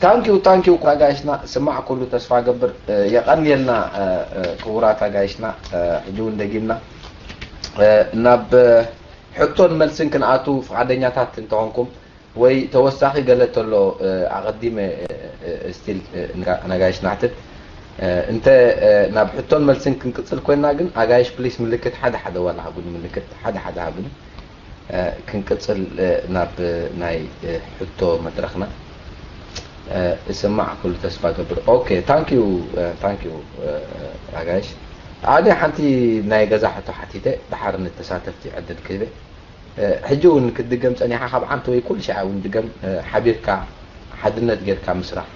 ታንኪዩ ታንኪዩ ኣጋይሽና፣ ስማዕ ኩሉ ተስፋ ገብር። የቐንየልና ክቡራት ኣጋይሽና። ሕጂ እውን ደጊምና ናብ ሕቶን መልስን ክንኣቱ ፍቓደኛታት እንተኾንኩም፣ ወይ ተወሳኺ ገለ ተሎ ኣቐዲመ ስቲል ነጋይሽ ናሕትት እንተ ናብ ሕቶን መልስን ክንቅጽል ኮይና፣ ግን ኣጋይሽ ፕሊስ ምልክት ሓደ ሓደ ዋላ ሃቡኒ፣ ምልክት ሓደ ሓደ ሃቡኒ። ክንቅጽል ናብ ናይ ሕቶ መድረኽና። እስማዕ ኩሉ ተስፋ ገብር። ኦኬ፣ ታንክ ዩ ታንክ ዩ ኣጋይሽ። ኣነ ሓንቲ ናይ ገዛ ሕቶ ሓቲተ፣ ድሓር ንተሳተፍቲ ዕድል ክህበ። ሕጂ እውን ክትድገም ጸኒሓ፣ ካብ ዓንተ ወይ ኩሉ ሻዕ እውን ድገም። ሓቢርካ ሓድነት ጌርካ ምስራሕ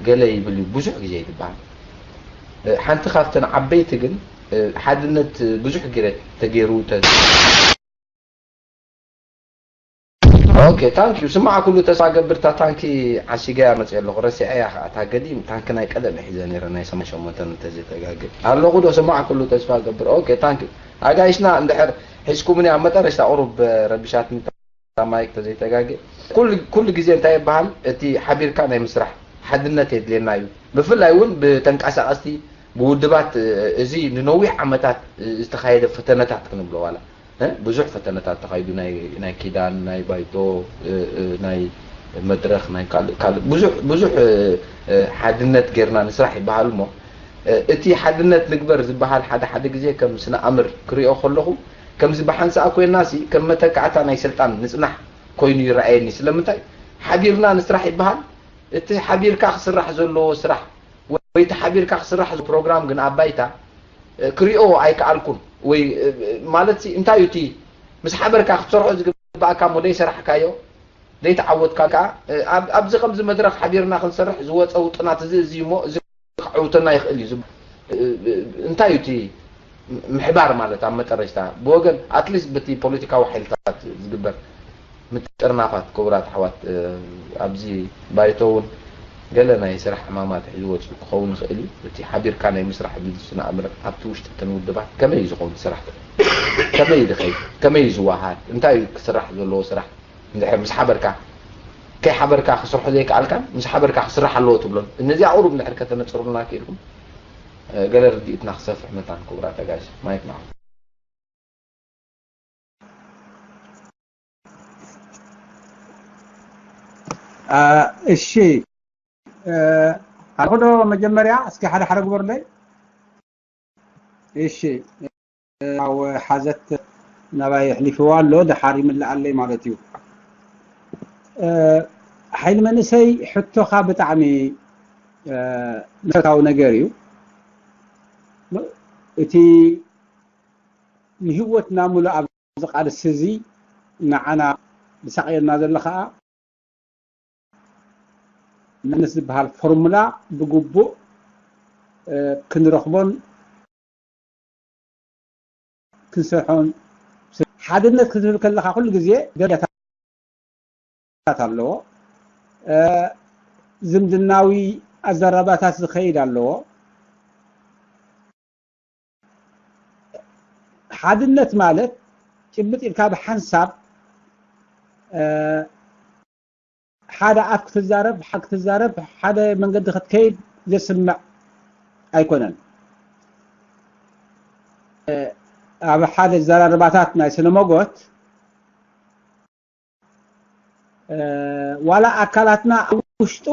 ገለ ይብል እዩ፣ ብዙሕ ግዜ ይትበሃል። ሓንቲ ካብተን ዓበይቲ ግን ሓድነት ብዙሕ ግዜ ተገይሩ ተ- ኦኬ፣ ታንክ ዩ። ስማዕ ኩሉ ተስፋ ገብር፣ እታ ታንኪ ዓሲገያ መፅእ ኣለኹ፣ ረሲዐያ ከዓ። እታ ገዲም ታንኪ ናይ ቀደም ሒዘ ነይረ፣ ናይ ሰማንያ ሸሞንተ እንተዘይተጋግእ ኣለኹ ዶ? ስማዕ ኩሉ ተስፋ ገብር። ኦኬ፣ ታንክ ዩ። ኣጋይሽና እንድሕር ሒዝኩምኒ ኣብ መጠረሽታ ቁሩብ ረቢሻትኒ እታ ማይክ ተዘይተጋግእ። ኩሉ ግዜ እንታይ ይበሃል? እቲ ሓቢርካ ናይ ምስራሕ ሓድነት የድልየና እዩ። ብፍላይ እውን ብተንቀሳቐስቲ፣ ብውድባት፣ እዚ ንነዊሕ ዓመታት ዝተኻየደ ፈተነታት ክንብሎ ዋላ ብዙሕ ፈተነታት ተኻይዱ፣ ናይ ኪዳን፣ ናይ ባይቶ፣ ናይ መድረኽ፣ ናይ ካልእ ካልእ ብዙሕ ብዙሕ ሓድነት ጌርና ንስራሕ ይበሃል። እሞ እቲ ሓድነት ንግበር ዝበሃል ሓደ ሓደ ግዜ ከም ስነ ኣምር ክሪኦ ከለኹ፣ ከምዚ ብሓንሳእ ኮይና ሲ ከም መተካእታ ናይ ስልጣን ምጽናሕ ኮይኑ ይረኣየኒ። ስለምንታይ ሓቢርና ንስራሕ ይበሃል? እቲ ሓቢርካ ክስራሕ ዘለዎ ስራሕ ወይ እቲ ሓቢርካ ክስራሕ ፕሮግራም ግን ኣብ ባይታ ክሪኦ ኣይከኣልኩን። ወይ ማለት ሲ እንታይ እዩ እቲ ምስ ሓበርካ ክትሰርሖ ዝግባእካ እሞ ዘይሰራሕካዮ ዘይተዓወትካ ከዓ ኣብዚ ከምዚ መድረኽ ሓቢርና ክንሰርሕ ዝወፀ ውጥናት እዚ እዚ እሞ እዚ ክዓውተና ይኽእል እዩ። እንታይ እዩ እቲ ምሕባር ማለት ኣብ መጠረሽታ ብወገን ኣትሊስት በቲ ፖለቲካዊ ሓይልታት ዝግበር ምጥርናፋት ክቡራት ኣሕዋት፣ ኣብዚ ባይቶ እውን ገለ ናይ ስራሕ ዕማማት ሒዙ ወፂኡ ክኸውን ይኽእል እዩ። እቲ ሓቢርካ ናይ ምስራሕ ዝብል ስነ ኣምር ኣብቲ ውሽጢ እተን ውድባት ከመይ እዩ ዝኸውን ስራሕ? ከመይ እዩ ዝኸይድ? ከመይ እዩ ዝወሃድ? እንታይ እዩ ክስራሕ ዘለዎ ስራሕ? እንድሕር ምስ ሓበርካ፣ ከይሓበርካ ክስርሖ ዘይከኣልካን ምስ ሓበርካ ክስራሕ ኣለዎ ትብሎን፣ እነዚኣ ቁሩብ እንድሕር ከተነፅሩልና ክኢልኩም ገለ ርድኢትና ክሰፍሕ መታን። ክቡራት ኣጋይሽ፣ ማይክ ንዓኹም። እሺ፣ ኣለኹ ዶ? መጀመርያ እስኪ ሓደ ሓደ ግበሩለይ። እሺ፣ ያው ሓዘት ናባይ ኣሕሊፍዋ ኣሎ፣ ደሓር ይምልኣለይ ማለት እዩ። ሓይሊ መንእሰይ፣ ሕቶኻ ብጣዕሚ መሰረታዊ ነገር እዩ። እቲ ንህይወትና ሙሉእ ኣብዚ ቃልሲ እዚ ንዓና ዝሳቕየና ዘሎ ከዓ፣ መንስ ዝበሃል ፎርሙላ ብግቡእ ክንረኽቦን ክንሰርሖን። ሓድነት ክትብል ከለኻ ኩሉ ግዜ ደረጃታት ኣለዎ። ዝምድናዊ ኣዘራባታት ዝኸይድ ኣለዎ። ሓድነት ማለት ጭብጥ ኢልካ ብሓንሳብ ሓደ ኣፍ ክትዛረብ፣ ሓደ ክትዛረብ፣ ሓደ መንገዲ ክትከይድ ዘስምዕ ኣይኮነን። ኣብ ሓደ ዘራርባታት ናይ ስነ መጎት ዋላ ኣካላትና ኣብ ውሽጡ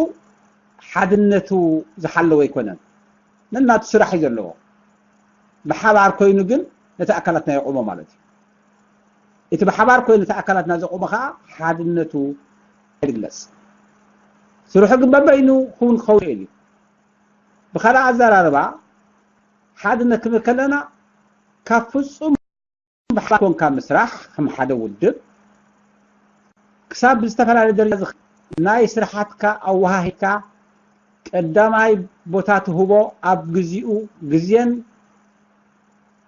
ሓድነቱ ዝሓለወ ኣይኮነን። ነናቱ ስራሕ እዩ ዘለዎ። ብሓባር ኮይኑ ግን ነቲ ኣካላትና የቑሞ ማለት እዩ። እቲ ብሓባር ኮይኑ ነቲ ኣካላትና ዘቑሞ ከዓ ሓድነቱ ይግለጽ። ስርሑ ግን በበይኑ ክውን ክኸውን ይኽእል እዩ። ብኻልእ ኣዘራርባ ሓድነት ክንብል ከለና ካብ ፍጹም ብሓባር ኮንካ ምስራሕ ከም ሓደ ውድብ ክሳብ ብዝተፈላለየ ደረጃ ናይ ስራሓትካ ኣወሃሂድካ ቀዳማይ ቦታ ትህቦ ኣብ ግዚኡ ግዜን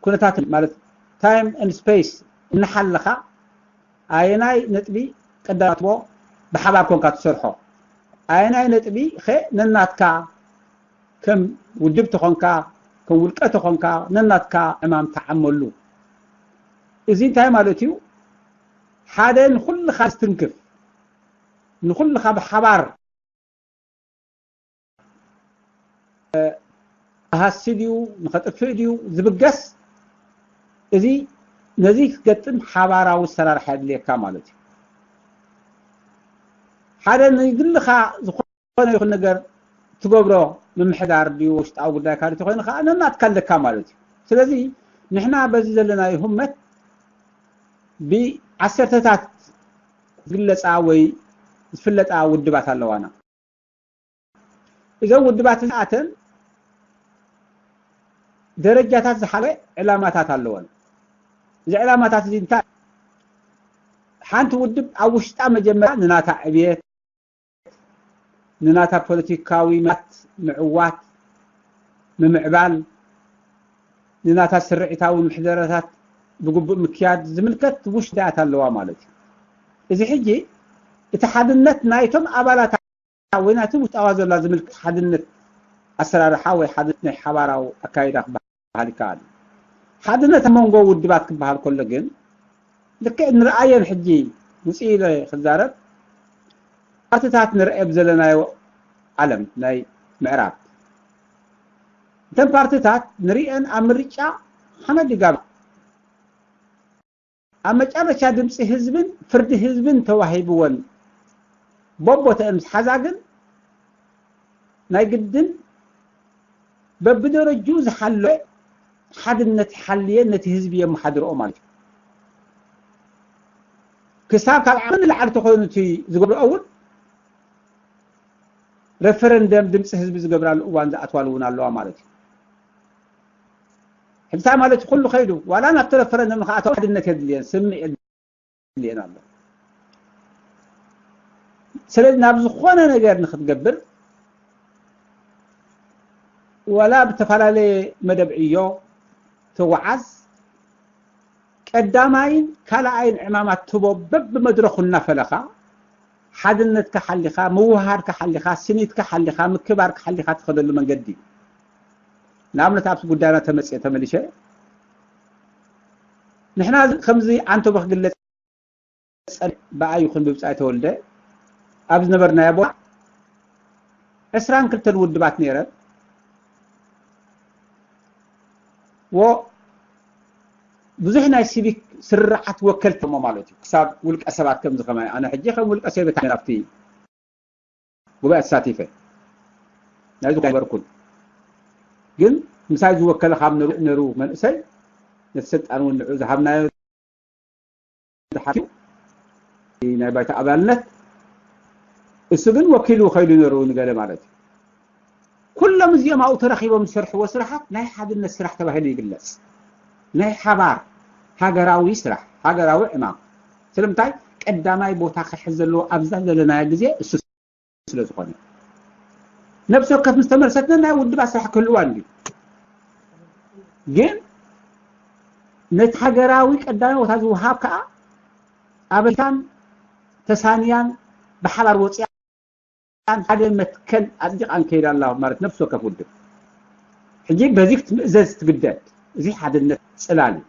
ኩነታትን ማለት time and space እናሓለኻ ኣየናይ ነጥቢ ቀዳማይ ትህቦ ብሓባር ኮንካ ትሰርሖ ኣየናይ ነጥቢ ኸ ነናትካ ከም ውድብ ተኾንካ ከም ውልቀ ተኾንካ ነናትካ ዕማም ተዓመሉ። እዚ እንታይ ማለት እዩ? ሓደ ንኹልኻ ዝትንክፍ ንኹልኻ ብሓባር ክሃሲ ድዩ ንኸጥፍእ ድዩ ዝብገስ፣ እዚ ነዚ ክገጥም ሓባራዊ ኣሰራርሓ የድልየካ ማለት እዩ። ሓደ ንግልኻ ዝኾነ ይኹን ነገር ትገብሮ፣ ምምሕዳር ድዩ ውሽጣዊ ጉዳይካ ድዩ ኮይኑ ከዓ ነናትካ ኣለካ ማለት እዩ። ስለዚ ንሕና በዚ ዘለናዮ ህመት ብዓሰርተታት ዝግለፃ ወይ ዝፍለጣ ውድባት ኣለዋና። እዞም ውድባት እዚኣተን ደረጃታት ዝሓለፈ ዕላማታት ኣለወን። እዚ ዕላማታት እዚ እንታይ? ሓንቲ ውድብ ኣብ ውሽጣ መጀመርያ ንናታ ዕብየት፣ ንናታ ፖለቲካዊ ምዕዋት፣ ምምዕባል፣ ንናታ ስርዒታዊ ምሕደራታት ብግቡእ ምክያድ ዝምልከት ውሽዳያት ኣለዋ ማለት እዩ። እዚ ሕጂ እቲ ሓድነት ናይቶም ኣባላት ወይ ናይቲ ውሽጣዋ ዘላ ዝምልከት ሓድነት ኣሰራርሓ ወይ ሓድነት ናይ ሓባራዊ ኣካይዳ ክበሃል ይከኣል። ሓድነት ኣብ መንጎ ውድባት ክበሃል ከሎ ግን ልክዕ ንርኣየን ሕጂ ውፅኢ ኢለ ክዛረብ ፓርትታት ንርአ ብዘለናዮ ዓለም ናይ ምዕራብ እተን ፓርትታት ንሪአን ኣብ ምርጫ ሓመድ ይጋባ ኣብ መጨረሻ ድምፂ ህዝብን ፍርዲ ህዝብን ተዋሂብወን ቦቦተአን ምስ ሓዛ ግን ናይ ግድን በብደረጅኡ ዝሓለወ ሓድነት ሓልየ ነቲ ህዝቢ የመሓድርኦ ማለት እዩ። ክሳብ ካብ ዓቕሚ ንላዕሊ ተኾይኑ እቲ ዝገብርኦ እውን ረፈረንደም ድምፂ ህዝቢ ዝገብራሉ እዋን ዝኣትዋሉ እውን ኣለዋ ማለት እዩ። ሕጂ እንታይ ማለት እዩ? ኩሉ ከይዱ ዋላ ናብቲ ረፈረንደም ንክኣተው ሓድነት የድልየን ስምዒት የድልየን ኣሎ። ስለዚ ናብ ዝኾነ ነገር ንክትገብር ዋላ ብተፈላለየ መደብ ዕዮ ተወዓዝ ቀዳማይን ካልኣይን ዕማማት ትቦ በብመድረኹ እናፈለኻ ሓድነትካ ሓሊኻ ምውሃድካ ሓሊኻ ስኒትካ ሓሊኻ ምክባርካ ሓሊኻ ትኸደሉ መንገዲ እዩ። ንኣብነት ኣብዚ ጉዳይና ተመፅየ ተመሊሸ ንሕና ከምዚ ዓንቶበ ክግለፅ ብኣይ ይኹን ብብፃይ ተወልደ ኣብ ዝነበርናዮ ቦታ ዕስራን ክልተን ውድባት ነይረን ዎ ብዙሕ ናይ ሲቪክ ስርዓት ወከልቲ እሞ ማለት እዩ ክሳብ ውልቀ ሰባት ከምዚ ከማይ ኣነ ሕጂ ከም ውልቀ ሰብ እየ ተሓሚም ኣብቲ ጉባኤ ተሳቲፈ ናይዚ ነበርኩን ግን ምሳይ ዝወከለ ካብ ነሩ ነሩ መንእሰይ ነቲ ስልጣን እውን ንዑ ዝሃብናዮ ዝሓትዩ ናይ ባይታ ኣባልነት እሱ ግን ወኪሉ ከይዱ ነሩ ንገለ ማለት እዩ ኩሎም እዚኦም ኣብኡ ተረኺቦም ዝሰርሕዎ ስራሓት ናይ ሓድነት ስራሕ ተባሂሉ ይግለፅ ናይ ሓባር ሃገራዊ ስራሕ ሃገራዊ ዕማም ስለምንታይ ቀዳማይ ቦታ ክሕዝ ዘለዎ ኣብዛ ዘለናዮ ግዜ እሱ ስለ ዝኾነ ነብሲ ወከፍ ምስ ተመልሰትና ናይ ውድባት ስራሕ ክህልዋ እንዲ ግን ነቲ ሃገራዊ ቀዳማይ ቦታ ዝወሃብ ከዓ ኣበታን ተሳንያን ብሓባር ወፅያን ሓደ መትከል ኣፅዲቓን ከይዳ ኣላ ማለት ነብሲ ወከፍ ውድብ ሕጂ በዚ ክትምእዘዝ ትግደድ እዚ ሓድነት ፅላል እዩ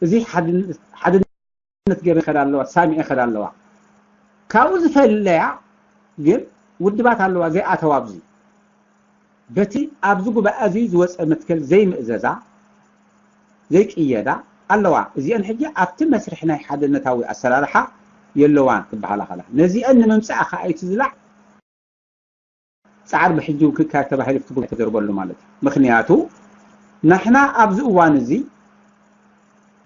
እዚ ሓድነት ገበ ይኸዳ ኣለዋ ሳሚዐ ይኸዳ ኣለዋ ካብኡ ዝፈለያ ግን ውድባት ኣለዋ ዘይኣተዋ ኣብዚ በቲ ኣብዚ ጉባኤ እዚ ዝወፀ መትከል ዘይምእዘዛ ዘይቅየዳ ኣለዋ እዚአን ሕጂ ኣብቲ መስርሒ ናይ ሓድነታዊ ኣሰራርሓ የለዋን ክበሃላ ከላ ነዚአን ንምምፃእ ከኣይቲ ዝላዕ ፃዕር ብሕጂ እውን ክካየድ ተባሂሉ እቲ ጉባኤ ተዘርበሉ ማለት እዩ። ምክንያቱ ንሕና ኣብዚ እዋን እዚ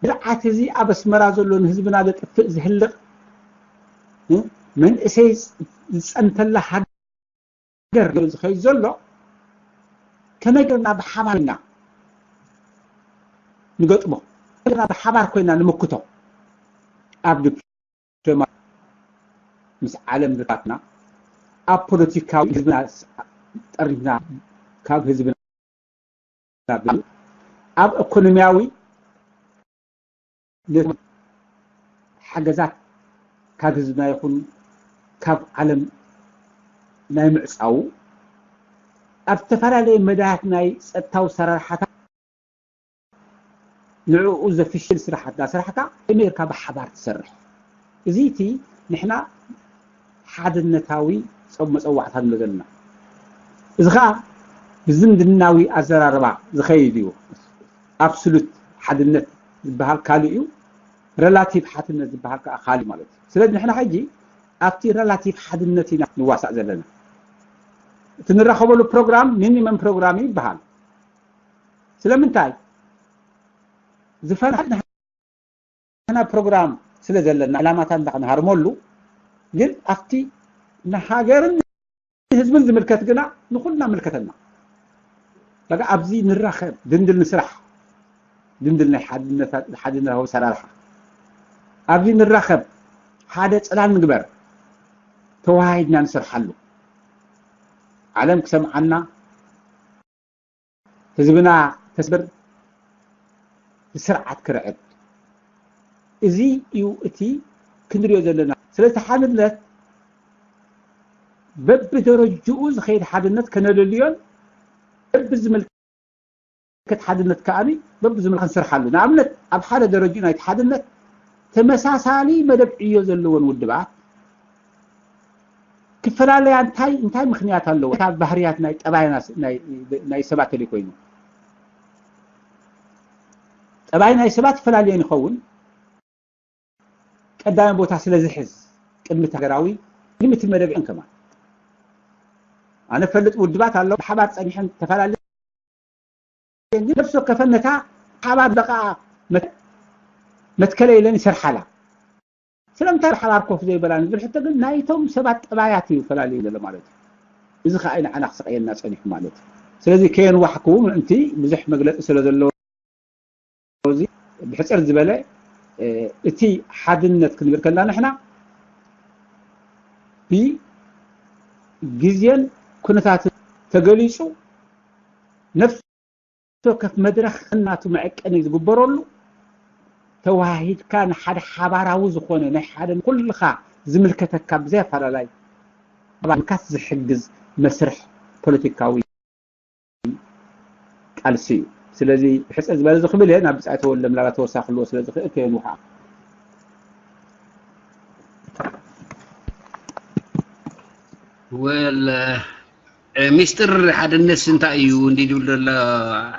ስርዓት እዚ ኣብ ኣስመራ ዘሎ ንህዝብና ዘጥፍእ ዝህልቕ መንእሰይ ዝፀንተላ ሃገር ዝኸይድ ዘሎ ከመይ ገርና ብሓባር ኢና ንገጥሞ ብሓባር ኮይና ንምክቶ ኣብ ዲፕሎማ ምስ ዓለም ርካትና ኣብ ፖለቲካዊ ህዝብና ጠሪፍና ካብ ህዝብና ኣብ ኢኮኖሚያዊ ሓገዛት ካብ ህዝብና ይኹን ካብ ዓለም ናይ ምዕፃው ኣብ ዝተፈላለየ መዳያት ናይ ፀጥታዊ ሰራርሓታት ንዕኡ ዘፍሽል ስራሓት ዳሰራሕካ ከመይ ጌርካ ብሓባር ትሰርሕ እዚ እቲ ንሕና ሓድነታዊ መፀዋዕታ ንብሎ ዘለና እዚ ከዓ ብዝምድናዊ ኣዘራርባ ዝኸይድ እዩ። ኣብሶሉት ሓድነት ዝበሃል ካልእ እዩ፣ ረላቲቭ ሓድነት ዝበሃል ከዓ ካልእ ማለት እዩ። ስለዚ ንሕና ሕጂ ኣብቲ ረላቲቭ ሓድነት ኢና ንዋሳእ ዘለና። እቲ ንራኸበሉ ፕሮግራም ሚኒመም ፕሮግራም ይበሃል። ስለምንታይ? ዝፈና ንሕና ፕሮግራም ስለ ዘለና ዕላማታት እንዳ ክንሃርመሉ፣ ግን ኣብቲ ንሃገርን ንህዝብን ዝምልከት ግና ንኹልና ምልከተና። በቃ ኣብዚ ንራኸብ፣ ድንድል ንስራሕ፣ ድንድል ናይ ሓድነታ-፣ ሓድነታዊ ኣሰራርሓ። ኣብዚ ንራኸብ፣ ሓደ ጽላል ንግበር፣ ተወሃሂድና ንሰርሓሉ። ዓለም ክሰምዓና፣ ህዝብና ከስብር፣ ስርዓት ክርዕድ። እዚ እዩ እቲ ክንሪኦ ዘለና። ስለዚ ሓድነት በብደረጅኡ ዝኸይድ ሓድነት ከነለልዮን በብዝምልከት ሓድነት ከኣ በብዝምልከት ክንሰርሓሉ። ንኣብነት ኣብ ሓደ ደረጅኡ ናይቲ ሓድነት ተመሳሳሊ መደብ ዕዮ ዘለወን ውድባት ክፈላለያ እንታይ እንታይ ምኽንያት ኣለዎ? ካብ ባህርያት ናይ ጠባይ ናስ-፣ ናይ ናይ ሰባት ተለይ ኮይኑ ጠባይ ናይ ሰባት ይፈላለየን ይኸውን። ቀዳሚ ቦታ ስለ ዝሕዝ ቅድሚ እቲ ሃገራዊ፣ ቅድሚ እቲ መደብ ዕዮን ከማን ኣነ ፈልጥ ውድባት ኣለዉ ብሓባር ጸኒሐን ተፈላለየን ግን ነፍሲ ወከፈን ነታ ሓባር ደቃ መት-፣ መትከለ ኢለን ይሰርሓላ። ስለምንታይ ብሓባር ኮፍ ዘይበላ ንዝብል ሕቶ ግን ናይቶም ሰባት ጠባያት እዩ ፈላልዩ ዘሎ ማለት እዩ። እዚ ከዓ ንዓና ክስቀየና ጸኒሑ ማለት እዩ። ስለዚ ከየንዋሕኩ ምእንቲ ብዙሕ መግለጺ ስለ ዘለዎ እዚ ብሕጽር ዝበለ፣ እ፣ እቲ ሓድነት ክንብል ከለና ንሕና ብግዜን ኩነታትን ተገሊጹ ነፍሲ ወከፍ መድረኽ እናቱ መዐቀኒ ዝግበረሉ ተዋሂድካ ንሓደ ሓባራዊ ዝኾነ ናይ ሓደ ኩልኻ ዝምልከተካ ብዘይ ኣፈላላይ ኣባልካት ዝሕግዝ መስርሕ ፖለቲካዊ ቃልሲ እዩ። ስለዚ ብሕጽር ዝበለ እዚ ክብል እየ፣ ናብ ብጻይ ተወልደ ምናልባት ተወሳኺ ክህልዎ ስለ ዝኽእል ከየንውሓ። ወል፣ እ፣ ሚስጥር ሓድነትስ እንታይ እዩ እንዲ ድብል ዘሎ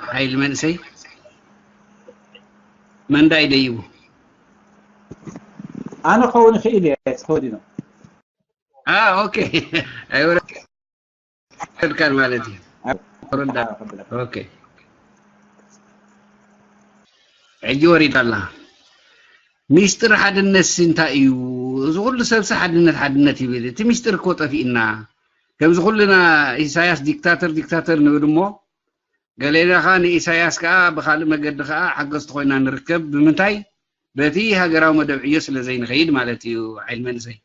ሓይሊ መንእሰይ? መንዳይ ደይቡ። ኣነ ክኸውን ይኽእል እየ፣ ተወዲኖ። አ፣ ኦኬ። ኣይወረድካን ማለት እዩ። ወረዳ። ኦኬ። ሕጂ ወሪዳ ኣላ። ሚስጥር ሓድነትስ እንታይ እዩ? እዚ ኩሉ ሰብሲ ሓድነት ሓድነት ይብል። እቲ ሚስጥር እኮ ጠፊእና። ከምዚ ኩልና ኢሳያስ ዲክታተር ዲክታተር ንብል እሞ፣ ገሌና ኸኣ ንኢሳያስ ከኣ ብኻልእ መገዲ ኸኣ ሓገዝቲ ኮይና ንርከብ። ብምንታይ? በቲ ሃገራዊ መደብ ዕዮ ስለ ዘይንኸይድ ማለት እዩ። ሓይል መንእሰይ።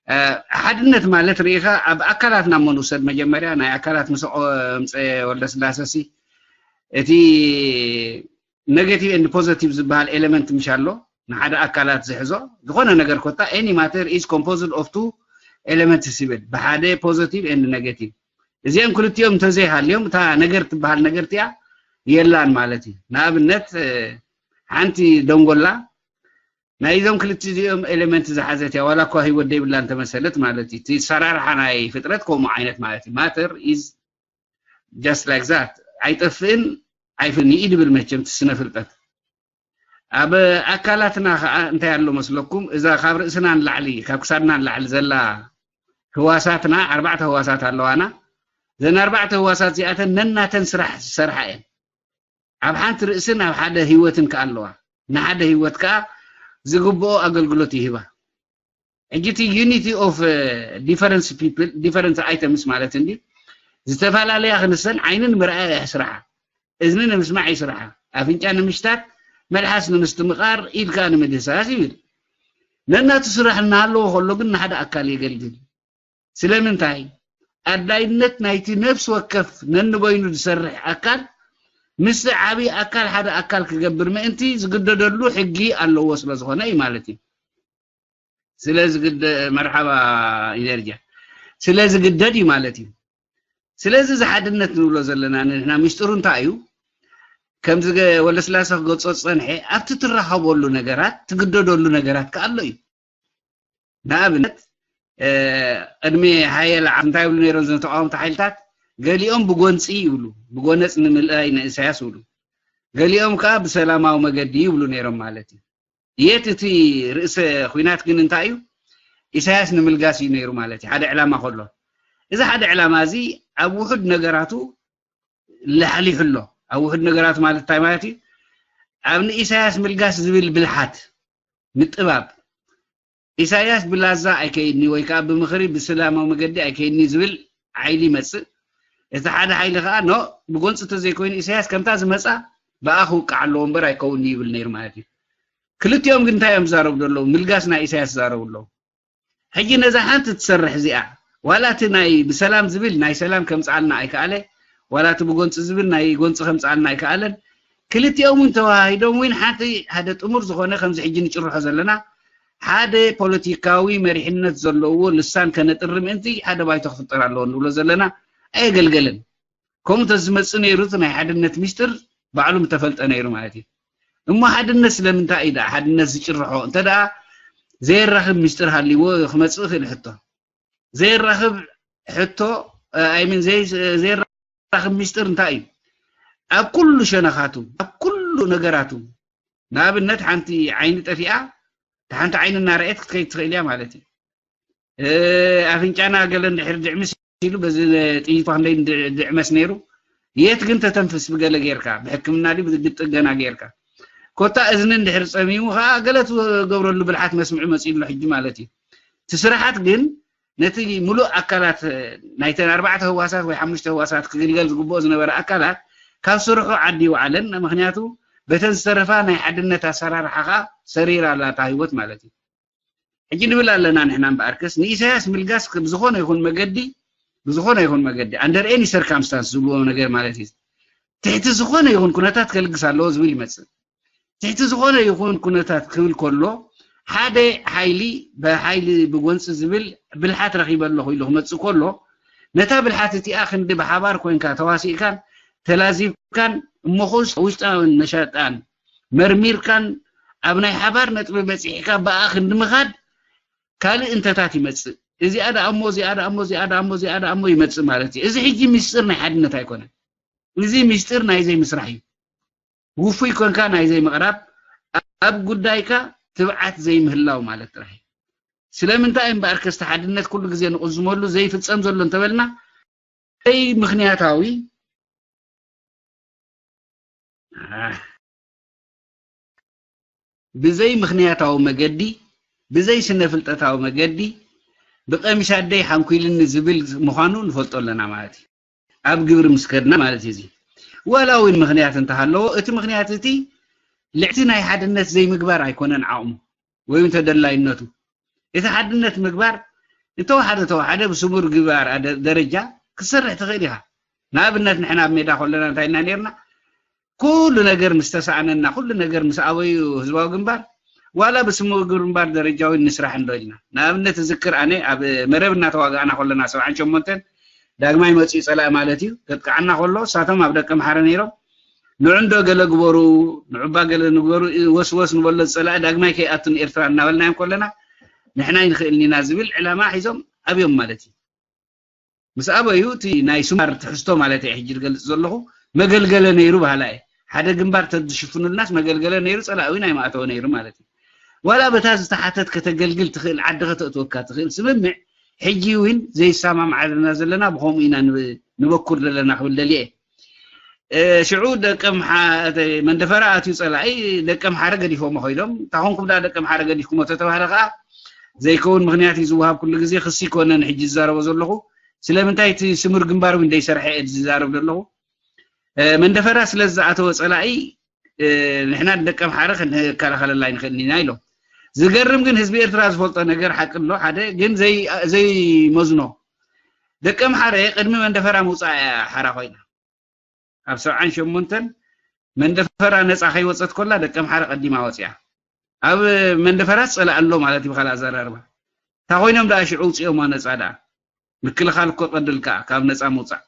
እ፣ ሓድነት ማለት ርኢኻ ኣብ ኣካላትና እሞ ንውሰድ መጀመርያ፣ ናይ ኣካላት ምስ ኣምፀ ወልደስላሰ ሲ፣ እቲ ኔጌቲቭ ኤንድ ፖዘቲቭ ዝበሃል ኤለመንት ምሽ ኣሎ፣ ንሓደ ኣካላት ዝሕዞ፣ ዝኾነ ነገር ኮታ፣ any matter is composed of two elements ይብል፣ ብሓደ ፖዘቲቭ ኤንድ ኔጌቲቭ። እዚኦም ክልቲኦም እንተዘይሃልዮም፣ እታ ነገር ትበሃል ነገር እቲኣ የላን ማለት እዩ። ንኣብነት፣ እ፣ ሓንቲ ደንጎላ ናይዞም ክልቲኦም ኤለመንት ዝሓዘት እያ፣ ዋላ እኳ ህይወት ደይብላ እንተመሰለት ማለት እዩ። እቲ ሰራርሓ ናይ ፍጥረት ከምኡ ዓይነት ማለት እዩ። Matter is just like that። ኣይጠፍእን ኣይፍን እዩ ድብል መቸም እቲ ስነ ፍልጠት። ኣብ ኣካላትና ኸዓ እንታይ ኣሎ መስለኩም? እዛ ካብ ርእስና ንላዕሊ፣ ካብ ክሳድና ንላዕሊ ዘላ ህዋሳትና፣ ኣርባዕተ ህዋሳት ኣለዋና። እዘን ኣርባዕተ ህዋሳት እዚኣተን ነናተን ስራሕ ዝሰርሓ እየን። ኣብ ሓንቲ ርእስን ኣብ ሓደ ህይወትን ከኣ ኣለዋ። ንሓደ ህይወት ከኣ ዝግብኦ ኣገልግሎት ይህባ። ሕጂ እቲ ዩኒቲ ኦፍ ዲፈረንስ ፒፕል፣ ዲፈረንስ ኣይተምስ ማለት እንዲ ዝተፈላለያ ክንሰን ዓይኒ ንምርኣያ እያ ስርሓ፣ እዝኒ ንምስማዕ እዩ ስርሓ፣ ኣፍንጫ ንምሽታት፣ መልሓስ ንምስትምቓር፣ ኢድ ከኣ ንምድህሳስ ይብል። ነናቱ ስራሕ እናሃለዎ ከሎ ግን ንሓደ ኣካል የገልግል። ስለምንታይ? ኣድላይነት ናይቲ ነፍሲ ወከፍ ነንበይኑ ዝሰርሕ ኣካል ምስቲ ዓብዪ ኣካል ሓደ ኣካል ክገብር ምእንቲ ዝግደደሉ ሕጊ ኣለዎ ስለ ዝኾነ እዩ ማለት እዩ። ስለ ዝግደ-፣ መርሓባ ኢነርጂ። ስለ ዝግደድ እዩ ማለት እዩ። ስለዚ እዚ ሓድነት ንብሎ ዘለና ንሕና ሚስጥሩ እንታይ እዩ? ከምዚ ገ-፣ ወለስላሰ ክገልጾ ዝጸንሐ ኣብቲ ትራኸበሉ ነገራት ትግደደሉ ነገራት ከኣ ኣሎ እዩ። ንኣብነት፣ እ፣ ቅድሚ ሃየለ ዓመት እንታይ ይብሉ ነይሮም እዞም ተቃወምቲ ሓይልታት? ገሊኦም ብጎንፂ ይብሉ፣ ብጎነፅ ንምልኣይ ንኢሳያስ ይብሉ። ገሊኦም ከዓ ብሰላማዊ መገዲ ይብሉ ነይሮም ማለት እዩ። የት እቲ ርእሰ ኹናት ግን እንታይ እዩ? ኢሳያስ ንምልጋስ እዩ ነይሩ ማለት እዩ፣ ሓደ ዕላማ ከሎ። እዚ ሓደ ዕላማ እዚ ኣብ ውሑድ ነገራቱ ላሕሊሑ ኣሎ። ኣብ ውሑድ ነገራቱ ማለት እንታይ ማለት እዩ? ኣብ ንኢሳያስ ምልጋስ ዝብል ብልሓት፣ ምጥባብ፣ ኢሳያስ ብላዛ ኣይከይድኒ ወይ ከዓ ብምኽሪ ብሰላማዊ መገዲ ኣይከይድኒ ዝብል ሓይሊ ይመፅእ። እቲ ሓደ ሓይሊ ከዓ ኖ፣ ብጎንፂ እንተዘይኮይኑ ኢሳያስ ከምታ ዝመፃ ብኣ ክውቃዕ ኣለዎ እምበር ኣይከውንኒ ይብል ነይሩ ማለት እዩ። ክልቲኦም ግን እንታይ እዮም ዝዛረቡ ዘለዉ? ምልጋስ ናይ ኢሳያስ ዝዛረቡ ኣለዉ። ሕጂ ነዛ ሓንቲ ትሰርሕ እዚኣ፣ ዋላ እቲ ናይ ብሰላም ዝብል ናይ ሰላም ከምፅኣልና ኣይከኣለ፣ ዋላ እቲ ብጎንፂ ዝብል ናይ ጎንፂ ከምፅኣልና ኣይከኣለን። ክልቲኦም እውን ተዋሃሂዶም እውን ሓንቲ ሓደ ጥሙር ዝኾነ ከምዚ ሕጂ ንጭርሖ ዘለና ሓደ ፖለቲካዊ መሪሕነት ዘለዎ ልሳን ከነጥሪ ምእንቲ ሓደ ባይቶ ክፍጠር ኣለዎ ንብሎ ዘለና ኣየገልገለን። ከምኡ እንተዝመፅእ ነይሩ እቲ ናይ ሓድነት ሚስጥር ባዕሉ ምተፈልጠ ነይሩ ማለት እዩ። እሞ ሓድነት ስለምንታይ እዩ ደኣ ሓድነት ዝጭርሖ? እንተ ደኣ ዘየራኽብ ሚስጥር ሃልይዎ ክመፅእ ይኽእል ሕቶ። ዘየራኽብ ሕቶ፣ I mean፣ ዘይ-፣ ዘየራኽብ ሚስጥር እንታይ እዩ? ኣብ ኩሉ ሸነኻቱ፣ ኣብ ኩሉ ነገራቱ፣ ንኣብነት ሓንቲ ዓይኒ ጠፊኣ፣ እታ ሓንቲ ዓይኒ እናረኣየት ክትከይድ ትኽእል እያ ማለት እዩ። እ፣ ኣፍንጫና ገለ እንድሕር ድዕምስ ኢሉ፣ በዚ ጥይት እንደ ድዕመስ ነይሩ፣ የት ግን ተተንፍስ ብገለ ጌርካ፣ ብሕክምና ድዩ ብግጥገና ጌርካ። ኮታ እዝኒ እንድሕር ጸሚሙ ኸዓ ገለ ትገብረሉ ብልሓት መስምዑ መጺኡ ኣሎ ሕጂ ማለት እዩ። እቲ ስራሓት ግን ነቲ ምሉእ ኣካላት ናይተን ኣርባዕተ ህዋሳት ወይ ሓሙሽተ ህዋሳት ክግልገል ዝግብኦ ዝነበረ ኣካላት ካብ ስርሑ ዓዲ ይውዓለን። ምኽንያቱ በተን ዝተረፋ ናይ ሓድነት ኣሰራርሓ ኸዓ ሰሪራ ኣላ እታ ህይወት ማለት እዩ። ሕጂ ንብል ኣለና ንሕና እምበኣርከስ ንኢሳያስ ምልጋስ ብዝኾነ ይኹን መገዲ፣ ብዝኾነ ይኹን መገዲ፣ under any circumstance ዝብልዎ ነገር ማለት እዩ። ትሕቲ ዝኾነ ይኹን ኩነታት ከልግስ ኣለዎ ዝብል ይመጽእ። ትሕቲ ዝኾነ ይኹን ኩነታት ክብል ከሎ ሓደ ሓይሊ ብሓይሊ ብጎንፂ ዝብል ብልሓት ረኺበ ኣለኹ ኢሉ ክመፅእ ከሎ ነታ ብልሓት እቲኣ ክንዲ ብሓባር ኮይንካ ተዋሲእካን ተላዚብካን እሞ ኸውስ ውሽጣን መሻጣን መርሚርካን ኣብ ናይ ሓባር ነጥቢ በፂሕካ ብኣ ክንዲ ምኻድ ካልእ እንተታት ይመፅእ። እዚኣ ደኣ እሞ፣ እዚኣ ደኣ እሞ፣ እዚኣ ደኣ እሞ፣ እዚኣ ደኣ እሞ ይመፅእ ማለት እዩ። እዚ ሕጂ ሚስጥር ናይ ሓድነት ኣይኮነን። እዚ ሚስጥር ናይ ዘይምስራሕ እዩ። ውፉይ ኮንካ ናይ ዘይምቕራብ፣ ኣብ ጉዳይካ ትብዓት ዘይምህላው ማለት ጥራሕ እዩ። ስለምንታይ እምበኣርከስ እቲ ሓድነት ኩሉ ግዜ ንቕዝመሉ ዘይፍጸም ዘሎ እንተበልና፣ ዘይምኽንያታዊ፣ ኣህ፣ ብዘይ ምኽንያታዊ መገዲ፣ ብዘይ ስነ ፍልጠታዊ መገዲ፣ ብቐሚሽ ኣደይ ሓንኲልኒ ዝብል ምዃኑ ንፈልጦ ኣለና ማለት እዩ። ኣብ ግብሪ ምስ ከድና ማለት እዩ። እዚ ዋላ እውን ምኽንያት እንተሃለዎ፣ እቲ ምኽንያት እቲ ልዕቲ ናይ ሓድነት ዘይምግባር ኣይኮነን ዓቕሙ ወይ እውን ተደላይነቱ። እቲ ሓድነት ምግባር እንተወሓደ ተወሓደ ብስሙር ግባር ኣደ-፣ ደረጃ ክትሰርሕ ትኽእል ኢኻ። ንኣብነት ንሕና ኣብ ሜዳ ከለና እንታይ ኢና ነርና? ኩሉ ነገር ምስ ተሳእነና፣ ኩሉ ነገር ምስ ኣበዩ ህዝባዊ ግንባር፣ ዋላ ብስሙር ግንባር ደረጃ እውን ንስራሕ እንዶ ኢልና። ንኣብነት እዝክር ኣነ ኣብ መረብ እናተዋጋእና ከለና ሰብዓን ሸሞንተን ዳግማይ መፅኡ ፀላኢ ማለት እዩ፣ ከጥቅዓና ከሎ እሳቶም ኣብ ደቀ ምሓረ ነይሮም። ንዑ እንዶ ገለ ግበሩ፣ ንዑባ ገለ ንግበሩ፣ ወስወስ ንበሎ ዝፀላኢ ዳግማይ ከይኣቱ ንኤርትራ እናበልናዮም ከለና ንሕና ኣይንኽእልን ኢና ዝብል ዕላማ ሒዞም ኣብዮም ማለት እዩ። ምስ ኣበዩ እቲ ናይ ስሙር ትሕዝቶ ማለት እየ ሕጂ ዝገልጽ ዘለኹ መገልገለ ነይሩ በሃላ እየ። ሓደ ግንባር ተዝሽፍኑልናስ መገልገለ ነይሩ፣ ጸላኢ እውን ኣይምኣተወ ነይሩ ማለት እዩ። ዋላ በታ ዝተሓተት ከተገልግል ትኽእል፣ ዓዲ ከተእትወካ ትኽእል ስምምዕ ሕጂ እውን ዘይሰማማዕ ዘለና ብኸምኡ ኢና ንብ-፣ ንበኩር ዘለና ክብል ደልየ እየ። እ፣ ሽዑ ደቀ ምሓ-፣ እቲ መንደፈራ ኣትዩ ጸላኢ ደቀ ምሓረ ገዲፎሞ ኸይዶም። እንታ ኾንኩም ደኣ ደቀ ምሓረ ገዲፍኩሞ ተተባህለ ኸኣ ዘይከውን ምኽንያት እዩ ዝወሃብ። ኩሉ ግዜ ክሲ ይኮነን ሕጂ ዝዛረቦ ዘለኹ። ስለምንታይ እቲ ስሙር ግንባር እውን ዘይሰርሐ እየ ዝዛረብ ዘለኹ። እ፣ መንደፈራ ስለ ዝኣተወ ጸላኢ፣ እ፣ ንሕና ደቀ ምሓረ ክንከላኸለላ ኣይንኽእልን ኢና ኢሎም። ዝገርም ግን ህዝቢ ኤርትራ ዝፈልጦ ነገር ሓቂ ኣሎ፣ ሓደ ግን ዘይ-፣ ዘይመዝኖ። ደቀ ምሓረ ቅድሚ መንደፈራ ምውጻእ እያ ሓራ ኮይና። ኣብ ሰብዓን ሸሞንተን መንደፈራ ነጻ ከይወጸት ኮላ ደቀ ምሓረ ቀዲማ ወጺኣ። ኣብ መንደፈራ ጸላእ ኣሎ ማለት እዩ ብኻልእ ኣዘራርባ። እንታይ ኮይኖም ደኣ ሽዑ ውጽኦማ ነጻ ደኣ? ምክልኻል እኮ ቀንዲ ልክኣ ካብ ነጻ ምውጻእ።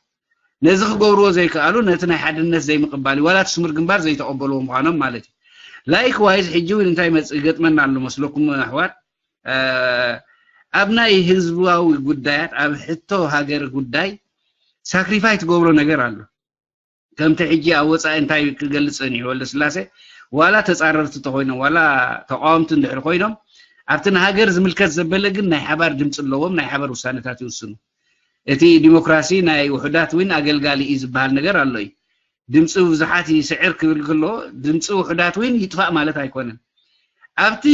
ነዚ ክገብርዎ ዘይከኣሉ ነቲ ናይ ሓድነት ዘይምቕባል እዩ። ዋላ እቲ ስሙር ግንባር ዘይተቐበልዎ ምዃኖም ማለት እዩ። ላይክዋይዝ ሕጂ እውን እንታይ ይመጽእ ይገጥመና ኣሎ መስለኩም ኣሕዋት? እ፣ ኣብ ናይ ህዝባዊ ጉዳያት፣ ኣብ ሕቶ ሃገር ጉዳይ ሳክሪፋይ ትገብሮ ነገር ኣሎ። ከምቲ ሕጂ ኣብ ወፃኢ እንታይ ክገልፅ ፀኒሑ ወልደ ስላሴ፣ ዋላ ተፃረርቲ እንተኮይኖም ዋላ ተቃወምቲ እንድሕር ኮይኖም፣ ኣብቲ ንሃገር ዝምልከት ዘበለ ግን ናይ ሓባር ድምፂ ኣለዎም፣ ናይ ሓባር ውሳነታት ይውስኑ። እቲ ዲሞክራሲ ናይ ውሑዳት እውን ኣገልጋሊ እዩ ዝበሃል ነገር ኣሎ እዩ። ድምፂ ብዙሓት ይስዕር ክብል ከሎ፣ ድምፂ ውሑዳት እውን ይጥፋእ ማለት ኣይኮነን። ኣብቲ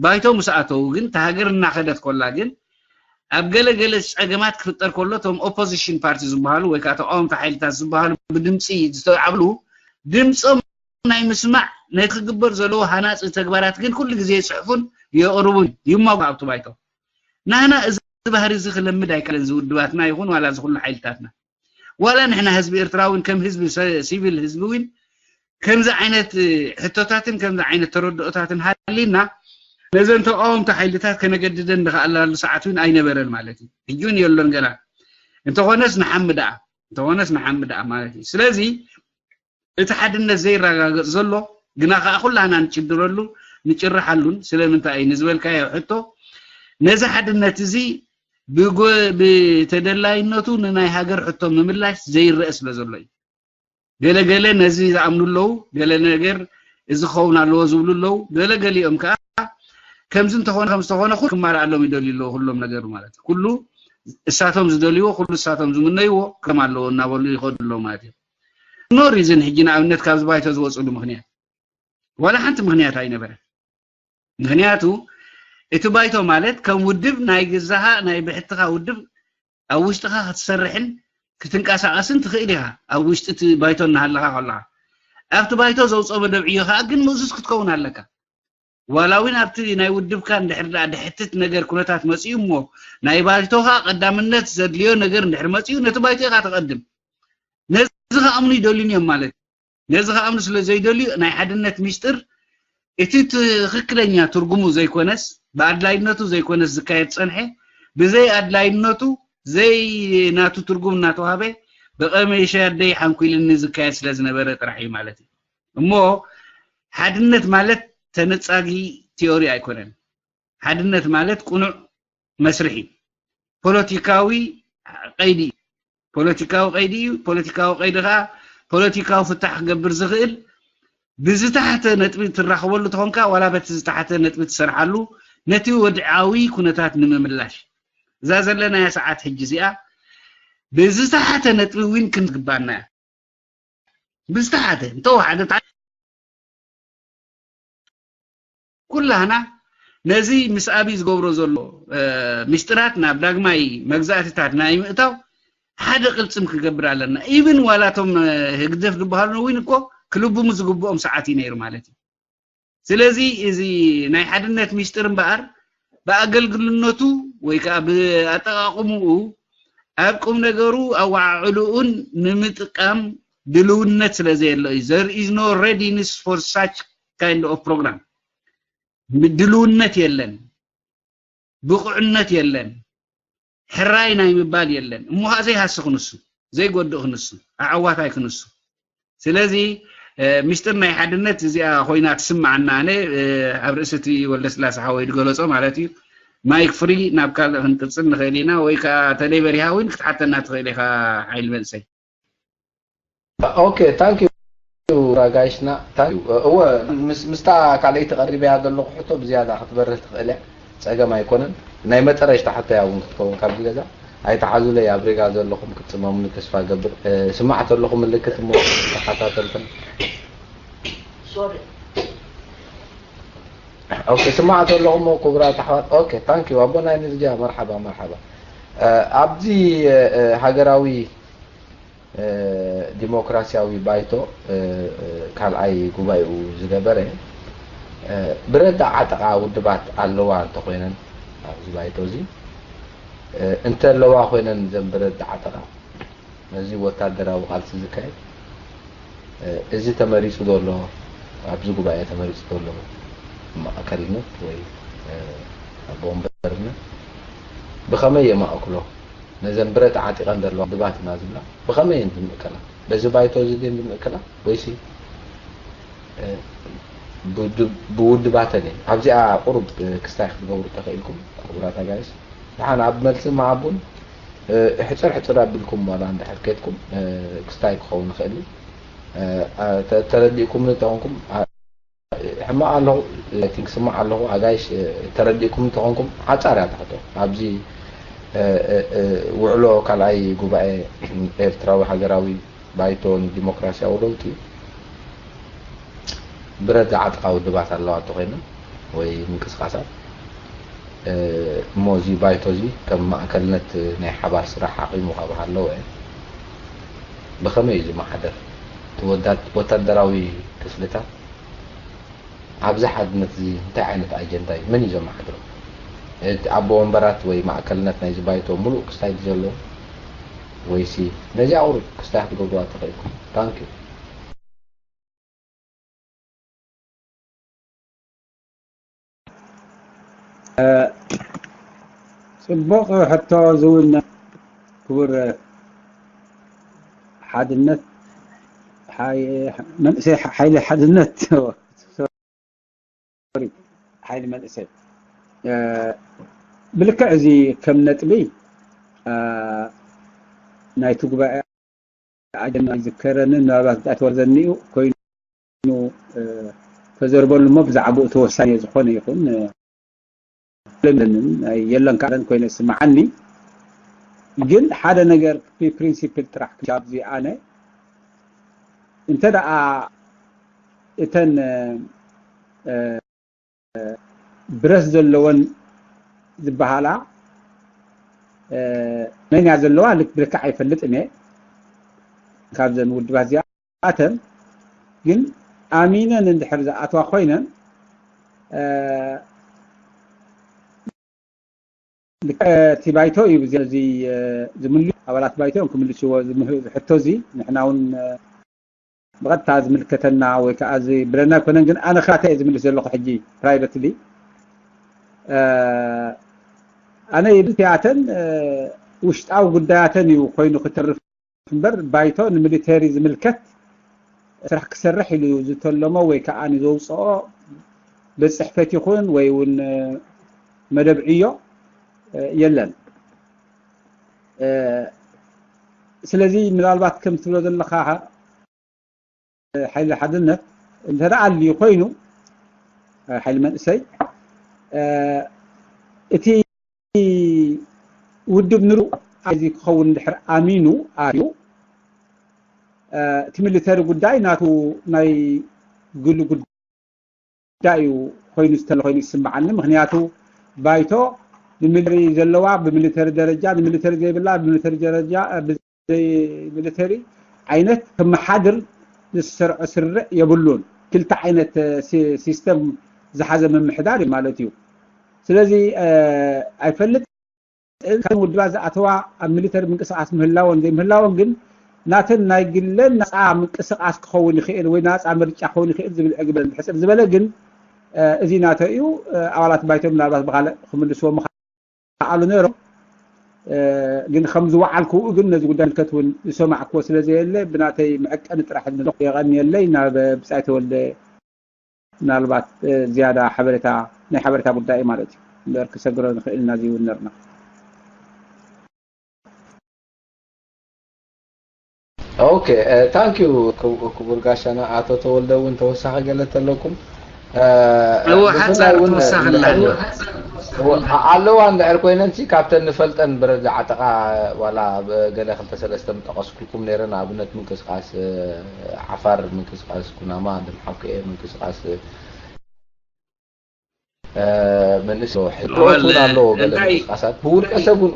ባይቶ ምስ ኣተው ግን፣ እታ ሃገር እናኸደት ኮላ ግን፣ ኣብ ገለ ገለ ጸገማት ክፍጠር ከሎ፣ እቶም ኦፖዚሽን ፓርቲ ዝበሃሉ ወይ ከዓ ተቃወምቲ ሓይልታት ዝበሃሉ ብድምፂ ዝተዓብሉ፣ ድምፆም ናይ ምስማዕ፣ ነቲ ክግበር ዘለዎ ሃናፂ ተግባራት ግን ኩሉ ግዜ ይፅሕፉን የቕርቡን ይማጉ ኣብቲ ባይቶ። ናህና እዚ ባህሪ እዚ ክለምድ ኣይከለን፣ ዝውድባትና ይኹን ዋላ ዝኩሉ ሓይልታትና። ዋላ ንሕና ህዝቢ ኤርትራ እውን ከም ህዝቢ ሰ-፣ ሲቪል ህዝቢ እውን ከምዚ ዓይነት ሕቶታትን ከምዚ ዓይነት ተረድኦታትን ሃሊና ነዘን ተቃወምቲ ሓይልታት ከነገድደን ንኽኣላሉ ሰዓት እውን ኣይነበረን ማለት እዩ። ሕጂ እውን የሎን ገና። እንተኾነስ ንሓሚ ደኣ፣ እንተኾነስ ንሓሚ ደኣ ማለት እዩ። ስለዚ እቲ ሓድነት ዘይረጋገጽ ዘሎ ግና ከኣ ኩላና ንጭድረሉ ንጭርሓሉን ስለምንታይ እዩ ንዝበልካዮ ሕቶ፣ ነዚ ሓድነት እዚ ብጎ-፣ ብተደላይነቱ ንናይ ሃገር ሕቶ ምምላሽ ዘይረአ ስለ ዘሎ እዩ። ገለ ገለ ነዚ ዝኣምኑ ኣለዉ፣ ገለ ነገር እዚ ክኸውን ኣለዎ ዝብሉ ኣለዉ፣ ገለ ገሊኦም ከኣ ከምዚ እንተኾነ፣ ከም ዝተኾነ ኩሉ ክማልኣሎም ይደልዩ ኣለዉ፣ ኩሎም ነገሩ ማለት እዩ። ኩሉ እሳቶም ዝደልይዎ፣ ኩሉ እሳቶም ዝምነይዎ ከም ኣለዎ እናበሉ ይኸዱ ኣለዉ ማለት እዩ። ኖ ሪዝን ሕጂ ንኣብነት ካብዚ ባይቶ ዝወፅሉ ምኽንያት ዋላ ሓንቲ ምኽንያት ኣይነበረን። ምኽንያቱ እቲ ባይቶ ማለት ከም ውድብ ናይ ገዛኻ ናይ ብሕትኻ ውድብ ኣብ ውሽጥኻ ክትሰርሕን ክትንቀሳቐስን ትኽእል ኢኻ፣ ኣብ ውሽጢ እቲ ባይቶ እናሃለኻ ከለኻ። ኣብቲ ባይቶ ዘውፅኦ መደብ ዕዮ ከዓ ግን ምእዙዝ ክትከውን ኣለካ። ዋላ እውን ኣብቲ ናይ ውድብካ እንድሕር ደኣ ድሕትት ነገር ኩነታት መፂኡ እሞ ናይ ባይቶኻ ቀዳምነት ዘድልዮ ነገር እንድሕር መፂኡ ነቲ ባይቶ ኢኻ ተቐድም። ነዚ ክኣምኑ ይደልዩን እዮም ማለት እዩ። ነዚ ክኣምኑ ስለ ዘይደልዩ ናይ ሓድነት ሚስጥር እቲ ትኽክለኛ ትርጉሙ ዘይኮነስ ብኣድላይነቱ ዘይኮነስ ዝካየድ ፀንሐ ብዘይ ኣድላይነቱ ዘይ ናቱ ትርጉም እናተዋህበ ብቐመይ ሸደይ ሓንኩልኒ ዝካየድ ስለ ዝነበረ ጥራሕ እዩ ማለት እዩ። እሞ ሓድነት ማለት ተነጻጊ ቲዮሪ ኣይኮነን። ሓድነት ማለት ቅኑዕ መስርሕ እዩ። ፖለቲካዊ ቀይዲ እዩ። ፖለቲካዊ ቀይዲ እዩ። ፖለቲካዊ ቀይዲ ከዓ ፖለቲካዊ ፍታሕ ክገብር ዝኽእል ብዝተሓተ ነጥቢ ትራኸበሉ ተኾንካ ዋላ በቲ ዝተሓተ ነጥቢ ትሰርሓሉ ነቲ ወድዓዊ ኩነታት ንምምላሽ እዛ ዘለናያ ሰዓት ሕጂ እዚኣ ብዝተሓተ ነጥቢ እውን ክንግባና እያ። ብዝተሓተ እንተወሓደ ኩላህና ነዚ ምስ ኣብይ ዝገብሮ ዘሎ ሚስጥራት ናብ ዳግማይ መግዛእትታት ናይ ምእታው ሓደ ቅልፅም ክገብር ኣለና። ኢብን ዋላቶም ህግደፍ ዝበሃሉ እውን እኮ ክልብሙ ዝግብኦም ሰዓት እዩ ነይሩ ማለት እዩ። ስለዚ እዚ ናይ ሓድነት ሚስጥር እምበኣር ብኣገልግልነቱ ወይ ከዓ ብኣጠቃቅምኡ ኣብ ቁም ነገሩ ኣወዓዕልኡን ንምጥቃም ድልውነት ስለ ዘየሎ እዩ። There is no readiness for such kind of program። ድልውነት የለን፣ ብቑዕነት የለን፣ ሕራይ ናይ ምባል የለን። እሞ ከዓ ዘይሃሲ ክንሱ፣ ዘይጎድእ ክንሱ፣ ኣዕዋታይ ክንሱ። ስለዚ ሚስጥር ናይ ሓድነት እዚኣ ኮይና ትስምዓና። ኣነ ኣብ ርእሲ እቲ ወልደስላሴ ሓወይ ዝገለጾ ማለት እዩ። ማይክ ፍሪ ናብ ካልእ ክንቅጽል ንኽእል ኢና ወይ ከዓ ተለይ በሪሃ እውን ክትሓተና ትኽእል ኢኻ ሓይል መንእሰይ። Okay, thank you ጋይስና። Thank you። እወ ምስ ምስታ ካልኣይቲ ቀሪበያ ዘለኹ ሕቶ ብዝያዳ ክትበርህ ትኽእል እያ። ጸገም ኣይኮነን። ናይ መጠረሽታ ሕቶያ እውን ክትከውን ካብዚ ገዛ ኣይትሓዙለይ። ኣብ ሪጋ ዘለኹም ክትጽመሙኒ ተስፋ ገብር። ስማዕ ተለኹ ምልክት እሞ ተኸታተልትን። ኦኬ፣ ስማዕ ተለኹ እሞ ክቡራት ኣሕዋት። ኦኬ፣ ታንክ ዩ ኣቦና ንርጃ። መርሓባ መርሓባ። ኣብዚ ሃገራዊ ዲሞክራሲያዊ ባይቶ ካልኣይ ጉባኤኡ ዝገበረ፣ ብረት ዝዓጠቓ ውድባት ኣለዋ እንተኾይነን ኣብዚ ባይቶ እዚ እንተለዋ ኮይነን ዘን ብረት ዝዓጠቓ ነዚ ወታደራዊ ቃልሲ ዝካየድ እዚ ተመሪፁ ዘሎ ኣብዚ ጉባኤ ተመሪፁ ዘሎ ማእከልነት ወይ ኣቦ ወንበርነት ብኸመይ የማእክሎ? ነዘን ብረት ዓጢቐን ዘለዋ ውድባት ኢና ዝብላ ብኸመይ እየን ዝምእከላ? በዚ ባይቶ እዚ ድየን ዝምእከላ ወይሲ ብውድባተን እየን? ኣብዚኣ ቁሩብ ክስታይ ክትገብሩ ተኽኢልኩም ክቡራት ኣጋይሽ። ደሓን ኣብ መልሲ መሃቡን ሕፅር ሕፅር ኣቢልኩም ዋላ እንድሕር ከድኩም ክስታይ ክኸውን ይኽእል እዩ። ተረዲእኩም እንተኾንኩም ሕማቕ ኣለኹ፣ ክስማዕ ኣለኹ። ኣጋይሽ ተረዲእኩም እንተኾንኩም ሓፃር እያ ትሕቶ ኣብዚ ውዕሎ ካልኣይ ጉባኤ ኤርትራዊ ሃገራዊ ባይቶ ንዲሞክራሲያዊ ለውጢ ብረት ዝዓጥቃ ውድባት ኣለዋ እንተኾይነን ወይ ምንቅስቃሳት እሞ እዚ ባይቶ እዚ ከም ማእከልነት ናይ ሓባር ስራሕ ኣቂሙ ካብ ሃለወ ብኸመይ እዩ ዝመሓደር? እቲ ወዳት- ወታደራዊ ክፍልታት ኣብዚ ሓድነት እዚ እንታይ ዓይነት ኣጀንዳ እዩ? መን እዩ ዘመሓድሮ? እቲ ኣቦ ወንበራት ወይ ማእከልነት ናይዚ ባይቶ ሙሉእ ክስታይ ድዩ ዘለዎ? ወይሲ ነዚኣ ቁሩብ ክስታይ ክትገብርዋ ተኽእልኩም? ታንኪዩ። ጽቡቕ ሕቶ ዝውን ክቡር ሓድነት ሓይ- መንእሰይ ሓይሊ ሓድነት ሶሪ ሓይሊ መንእሰይ ብልክዕ እዚ ከም ነጥቢ ናይቲ ጉባኤ ኣጀንዳ ይዝከረንን ምናልባት ብጣዕቲ ወርዘኒኡ ኮይኑ ተዘርበሉ እሞ ብዛዕባኡ ተወሳኒ ዝኾነ ይኹን የለን ካለን ኮይነ ስምዓኒ። ግን ሓደ ነገር ፕሪንሲፕል ጥራሕ ክሻብ እዚ ኣነ እንተ ደኣ እተን ብረት ዘለወን ዝበሃላ መን እያ ዘለዋ ልክ ብልክዕ ኣይፈልጥን እየ ካብዘን ውድባት እዚኣተን ግን ኣሚነን እንድሕር ዝኣትዋ ኮይነን እቲ ባይቶ እዩ እዚ ዝምልዩ ኣባላት ባይቶ እዮም ክምልስዎ ዝሕቶ እዚ ንሕና እውን ብቐጥታ ዝምልከተና ወይ ከዓ እዚ ብለና ኣይኮነን ግን ኣነ ክራተ እየ ዝምልስ ዘለኹ ሕጂ ፕራይቨትሊ ኣነ ይብል እቲኣተን ውሽጣዊ ጉዳያተን እዩ ኮይኑ ክትርፍ እምበር ባይቶ ንሚሊተሪ ዝምልከት ስራሕ ክሰርሕ ኢሉ ዝተለሞ ወይ ከዓ ንዘውፅኦ ቤት ፅሕፈት ይኹን ወይ እውን መደብ ዕዮ የለን ስለዚ ምናልባት ከም ትብሎ ዘለካ ሓይሊ ሓድነት እንተ ኣልዩ ኮይኑ ሓይሊ መንእሰይ እቲ ውድብ ንሩ እዚ ክኸውን ድሕር ኣሚኑ ኣዩ እቲ ሚሊተሪ ጉዳይ ናቱ ናይ ግሉ ጉዳይ እዩ ኮይኑ ዝተለ ኮይኑ ይስምዓኒ ምክንያቱ ባይቶ ንሚሊተሪ ዘለዋ ብሚሊተሪ ደረጃ ንሚሊተሪ ዘይብላ ብሚሊተሪ ደረጃ ብዘይ ሚሊተሪ ዓይነት ክመሓድር ዝሰርዖ ስርዕ የብሉን ክልተ ዓይነት ሲስተም ዝሓዘ ምምሕዳር እዩ ማለት እዩ ስለዚ ኣይፈልጥ ከም ውድባት ዝኣተዋ ኣብ ሚሊተሪ ምንቅስቃስ ምህላወን ዘይምህላወን ግን ናተን ናይ ግለን ነፃ ምንቅስቃስ ክኸውን ይኽእል ወይ ናፃ ምርጫ ክኸውን ይኽእል ዝብል ዕግበን ብሕፅር ዝበለ ግን እዚ ናተ እዩ ኣባላት ባይቶ ምናልባት ብካልእ ክምልስዎ ምኽኣሉ ነይሮም ግን ከም ዝወዓልክኡ ግን ነዚ ጉዳይ ምልከት እውን ዝሰማዕክዎ ስለ ዘየለ ብናተይ መዐቀኒ ጥራሕ የቐንየለይ ናብ ብፃይ ተወልደ ምናልባት ዝያዳ ሓበሬታ ናይ ሓበሬታ ጉዳይ ማለት እዩ እምበር ክሰግሮ ንኽእል ኢና ዝይውነርና ኦኬ ታንክ ዩ ክቡር ጋሻና ኣቶ ተወልደ እውን ተወሳኺ ገለ ተለኩም እወ ሓፃር ተወሳኺ ኣለዋ ኣለዋ እንድሕር ኮይነን ሲ ካብተን ንፈልጠን ብረት ዝዓጠቃ ዋላ ገለ ክልተ ሰለስተ ምጠቀስኩልኩም ነይረ ንኣብነት ምንቅስቃስ ዓፋር ምንቅስቃስ ኩናማ ድምሓኩኤ ምንቅስቃስ መንእሰ ሕቶት እውን ኣለዎ ገለ ምንቅስቃሳት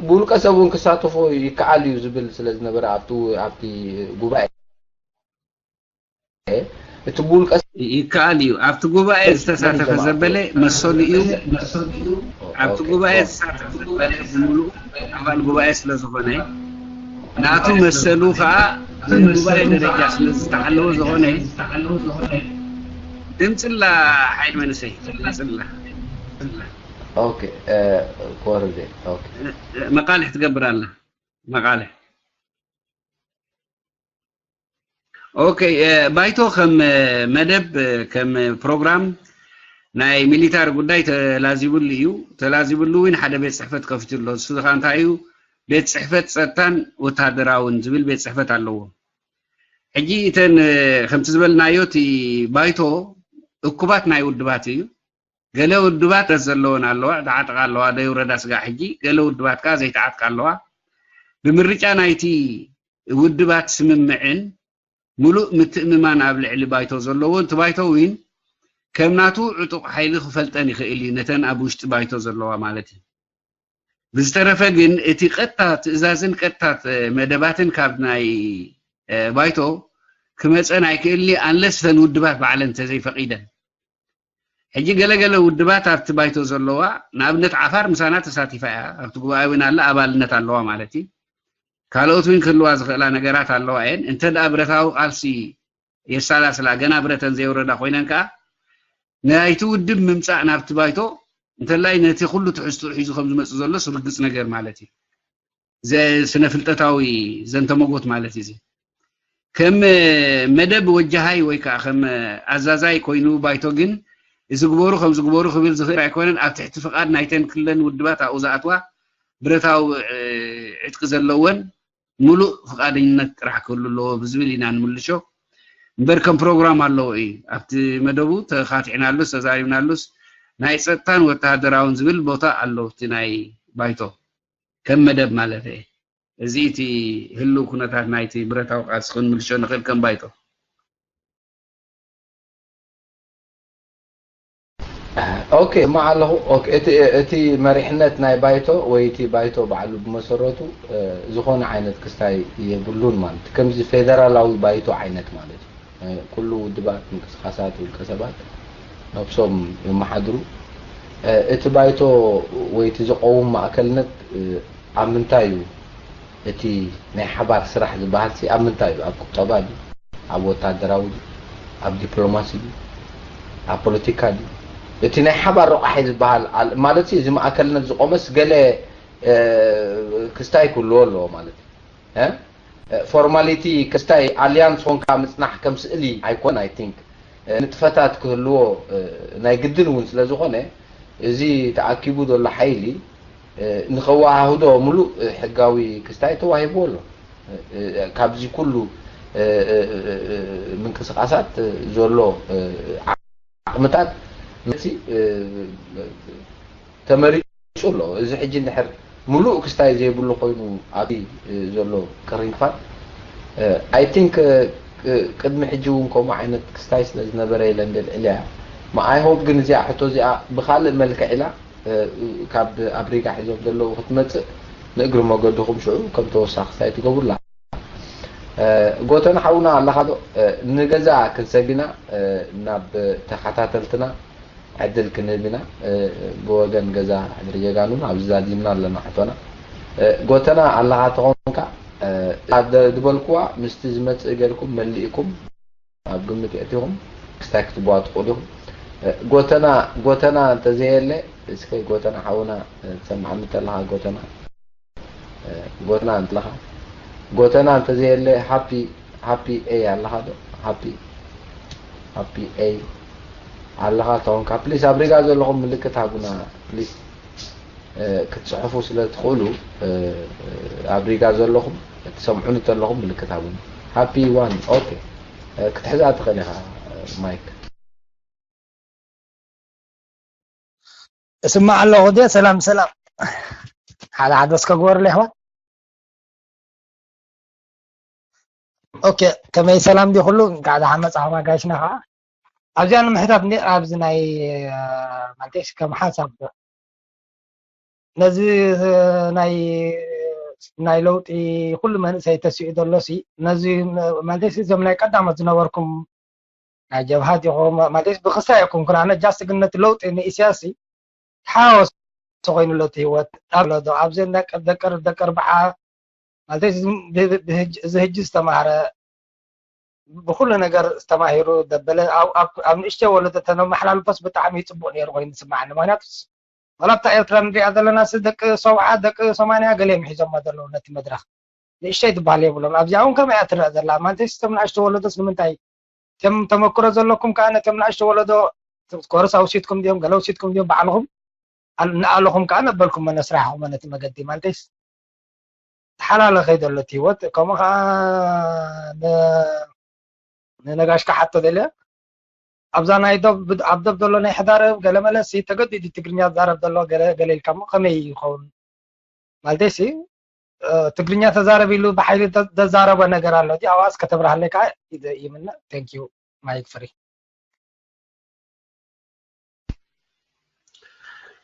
ብውልቀ ሰብ እውን ክሳተፎ ይከኣል እዩ ዝብል ስለ ዝነበረ ኣብቲ ጉባኤ እቲ ብውልቀ ይከኣል እዩ ኣብቲ ጉባኤ ዝተሳተፈ ዘበለ መሰሉ እዩ ኣብቲ ጉባኤ ዝተሳተፈ ዘበለ ብምሉእ ኣባል ጉባኤ ስለ ዝኾነ ናቱ መሰሉ ከዓ ብጉባኤ ደረጃ ስለ ዝተሓለወ ዝኾነ ድምፅላ ሓይል መንእሰይ ድምፅላ ኦኬ ክወርድ ኦኬ መቃልሕ ትገብር ኣላ መቃልሕ ኦኬ ባይቶ ከም መደብ ከም ፕሮግራም ናይ ሚሊታሪ ጉዳይ ተላዚብሉ እዩ ተላዚብሉ እውን ሓደ ቤት ፅሕፈት ከፊቱ ኣሎ እሱ ከዓ እንታይ እዩ ቤት ጽሕፈት ጸጥታን ወተሃደራውን ዝብል ቤት ጽሕፈት ኣለዎ። ሕጂ እተን ከምቲ ዝበልናዮ እቲ ባይቶ እኩባት ናይ ውድባት እዩ። ገለ ውድባት ዘለወን ኣለዋ፣ ተዓጥቃ ኣለዋ፣ ደይ ውረዳ ስጋዕ ሕጂ። ገለ ውድባት ከኣ ዘይተዓጥቃ ኣለዋ። ብምርጫ ናይቲ ውድባት ስምምዕን ምሉእ ምትእምማን ኣብ ልዕሊ ባይቶ ዘለዎ፣ እቲ ባይቶ እውን ከም ናቱ ዕጡቕ ሓይሊ ክፈልጠን ይኽእል እዩ፣ ነተን ኣብ ውሽጢ ባይቶ ዘለዋ ማለት እዩ። ብዝተረፈ ግን እቲ ቀጥታ ትእዛዝን ቀጥታ መደባትን ካብ ናይ ባይቶ ክመፀን ኣይክእልኒ፣ ኣንለስ እተን ውድባት ባዕለን እንተዘይፈቒደን። ሕጂ ገለገለ ውድባት ኣብቲ ባይቶ ዘለዋ፣ ንኣብነት ዓፋር ምሳና ተሳቲፋ እያ፣ ኣብቲ ጉባኤ እውን ኣላ፣ ኣባልነት ኣለዋ ማለት እዩ። ካልኦት እውን ክህልዋ ዝኽእላ ነገራት ኣለዋ እየን። እንተ ደኣ ብረታዊ ቃልሲ የሳላስላ፣ ገና ብረተን ዘየውረዳ ኮይነን ከኣ፣ ናይቲ ውድብ ምምጻእ ናብቲ ባይቶ፣ እንተላይ ነቲ ኩሉ ትሕዝትኡ ሒዙ ከም ዝመጽእ ዘሎ ስርግጽ ነገር ማለት እዩ። ዘ-፣ ስነ ፍልጠታዊ ዘንተመጎት ማለት እዩ እዚ። ከም መደብ ወጃሃይ ወይ ከኣ ከም ኣዛዛይ ኮይኑ ባይቶ ግን፣ እዚ ግበሩ፣ ከምዚ ግበሩ ክብል ዝኽእል ኣይኮነን። ኣብ ትሕቲ ፍቓድ ናይተን ክለን ውድባት ኣብኡ ዝኣትዋ ብረታዊ፣ እ፣ ዕጥቂ ዘለወን፣ ምሉእ ፍቓደኝነት ጥራሕ ክህሉ ኣለዎ ብዝብል ኢና ንምልሾ። እምበር ከም ፕሮግራም ኣለዎ እዩ። ኣብቲ መደቡ ተኻቲዕናሉስ ተዛሪብናሉስ ናይ ጸጥታን ወተሃደራውን ዝብል ቦታ ኣለዎ፣ እቲ ናይ ባይቶ ከም መደብ ማለት እየ። እዚ እቲ ህልው ኩነታት ናይቲ ብረታዊ ቃልሲ ክንምልሾ ንኽእል ከም ባይቶ። ኦኬ፣ እማ ኣለኹ። ኦኬ፣ እቲ፣ እቲ መሪሕነት ናይ ባይቶ ወይ እቲ ባይቶ ባዕሉ ብመሰረቱ፣ እ፣ ዝኾነ ዓይነት ክስታይ የብሉን ማለት፣ ከምዚ ፌደራላዊ ባይቶ ዓይነት ማለት እዩ። እ፣ ኩሉ ውድባት፣ ምንቅስቃሳት፣ ውልቀ ሰባት ነብሶም የመሓድሩ። እ፣ እቲ ባይቶ ወይ እቲ ዝቀውም ማእከልነት፣ እ፣ ኣብ ምንታይ እዩ እቲ ናይ ሓባር ስራሕ ዝበሃል ሲ ኣብ ምንታይ እዩ? ኣብ ቁጠባ ድዩ? ኣብ ወታደራዊ ድዩ? ኣብ ዲፕሎማሲ ድዩ? ኣብ ፖለቲካ ድዩ? እቲ ናይ ሓባር ረቋሒ ዝበሃል ኣል-፣ ማለት ሲ እዚ ማእከልነት ዝቆመስ ገለ፣ እ፣ ክስታይ ክህልዎ ኣለዎ ማለት እዩ። እ? ፎርማሊቲ ክስታይ ኣልያንስ ኮንካ ምጽናሕ ከም ስእሊ ኣይኮን፣ I think። እ፣ ንጥፈታት ክህልዎ፣ እ፣ ናይ ግድን እውን ስለ ዝኾነ፣ እዚ ተኣኪቡ ዘሎ ሓይሊ፣ እ፣ ንኸወሃህዶ ምሉእ፣ እ፣ ሕጋዊ ክስታይ ተዋሂብዎ ኣሎ። እ፣ እ፣ ካብዚ ኩሉ፣ እ፣ እ፣ እ፣ እ፣ ምንቅስቃሳት፣ እ፣ ዘሎ፣ እ፣ ዓቕምታት ነቲ፣ እ፣ ተመሪጹ ኣሎ። እዚ ሕጂ እንድሕር ምሉእ ክስታይ ዘይብሉ ኮይኑ ኣብዚ፣ እ፣ ዘሎ ቅርንፋን፣ እ፣ I think፣ እ፣ ቅ-፣ ቅድሚ ሕጂ እውን ከምኡ ዓይነት ክስታይ ስለ ዝነበረ ኢለ እንደ ልዕልያ። ማ-፣ I hope ግን እዚኣ ሕቶ እዚኣ ብኻልእ መልክዕ ኢላ፣ እ፣ ካብ ኣብ ሪጋ ሒዞም ዘለዉ ክትመጽእ ንእግሪ መገድኹም ሽዑ ከም ተወሳኺ ክስታይ ትገብሩላ። እ፣ ጎተና ሓውና ኣለኻ ዶ? እ፣ ንገዛ ክንሰግ ኢና፣ እ፣ ናብ ተኸታተልትና ዕድል ክንህብ ኢና። እ፣ ብወገን ገዛ ሕድሪ ጀጋኑን ኣብዚ ዛዚምና ኣለና ሕቶና። እ፣ ጎተና ኣለኻ ተኾንካ፣ እ፣ እዛ ደ-፣ ዝበልኩዋ ምስቲ ዝመጽእ ጌርኩም መሊእኩም ኣብ ግምት የእቲኹም ክስታይ ክትበዋ ትኽእሉ ኢኹም። እ፣ ጎተና፣ ጎተና እንተዘየለ፣ እስከ ጎተና ሓውና፣ እ፣ ትሰምዓኒ እንተለኻ ጎተና፣ እ፣ ጎተና እንተለኻ፣ ጎተና እንተዘየለ ሃፒ፣ ሃፒ ኤይ ኣለኻ ዶ? ሃፒ፣ ሃፒ ኤይ ኣለኻ ተኾንካ፣ ፕሊስ ኣብ ሪጋ ዘለኹም ምልክት ሃቡና ፕሊስ። እ፣ ክትጽሕፉ ስለ ትኽእሉ፣ እ፣ ኣብ ሪጋ ዘለኹም ትሰምዑኒ እንተለኹም ምልክት ሃቡኒ። ሃፒ ዋን፣ ኦኬ። እ፣ ክትሕዛ ትኽእል ኢኻ፣ እ፣ ማይክ። እስማዕ ኣለኹ ድየ? ሰላም ሰላም። ሓደ ሓደ እስከ ግበሩለይ ኣሕዋት። ኦኬ፣ ከመይ ሰላም ድዩ ኩሉ? እንካዕ ደሓን መጻኹም ኣጋይሽና ኸዓ። ኣብዚኣ ንምሕታት እንድየ ኣብዚ ናይ፣ እ፣ ማለተይስ ከም ሓሳብ ነዚ፣ እ፣ ናይ ናይ ለውጢ ኩሉ መንእሰይ ተሲኡ ዘሎ ሲ ነዚ ን-፣ ማለተይስ እዞም ናይ ቀዳሞት ዝነበርኩም ናይ ጀብሃ ዲኹም ማለተይስ ብክስታይ ኢኹም ግን ኣነ ጃስት ግን ነቲ ለውጢ ንኢሳያስ ሲ ተሓዋወሰ ኮይኑ ኣሎ እቲ ህይወት ኣሎ ዶ ኣብዚ እንዳ ቀ-፣ ደቂ ደቂ ኣርብዓ ማለተይስ ብ-፣ ብ-፣ ብህጅ-፣ እዚ ህጂ ዝተማህረ ብኩሉ ነገር ዝተማሂሩ ደበለ ኣብ፣ ኣብ፣ ኣብ ንእሽተይ ወለዶ ተነመሓላልፎስ ብጣዕሚ እዩ ጽቡቕ ነይሩ ኮይኑ ዝስምዓኒ። ምኽንያቱስ ዋላ ኣብታ ኤርትራ ንሪኣ ዘለና ሲ ደቂ ሰብዓ ደቂ ሰማንያ ገለ እዮም ሒዞሞ ዘለዉ ነቲ መድረኽ። ንእሽተይ ትበሃል የብሎም። ኣብዚኣ እውን ከምኣ እያ ትረኣ ዘላ። ማለተይስ እቶም ንኣሽቱ ወለዶስ ንምንታይ እቶም ተመክሮ ዘለኩም ከኣ ነቶም ንኣሽቱ ወለዶ ኮርስ ኣውሲትኩም ድዮም ገለ ኣውሲትኩም ድዮም ባዕልኹም ኣል-፣ ንኣለኹም ከኣ ነበልኩሞ ነስራሕኹሞ ነቲ መገዲ ማለተይስ ተሓላለ ከይደሎ እቲ ህይወት። ከምኡ ከዓ ን-፣ ንነጋሽ ክሓቶ ደልየ። ኣብዛ ናይ ዶብ፣ ኣብ ዶብ ዘሎ ናይ ሕዳርብ ገለመለ ሲ ተገዲዱ ትግርኛ ዝዛረብ ዘሎ ገለ፣ ገለ ኢልካ እሞ ከመይ ይኸውን? ማለተይ ሲ፣ እ፣ ትግርኛ ተዛረብ ኢሉ ብሓይሊ ተ-፣ ዘዛረቦ ነገር ኣሎ። እቲ ኣብኣስ ከተብርሃለይ ከዓ ይደ-፣ ይምነ። Thank you. ማይክ ፍሪ።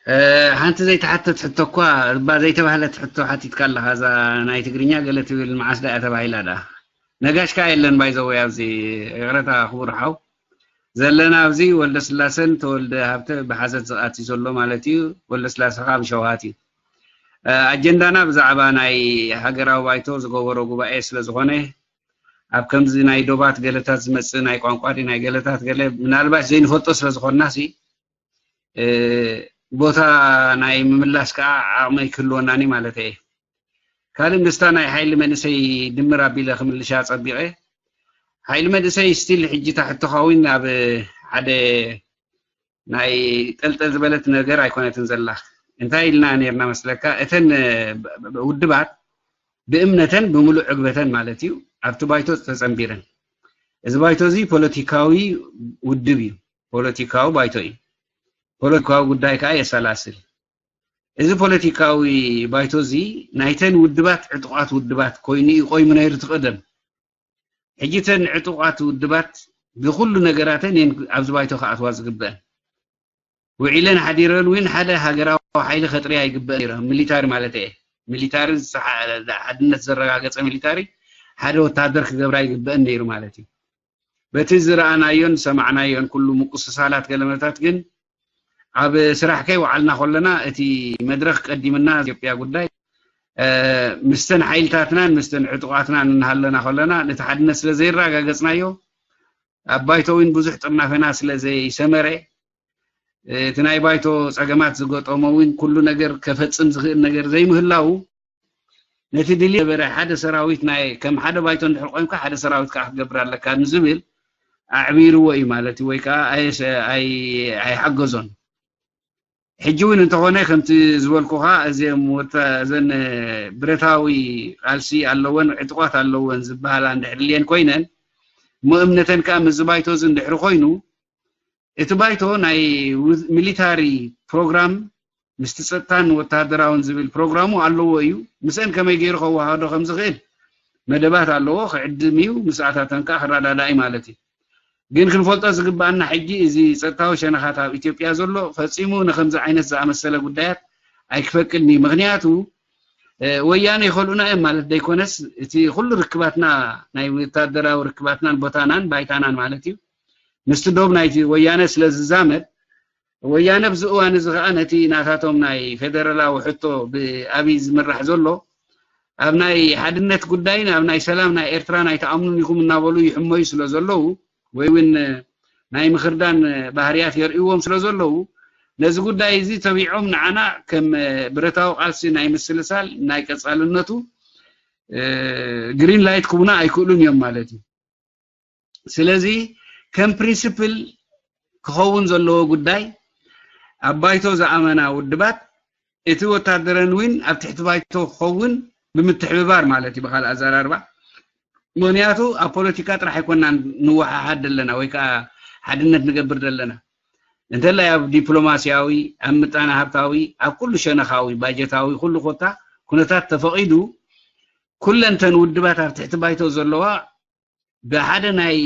እ፣ ሓንቲ ዘይተሓተት ሕቶ እኳ፣ እባ ዘይተባህለት ሕቶ ሓቲትካ ኣለኻ። እዛ ናይ ትግርኛ ገለ ትብል መዓስ ደኣ ተባሂላ ደኣ? ነጋሽ ከኣ የለን ባይዘወይ ኣብዚ። ይቕረታ ክቡር ሓው። ዘለና ኣብዚ ወልደ ስላሰን ተወልደ ሃብተ ብሓዘት ዝኣትዩ ዘሎ ማለት እዩ። ወልደ ስላሰ ከኣ ብሸውሃት እዩ። እ፣ ኣጀንዳና ብዛዕባ ናይ ሃገራዊ ባይቶ ዝገበሮ ጉባኤ ስለ ዝኾነ፣ ኣብ ከምዚ ናይ ዶባት ገለታት ዝመጽእ ናይ ቋንቋ ድዩ ናይ ገለታት ገለ ምናልባሽ ዘይንፈልጦ ስለ ዝኾንና ሲ፣ እ፣ ቦታ ናይ ምምላስ ከኣ ዓቕሚ ኣይክህልወናን እዩ ማለት እየ። ካልእ ምስታ ናይ ሓይሊ መንእሰይ ድምር ኣቢለ ክምልሻ ጸቢቐ። ሓይሊ መንእሰይ ስቲል ሕጂ እታ ሕቶኻ እውን ኣብ ሓደ ናይ ጠልጠል ዝበለት ነገር ኣይኮነትን ዘላ። እንታይ ኢልና ነርና መስለካ? እተን፣ እ፣ ብ-፣ ብ-፣ ውድባት ብእምነተን ብምሉእ ዕግበተን ማለት እዩ ኣብቲ ባይቶ ተጸንቢረን። እዚ ባይቶ እዚ ፖለቲካዊ ውድብ እዩ። ፖለቲካዊ ባይቶ እዩ። ፖለቲካዊ ጉዳይ ከኣ የሰላስል። እዚ ፖለቲካዊ ባይቶ እዚ ናይተን ውድባት ዕጡቓት ውድባት ኮይኑ እዩ ቆይሙ ነይሩ እቲ ቀደም። ሕጂ እተን ዕጡቓት ውድባት ብኹሉ ነገራተን እየን ኣብዚ ባይቶ ክኣትዋ ዝግበአን። ውዒለን ሓዲረን እውን ሓደ ሃገራዊ ሓይሊ ከጥርያ ይግበአን ነይሩ። ሚሊታሪ ማለት እየ። ሚሊታሪ ዝሓ-፣ ሓድነት ዘረጋገጸ ሚሊታሪ ሓደ ወታደር ክገብራ ይግበአን ነይሩ ማለት እዩ። በቲ ዝረኣናዮን ዝሰማዕናዮን ኩሉ ምቁስሳላት ገለመታት ግን ኣብ ስራሕ ከይወዓልና ከለና እቲ መድረኽ ቀዲምና ኢትዮጵያ ጉዳይ፣ እ፣ ምስተን ሓይልታትናን ምስተን ዕጡቓትናን እናሃለና ከለና ነቲ ሓድነት ስለ ዘይረጋገጽናዮ ኣብ ባይቶ እውን ብዙሕ ጥርናፈና ስለ ዘይሰመረ፣ እቲ ናይ ባይቶ ጸገማት ዝገጠሞ እውን ኩሉ ነገር ከፈጽም ዝኽእል ነገር ዘይምህላዉ፣ ነቲ ድልየት ነበረ ሓደ ሰራዊት ናይ፣ ከም ሓደ ባይቶ እንድሕር ቆይምካ ሓደ ሰራዊት ከዓ ክትገብር ኣለካ ንዝብል ኣዕቢርዎ እዩ ማለት እዩ፣ ወይ ከዓ ኣየሰ-፣ ኣይ-፣ ኣይሓገዞን። ሕጂ እውን እንተኾነ ከምቲ ዝበልኩኻ እዚኦም ወታ-፣ እዘን ብረታዊ ቃልሲ ኣለወን፣ ዕጡቓት ኣለወን ዝበሃላ እንድሕር ድልየን ኮይነን፣ እሞ እምነተን ከዓ ምስዚ ባይቶ እዚ እንድሕሪ ኮይኑ፣ እቲ ባይቶ ናይ ው-፣ ሚሊታሪ ፕሮግራም ምስቲ ጸጥታን ወተሃደራውን ዝብል ፕሮግራሙ ኣለዎ እዩ። ምስአን ከመይ ገይሩ ከወሃዶ ከም ዝኽእል መደባት ኣለዎ። ክዕድም እዩ፣ ምስኣታተን ከኣ ክረዳዳእ እዩ ማለት እዩ። ግን ክንፈልጦ ዝግብኣና ሕጂ እዚ ጸጥታዊ ሸነኻት ኣብ ኢትዮጵያ ዘሎ ፈጺሙ ንከምዚ ዓይነት ዝኣመሰለ ጉዳያት ኣይክፈቅድን እዩ። ምኽንያቱ፣ እ፣ ወያነ ይኸልኡና እዮም ማለት ዘይኮነስ፣ እቲ ኩሉ ርክባትና፣ ናይ ወታደራዊ ርክባትናን ቦታናን ባይታናን ማለት እዩ፣ ምስቲ ዶብ ናይቲ ወያነ ስለ ዝዛመድ፣ ወያነ ኣብዚ እዋን እዚ ኸኣ ነቲ ናታቶም ናይ ፌደራላዊ ሕቶ ብኣብይ ዝምራሕ ዘሎ፣ ኣብ ናይ ሓድነት ጉዳይን ኣብ ናይ ሰላም ናይ ኤርትራን ኣይትኣምኑን ኢኹም እናበሉ ይሕመዩ ስለ ዘለዉ፣ ወይ እውን ናይ ምኽርዳን ባህርያት የርእይዎም ስለ ዘለዉ፣ ነዚ ጉዳይ እዚ ተቢዖም ንዓና ከም ብረታዊ ቃልሲ ናይ ምስልሳል ናይ ቀጻልነቱ፣ እ፣ ግሪን ላይት ክቡና ኣይክእሉን እዮም ማለት እዩ። ስለዚ ከም ፕሪንስፕል ክኸውን ዘለዎ ጉዳይ ኣብ ባይቶ ዝኣመና ውድባት እቲ ወታደረን እውን ኣብ ትሕቲ ባይቶ ክኸውን ብምትሕብባር ማለት እዩ ብኻልእ ኣዘራርባ። ምኽንያቱ ኣብ ፖለቲካ ጥራሕ ኣይኮናን ንወሓሓድ ዘለና ወይ ከዓ ሓድነት ንገብር ዘለና። እንተላይ ኣብ ዲፕሎማስያዊ፣ ኣብ ምጣነ ሃብታዊ፣ ኣብ ኩሉ ሸነኻዊ፣ ባጀታዊ፣ ኩሉ ኮታ ኩነታት ተፈቒዱ ኩለንተን ውድባት ኣብ ትሕቲ ባይቶ ዘለዋ ብሓደ ናይ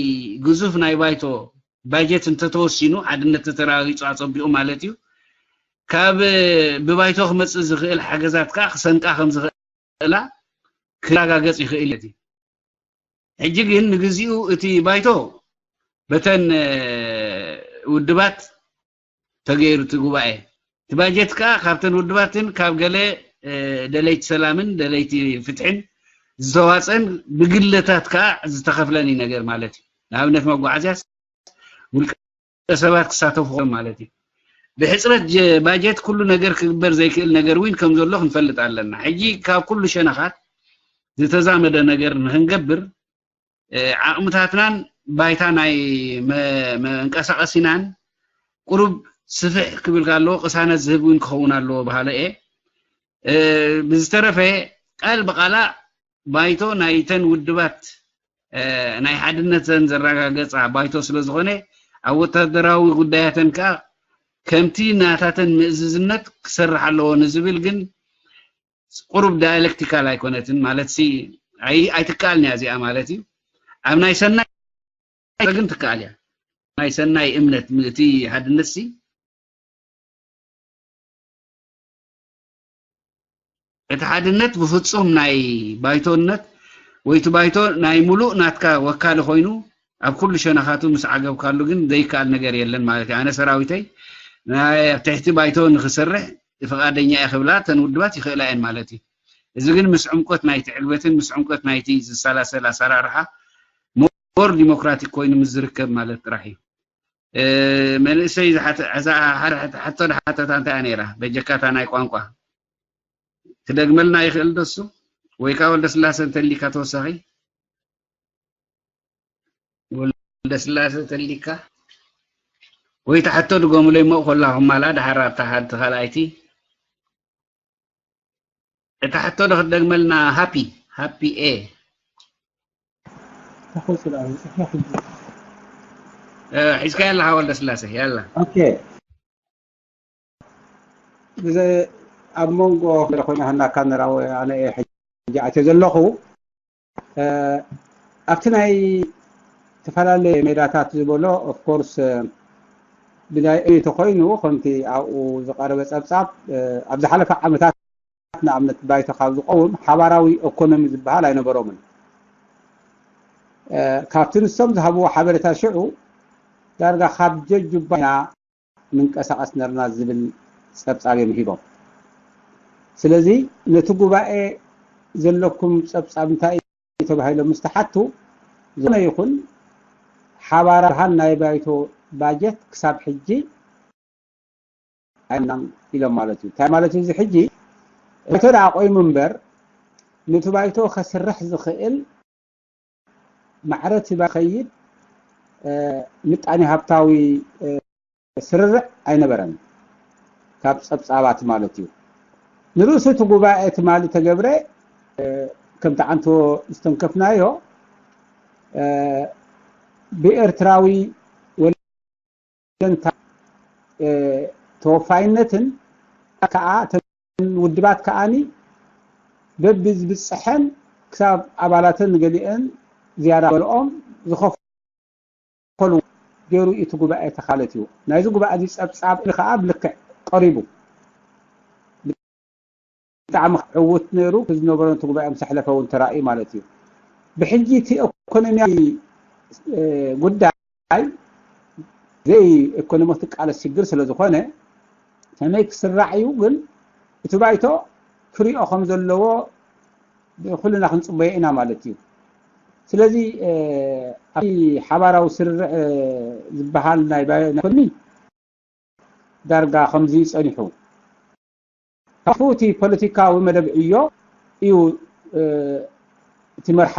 ግዙፍ ናይ ባይቶ ባጀት እንተተወሲኑ ሓድነት ተተረጋጊጹ ኣጸቢቑ ማለት እዩ። ካብ ብባይቶ ክመጽእ ዝኽእል ሓገዛት ከኣ ክሰንቃ ከም ዝኽእላ ክረጋገጽ ይኽእል እዩ። ሕጂ ግን ንግዚኡ እቲ ባይቶ በተን፣ እ፣ ውድባት ተገይሩ እቲ ጉባኤ። እቲ ባጀት ከኣ ካብተን ውድባትን ካብ ገለ፣ እ፣ ደለይቲ ሰላምን ደለይቲ ፍትሕን ዝተዋጸን ብግለታት ከኣ ዝተኸፍለን እዩ ነገር ማለት እዩ። ንኣብነት መጓዓዝያስ ውልቀ ሰባት ክሳተፉ ክኾኑ ማለት እዩ። ብሕጽረት ጀ-፣ ባጀት ኩሉ ነገር ክግበር ዘይክእል ነገር እውን ከም ዘሎ ክንፈልጥ ኣለና። ሕጂ ካብ ኩሉ ሸነኻት ዝተዛመደ ነገር ንክንገብር፣ እ፣ ዓቕምታትናን ባይታ ናይ መ-፣ መንቀሳቐሲናን ቁሩብ ስፍሕ ክብል ኣለዎ፣ ቅሳነት ዝህብ እውን ክኸውን ኣለዎ በሃለ እየ። እ፣ ብዝተረፈ ቃል ብቓላ ባይቶ ናይተን ውድባት ናይ ሓድነተን ዘረጋገፃ ባይቶ ስለ ዝኾነ ኣብ ወታደራዊ ጉዳያተን ከዓ ከምቲ ናታተን ምእዝዝነት ክሰርሕ ኣለዎ ንዝብል ግን ቁሩብ ዳያሌክቲካል ኣይኮነትን ማለት ሲ ኣይትከኣልን እያ እዚኣ ማለት እዩ። ኣብ ናይ ሰናይ ግን ትከኣል እያ። ናይ ሰናይ እምነት እቲ ሓድነት ሲ እቲ ሓድነት ብፍፁም ናይ ባይቶነት ወይ እቲ ባይቶ ናይ ሙሉእ ናትካ ወካሊ ኮይኑ ኣብ ኩሉ ሸነኻቱ ምስ ዓገብካሉ ግን ዘይከኣል ነገር የለን ማለት እዩ። ኣነ ሰራዊተይ ናይ ኣብ ትሕቲ ባይቶ ንክሰርሕ ፍቓደኛ እየ ክብላ እተን ውድባት ይኽእላ እየን ማለት እዩ። እዚ ግን ምስ ዕምቆት ናይቲ ዕግበትን ምስ ዕምቆት ናይቲ ዝሰላሰል ኣሰራርሓ ሞር ዲሞክራቲክ ኮይኑ ምስ ዝርከብ ማለት ጥራሕ እዩ። መንእሰይ ሓደ ሕቶ ድሓተታ እንታይ ነይራ በጀካታ ናይ ቋንቋ ክደግመልና ይኽእል ደሱ ወይ ከዓ ወልደ ስላሰ እንተሊካ ተወሳኺ ወልደ ስላሰ ተሊካ ወይ ተሓቶ ድጎምለይ ሞ ኮላኹም ማላ ድሓር ኣብታ ሓንቲ ካልኣይቲ እታ ሕቶ ዶ ክትደግመልና ሃፒ ሃፒ ኤ ሒዝካ ያለኻ ወልደ ስላሴ ያላ ኦኬ። ብዘ ኣብ መንጎ ኮይና ናካ ንራዊ ኣነ ሕጂ ኣትዮ ዘለኹ ኣብቲ ናይ ዝተፈላለየ ሜዳታት ዝበሎ ኦፍኮርስ ብናይ እምኒ ተኮይኑ ከምቲ ኣብኡ ዝቀረበ ፀብፃብ ኣብ ዝሓለፈ ዓመታት ንኣብነት ባይቶ ካብ ዝቀውም ሓባራዊ ኢኮኖሚ ዝበሃል ኣይነበሮምን። ካብቲ ንሶም ዝሃብዎ ሓበሬታ ሽዑ ዳርጋ ካብ ጀጁባና ንንቀሳቀስ ነርና ዝብል ፀብፃብ እዮም ሂቦም። ስለዚ ነቲ ጉባኤ ዘለኩም ፀብፃብ እንታይ ተባሂሎም ምስ ተሓቱ ዝኾነ ይኹን ሓባራ ብርሃን ናይ ባይቶ ባጀት ክሳብ ሕጂ ኣይናም ኢሎም ማለት እዩ። እንታይ ማለት እዩ? እዚ ሕጂ ባይቶ ደኣ ቆይሙ እምበር ነቲ ባይቶ ከስርሕ ዝኽእል ማዕረ እቲ ባይቶ ከይድ ምጣኔ ሃብታዊ ስርርዕ ኣይነበረን ካብ ፀብፃባት ማለት እዩ። ንርእሱ እቲ ጉባኤ ትማሊ ተገብረ ከምቲ ዓንቶ ዝተንከፍናዮ ብኤርትራዊ ወለንታ ተወፋይነትን ከዓ ውድባት ከዓኒ በቢ ዝብፅሐን ክሳብ ኣባላተን ንገሊአን ዝያዳ በልኦም ዝኸፈሉ ገይሩ እቲ ጉባኤ ተኻለት እዩ። ናይዚ ጉባኤ እዚ ፀብፃብ ከዓ ብልክዕ ቀሪቡ ብጣዕሚ ዕውት ነይሩ። ዝነበረ እቲ ጉባኤ ምስ ኣሕለፈ እውን ተራእዩ ማለት እዩ። ብሕጂ እቲ ኢኮኖሚያዊ ጉዳይ ዘይ ኢኮኖሚ ክትቃለስ ሽግር ስለ ዝኾነ ከመይ ክስራዕ እዩ ግን እቲ ባይቶ ክሪኦ ከም ዘለዎ ኩልና ክንፅበዮ ኢና ማለት እዩ። ስለዚ ኣብቲ ሓባራዊ ስርርዕ ዝበሃል ናይ ኢኮኖሚ ዳርጋ ከምዚ ጸኒሑ ካብቲ ፖለቲካዊ መደብ ዕዮ እዩ እቲ መርሓ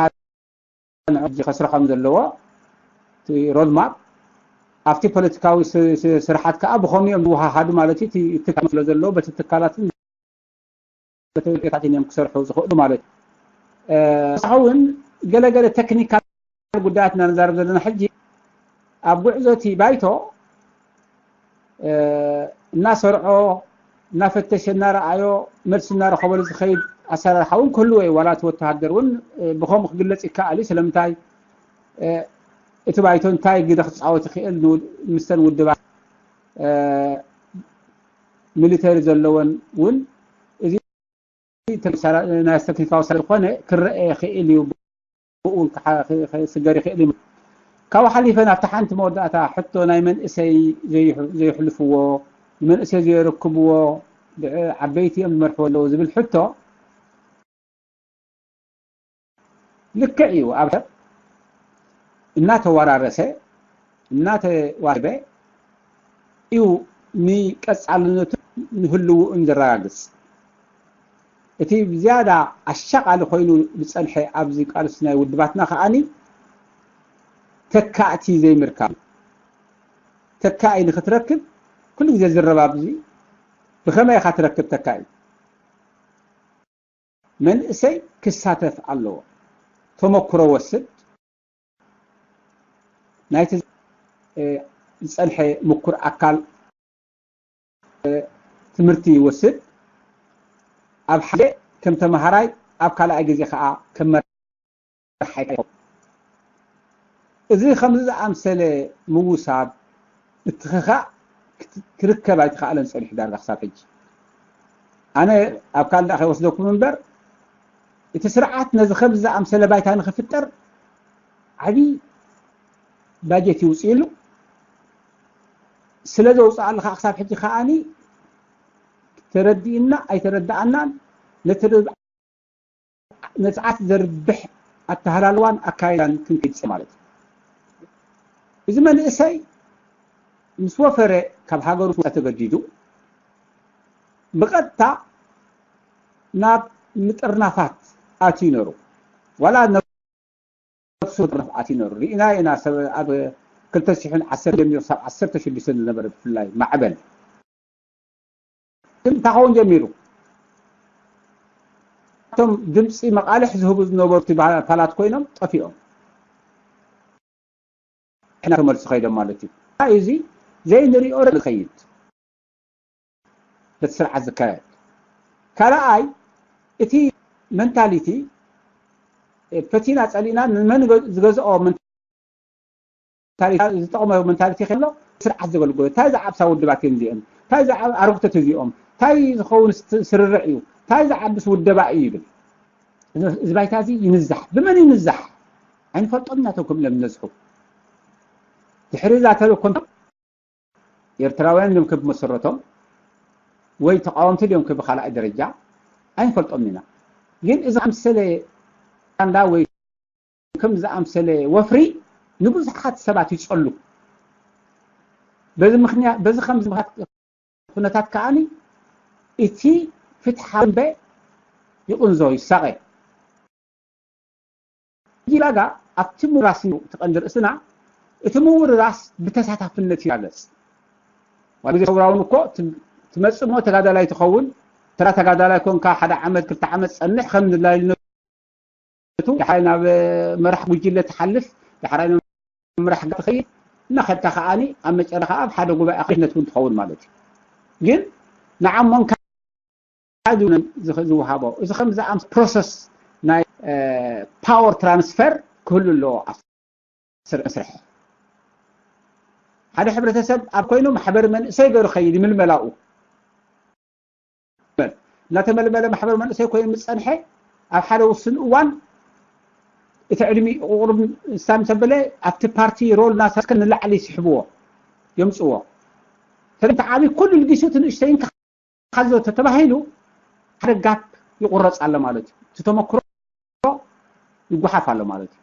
ንዕጂ ከስርሖም ዘለዎ ሮድማፕ ኣብቲ ፖለቲካዊ ስርሓት ከዓ ብኸምኡ እዮም ዝወሃሃዱ ማለት እዩ። ትካል ስለ ዘለዎ በቲ ትካላትን በተወልቀታትን እዮም ክሰርሑ ዝኽእሉ ማለት እዩ። ሳሕ እውን ገለገለ ቴክኒካል ጉዳያት እናንዛረብ ዘለና ሕጂ ኣብ ጉዕዞ እቲ ባይቶ እናሰርዖ እናፈተሸ እናረኣዮ መልሲ እናረኸበሉ ዝኸይድ ኣሰራርሓ እውን ክህልዎ እዩ። ዋላ እቲ ወተሃደር እውን ብኸምኡ ክግለፅ ይከኣል እዩ። ስለምንታይ እቲ ባይቶ እንታይ ግደ ክፃወት ይኽእል ምስተን ውድባት ሚሊተሪ ዘለወን እውን እዚ ናይ ቴክኒካዊ ሳይድ ዝኾነ ክረአ ይኽእል እዩ። ብኡ ክስገር ይኽእል እዩ። ካብኡ ሓሊፈ ናብቲ ሓንቲ መወዳእታ ሕቶ ናይ መንእሰይ ዘይሕልፍዎ ንመንእሰይ ዘየረክብዎ ዓበይቲ እዮም ዝመርሕዎ ኣለዉ ዝብል ሕቶ ልክዕ እዩ። ኣብ እናተወራረሰ እናተዋህበ እዩ ንቀፃልነቱ ንህልውኡን ዘረጋግፅ። እቲ ብዝያዳ ኣሻቓሊ ኮይኑ ዝፀንሐ ኣብዚ ቃልሲ ናይ ውድባትና ከዓኒ ተካእቲ ዘይምርካብ። ተካኢ ንክትረክብ ኩሉ ግዜ ዝረባብ እዚ ብኸመይ ኢኻ ትረክብ ተካኢ? መንእሰይ ክሳተፍ ኣለዎ። ተመክሮ ወስድ፣ ናይቲ ዝፀንሐ ምኩር ኣካል ትምህርቲ ይወስድ። ኣብ ሓደ ከም ተምሃራይ፣ ኣብ ካልኣይ ግዜ ከዓ ከም መራሒ ይኸውን። እዚ ከምዚ ዝኣምሰለ ምውሳድ ምትኽኻእ ክርከብ ኣይተኻእለን ፀኒሑ ዳርጋ ክሳብ ሕጂ። ኣነ ኣብ ካልእ ከይወስደኩም እምበር፣ እቲ ስርዓት ነዚ ከምዚ ዝኣምሰለ ባይታ ንኽፍጠር ዓብዪ ባጀት ይውፅእሉ። ስለ ዘውፅኣሉ ከዓ ክሳብ ሕጂ ከዓኒ ተረዲእና ኣይተረዳእናን ነቲ ነፃት ዘርብሕ ኣተሃላልዋን ኣካይዳን ክንክይድ ማለት እዩ። እዚ መንእሰይ ምስ ወፈረ ካብ ሃገሩ ክወፀ ተገዲዱ ብቐጥታ ናብ ምጥርናፋት ኣትዩ ነሩ። ዋላ ነብሱ ምጥርናፍ ኣትዩ ነሩ። ርኢና ኢና ሰብ ኣብ ክልተ ሽሕን ዓሰርተ ጀሚሩ ክሳብ ዓሰርተ ሽዱሽተ ዝነበረ ብፍላይ ማዕበል ግን እንታይ ክኸውን ጀሚሩ? እቶም ድምፂ መቓልሕ ዝህቡ ዝነበሩ እቲ ባ- ፓላት ኮይኖም ጠፊኦም። ሕና ተመልሱ ከይዶም ማለት እዩ። እንታይ እዚ ዘይንሪኦ ዝኸይድ በቲ ስርዓት ዝካየድ። ካልኣይ እቲ መንታሊቲ ፈቲና ፀሊእና ንመን ዝገዝኦ መንታሊቲ ዝጠቕሞ መንታሊቲ ከሎ ስርዓት ዘገልግሎ እንታይ ዝዓብሳ ውድባት እዮም እዚኦም እንታይ ዝዓብ ኣረግቶት እዚኦም እንታይ ዝኸውን ስርርዕ እዩ እንታይ ዝዓብስ ውደባ እዩ ይብል። እዚ ባይታ እዚ ይንዛሕ ብመን ይንዛሕ? ኣይንፈልጦም እናተኩም ለም ነዝሑ ድሕሪ እዛ ተለኮም ኤርትራውያን ድም ክብ መሰረቶም ወይ ተቃወምቲ ድም ክብ ካልኣይ ደረጃ ኣይንፈልጦም ኢና። ግን እዚ ኣምሰለ ባንዳ ወይ ከም ዝኣምሰለ ወፍሪ ንብዙሓት ሰባት ይጸሉ። በዚ ምኽንያት በዚ ከም ዝምኽንያት ኩነታት ከዓኒ እቲ ፍትሓዊ እምበ ይቕንዞ ይሳቐ። ሕጂ ዳርጋ ኣብቲ ምውራስ እዩ እቲ ቀንዲ ርእስና። እቲ ምውርራስ ብተሳታፍነት ይራገጽ። ዋላ ግዜ ሰውራውን እኮ ትመጽሞ ተጋዳላይ ትኸውን ተራ ተጋዳላይ ኮንካ ሓደ ዓመት ክልተ ዓመት ጸንሕ ከም ንላይነቱ ዳሕራይ ናብ መራሕ ጉጅለ ትሓልፍ ዳሕራይ ናብ መራሕ ጋር ትኸይድ እናኸድካ ከዓኒ ኣብ መጨረኻ ኣብ ሓደ ጉባኤ ክነት እውን ትኸውን ማለት እዩ። ግን ንዓሞን ዝወሃቦ እዚ ከም ዝኣምስ ፕሮሰስ ናይ ፓወር ትራንስፈር ክህሉ ኣለዎ ኣብ ስርሒ መስርሒ ሓደ ሕብረተሰብ ኣብ ኮይኑ ማሕበር መንእሰይ ገሩ ኸይድ ይምልመላኡ እናተመልመለ ማሕበር መንእሰይ ኮይኑ ምፀንሐ ኣብ ሓደ ውስን እዋን እቲ ዕድሚ ቁርብ ሳም ተበለ ኣብቲ ፓርቲ ሮል ናሳስከ ንላዕሊ ይስሕብዎ የምፅዎ ሰለምቲ ዓብይ ኩሉ ልጊሱ እቲ ንእሽተይን ካዞ ተተባሂሉ ሓደ ጋፕ ይቁረፅ ኣሎ ማለት እዩ። እቲ ተመክሮ ይጓሓፍ ኣሎ ማለት እዩ።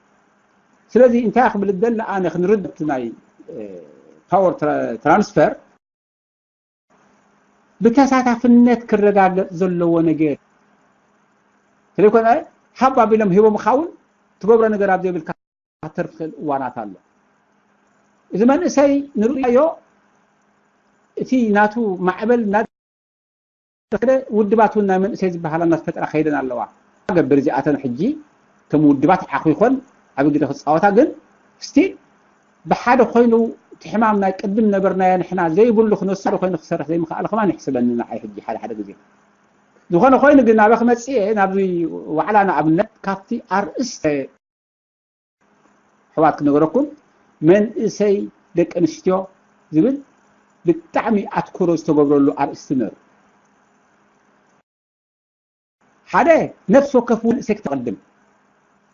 ስለዚ እንታይ ክብል ደለ ኣነ ክንርድእ ናይ ፓወር ትራንስፈር ብተሳታፍነት ክረጋገፅ ዘለዎ ነገር ስለይኮነ ሃብ ኣቢሎም ሂቦምካ እውን ትገብሮ ነገር ኣብ ዘይብልካ ተርፍ ትኽእል እዋናት ኣሎ። እዚ መንእሰይ ንርእዮ እቲ ናቱ ማዕበል እናተኸደ ውድባት እውን ናይ መንእሰይ ዝበሃላ እናተፈጠራ ከይደን ኣለዋ። ገብር እዚኣተን ሕጂ ከም ውድባት ዓኺኾን ዓብ ግደ ክፃወታ ግን ስቲል ብሓደ ኮይኑ እቲ ሕማም ናይ ቅድም ነበርናዮ ንሕና ዘይብሉ ክነሱ ሓደ ኮይኑ ክሰርሕ ዘይምኽኣል ከማን ይሕስበኒ ንዓይ ሕጂ ሓደ ሓደ ግዜ ዝኾነ ኮይኑ ግን ኣበ ክመፅእ እየ ናብዚ ዋዕላ ንኣብነት ካብቲ ኣርእስተ ኣሕዋት ክነገረኩም መንእሰይ ደቂ ኣንስትዮ ዝብል ብጣዕሚ ኣትኩሮ ዝተገብረሉ ኣርእስቲ ነሩ ሓደ ነፍሲ ወከፍ መንእሰይ ክትቐድም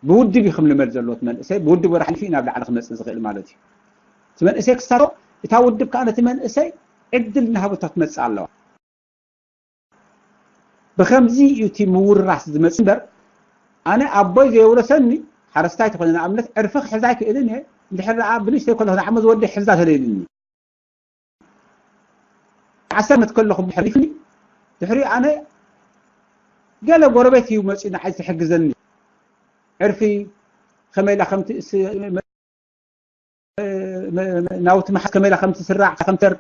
ብውድብ እዩ ክምልመል ዘለዎ መንእሰይ ብውድብ ወደ ሓሊፉ ናብ ላዕሊ ክመፅእ ዝኽእል ማለት እዩ እቲ መንእሰይ ክሳቶ እታ ውድብ ከዓ ነቲ መንእሰይ ዕድል እናሃበቶ ትመፅእ ኣለዋ ብኸምዚ እዩ እቲ ምውርራስ ዝመጽእ እምበር ኣነ ኣቦይ ዘየውረሰኒ ሓረስታይ ተኾነ ንኣብነት ዕርፊ ክሕዛ ኣይክእልን እየ እንድሕር ደኣ ብንእሽተይ ከለኹ ንዓመት ዝወደ ሕዛ ተደልዩኒ ዓሰርተ ዓመት ከለኹ ብሕሪፍኒ ድሕሪ ኣነ ገለ ጎረቤት እዩ መፅኡ ንዓይ ዝሕግዘኒ ዕርፊ ከመይ ኢላ ከምቲ ናውቲ መሓዝ ከመይ ኢላ ከም ትስራዕ ከምተር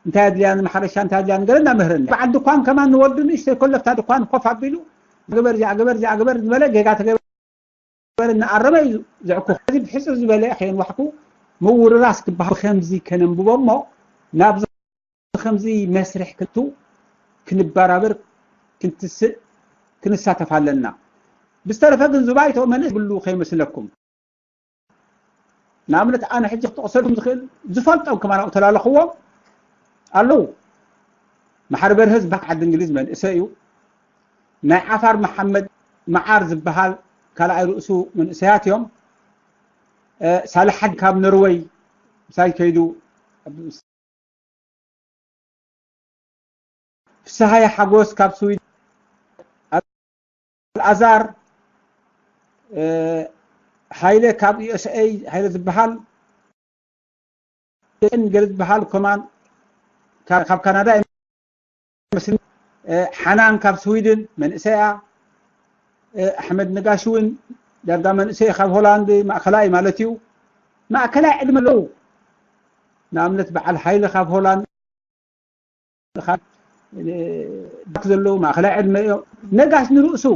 እንታይ ኣድልያ ንማሕረሻ እንታይ ኣድልያ ንገለ እናምህረኒ በዓል ድኳን ከማን ንወዱ ንእሽተይ ከሎ ኣብታ ድኳን ኮፍ ኣቢሉ ግበር እዚኣ ግበር እዚኣ ግበር ዝበለ ጌጋ ተገበረ እናኣረመ እዩ ዘዕኩ። እዚ ብሕፅር ዝበለ ከየንዋሕኩ ምውርራስ ክበሃል ከምዚ ከነንብቦ እሞ ናብዚ ከምዚ መስርሕ ክቱ ክንበራበር ክንትስእ ክንሳተፍ ኣለና። ብዝተረፈ ግን ዝባይቶ መንእስ ብሉ ከይመስለኩም። ንኣብነት ኣነ ሕጂ ክጠቕሰልኩም ዝኽእል ዝፈልጦም ከማን ኣብኡ ተላለኽዎም ኣለዉ። መሓሪ በርሀ ዝበሃል ዓዲ እንግሊዝ መንእሰይ እዩ። ናይ ዓፋር መሓመድ መዓር ዝበሃል ካልኣይ ርእሱ መንእሰያት እዮም። ሳልሕ ሓጅ ካብ ኖርወይ ምሳይ ከይዱ ፍስሃየ ሓጎስ ካብ ስዊድን ኣልኣዛር ሃይለ ካብ ዩኤስኤ ሃይለ ዝበሃል ገለ ዝበሃል ኮማን ካብ ካናዳ ይመስል ሓናን ካብ ስዊድን መንእሰያ ኣሕመድ ነጋሽ እውን ዳርጋ መንእሰይ ካብ ሆላንድ ማእከላይ ማለት እዩ ማእከላይ ዕድመ ኣለዉ ንኣብነት በዓል ሃይለ ካብ ሆላንድ ዘለዉ ማእከላይ ዕድመ እዮም ነጋሽ ንርእሱ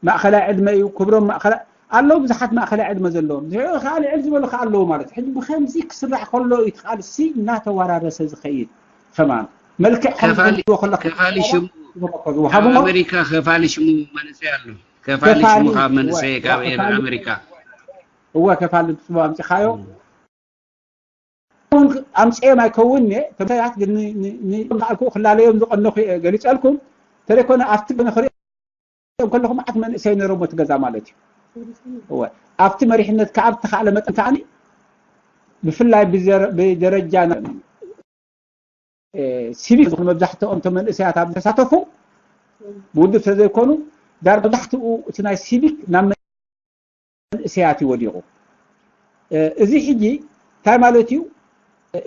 ማእከላይ ዕድመ እዩ ክብሮም ማእከላይ ኣለዉ ብዙሓት ማእከላይ ዕድመ ዘለዎም ዝሕዑ ከዓ ልዕል ዝበሉ ከዓ ኣለዉ ማለት ሕጂ ብከምዚ ክስራሕ ከሎ እዩ ትቃልሲ እናተወራረሰ ዝኸይድ ከማን መልክዕ ከፋሊ ከፋሊ ሽሙ ኣብ ኣሜሪካ ከፋሊ ሽሙ መንእሰይ ኣሎ ከፋሊ ሽሙ ካብ መንእሰይ ካብ ኣሜሪካ እወ ከፋሊ ብፅቡ ኣምፂኻዮ ኣምፅኦም ኣይከውን እየ ተምሳያት ግን ንኣልኩ ክላለዮም ዝቀነኹ ገሊፀልኩም ተለይኮነ ኣብቲ ክሪኦም ከለኹ መዓት መንእሰይ ነሮም እቲ ገዛ ማለት እዩ ኣብቲ መሪሕነት ካብ ተካእለ መጠን ከዓኒ ብፍላይ ብደረጃ ሲቪክ ዝኾኑ መብዛሕትኦም እቶም መንእሰያት ኣብ ተሳተፉ ብውድብ ስለዘይኮኑ ዳር መብዛሕትኡ እቲ ናይ ሲቪክ ናብ መንእሰያት እዩ ወዲቑ። እዚ ሕጂ እንታይ ማለት እዩ?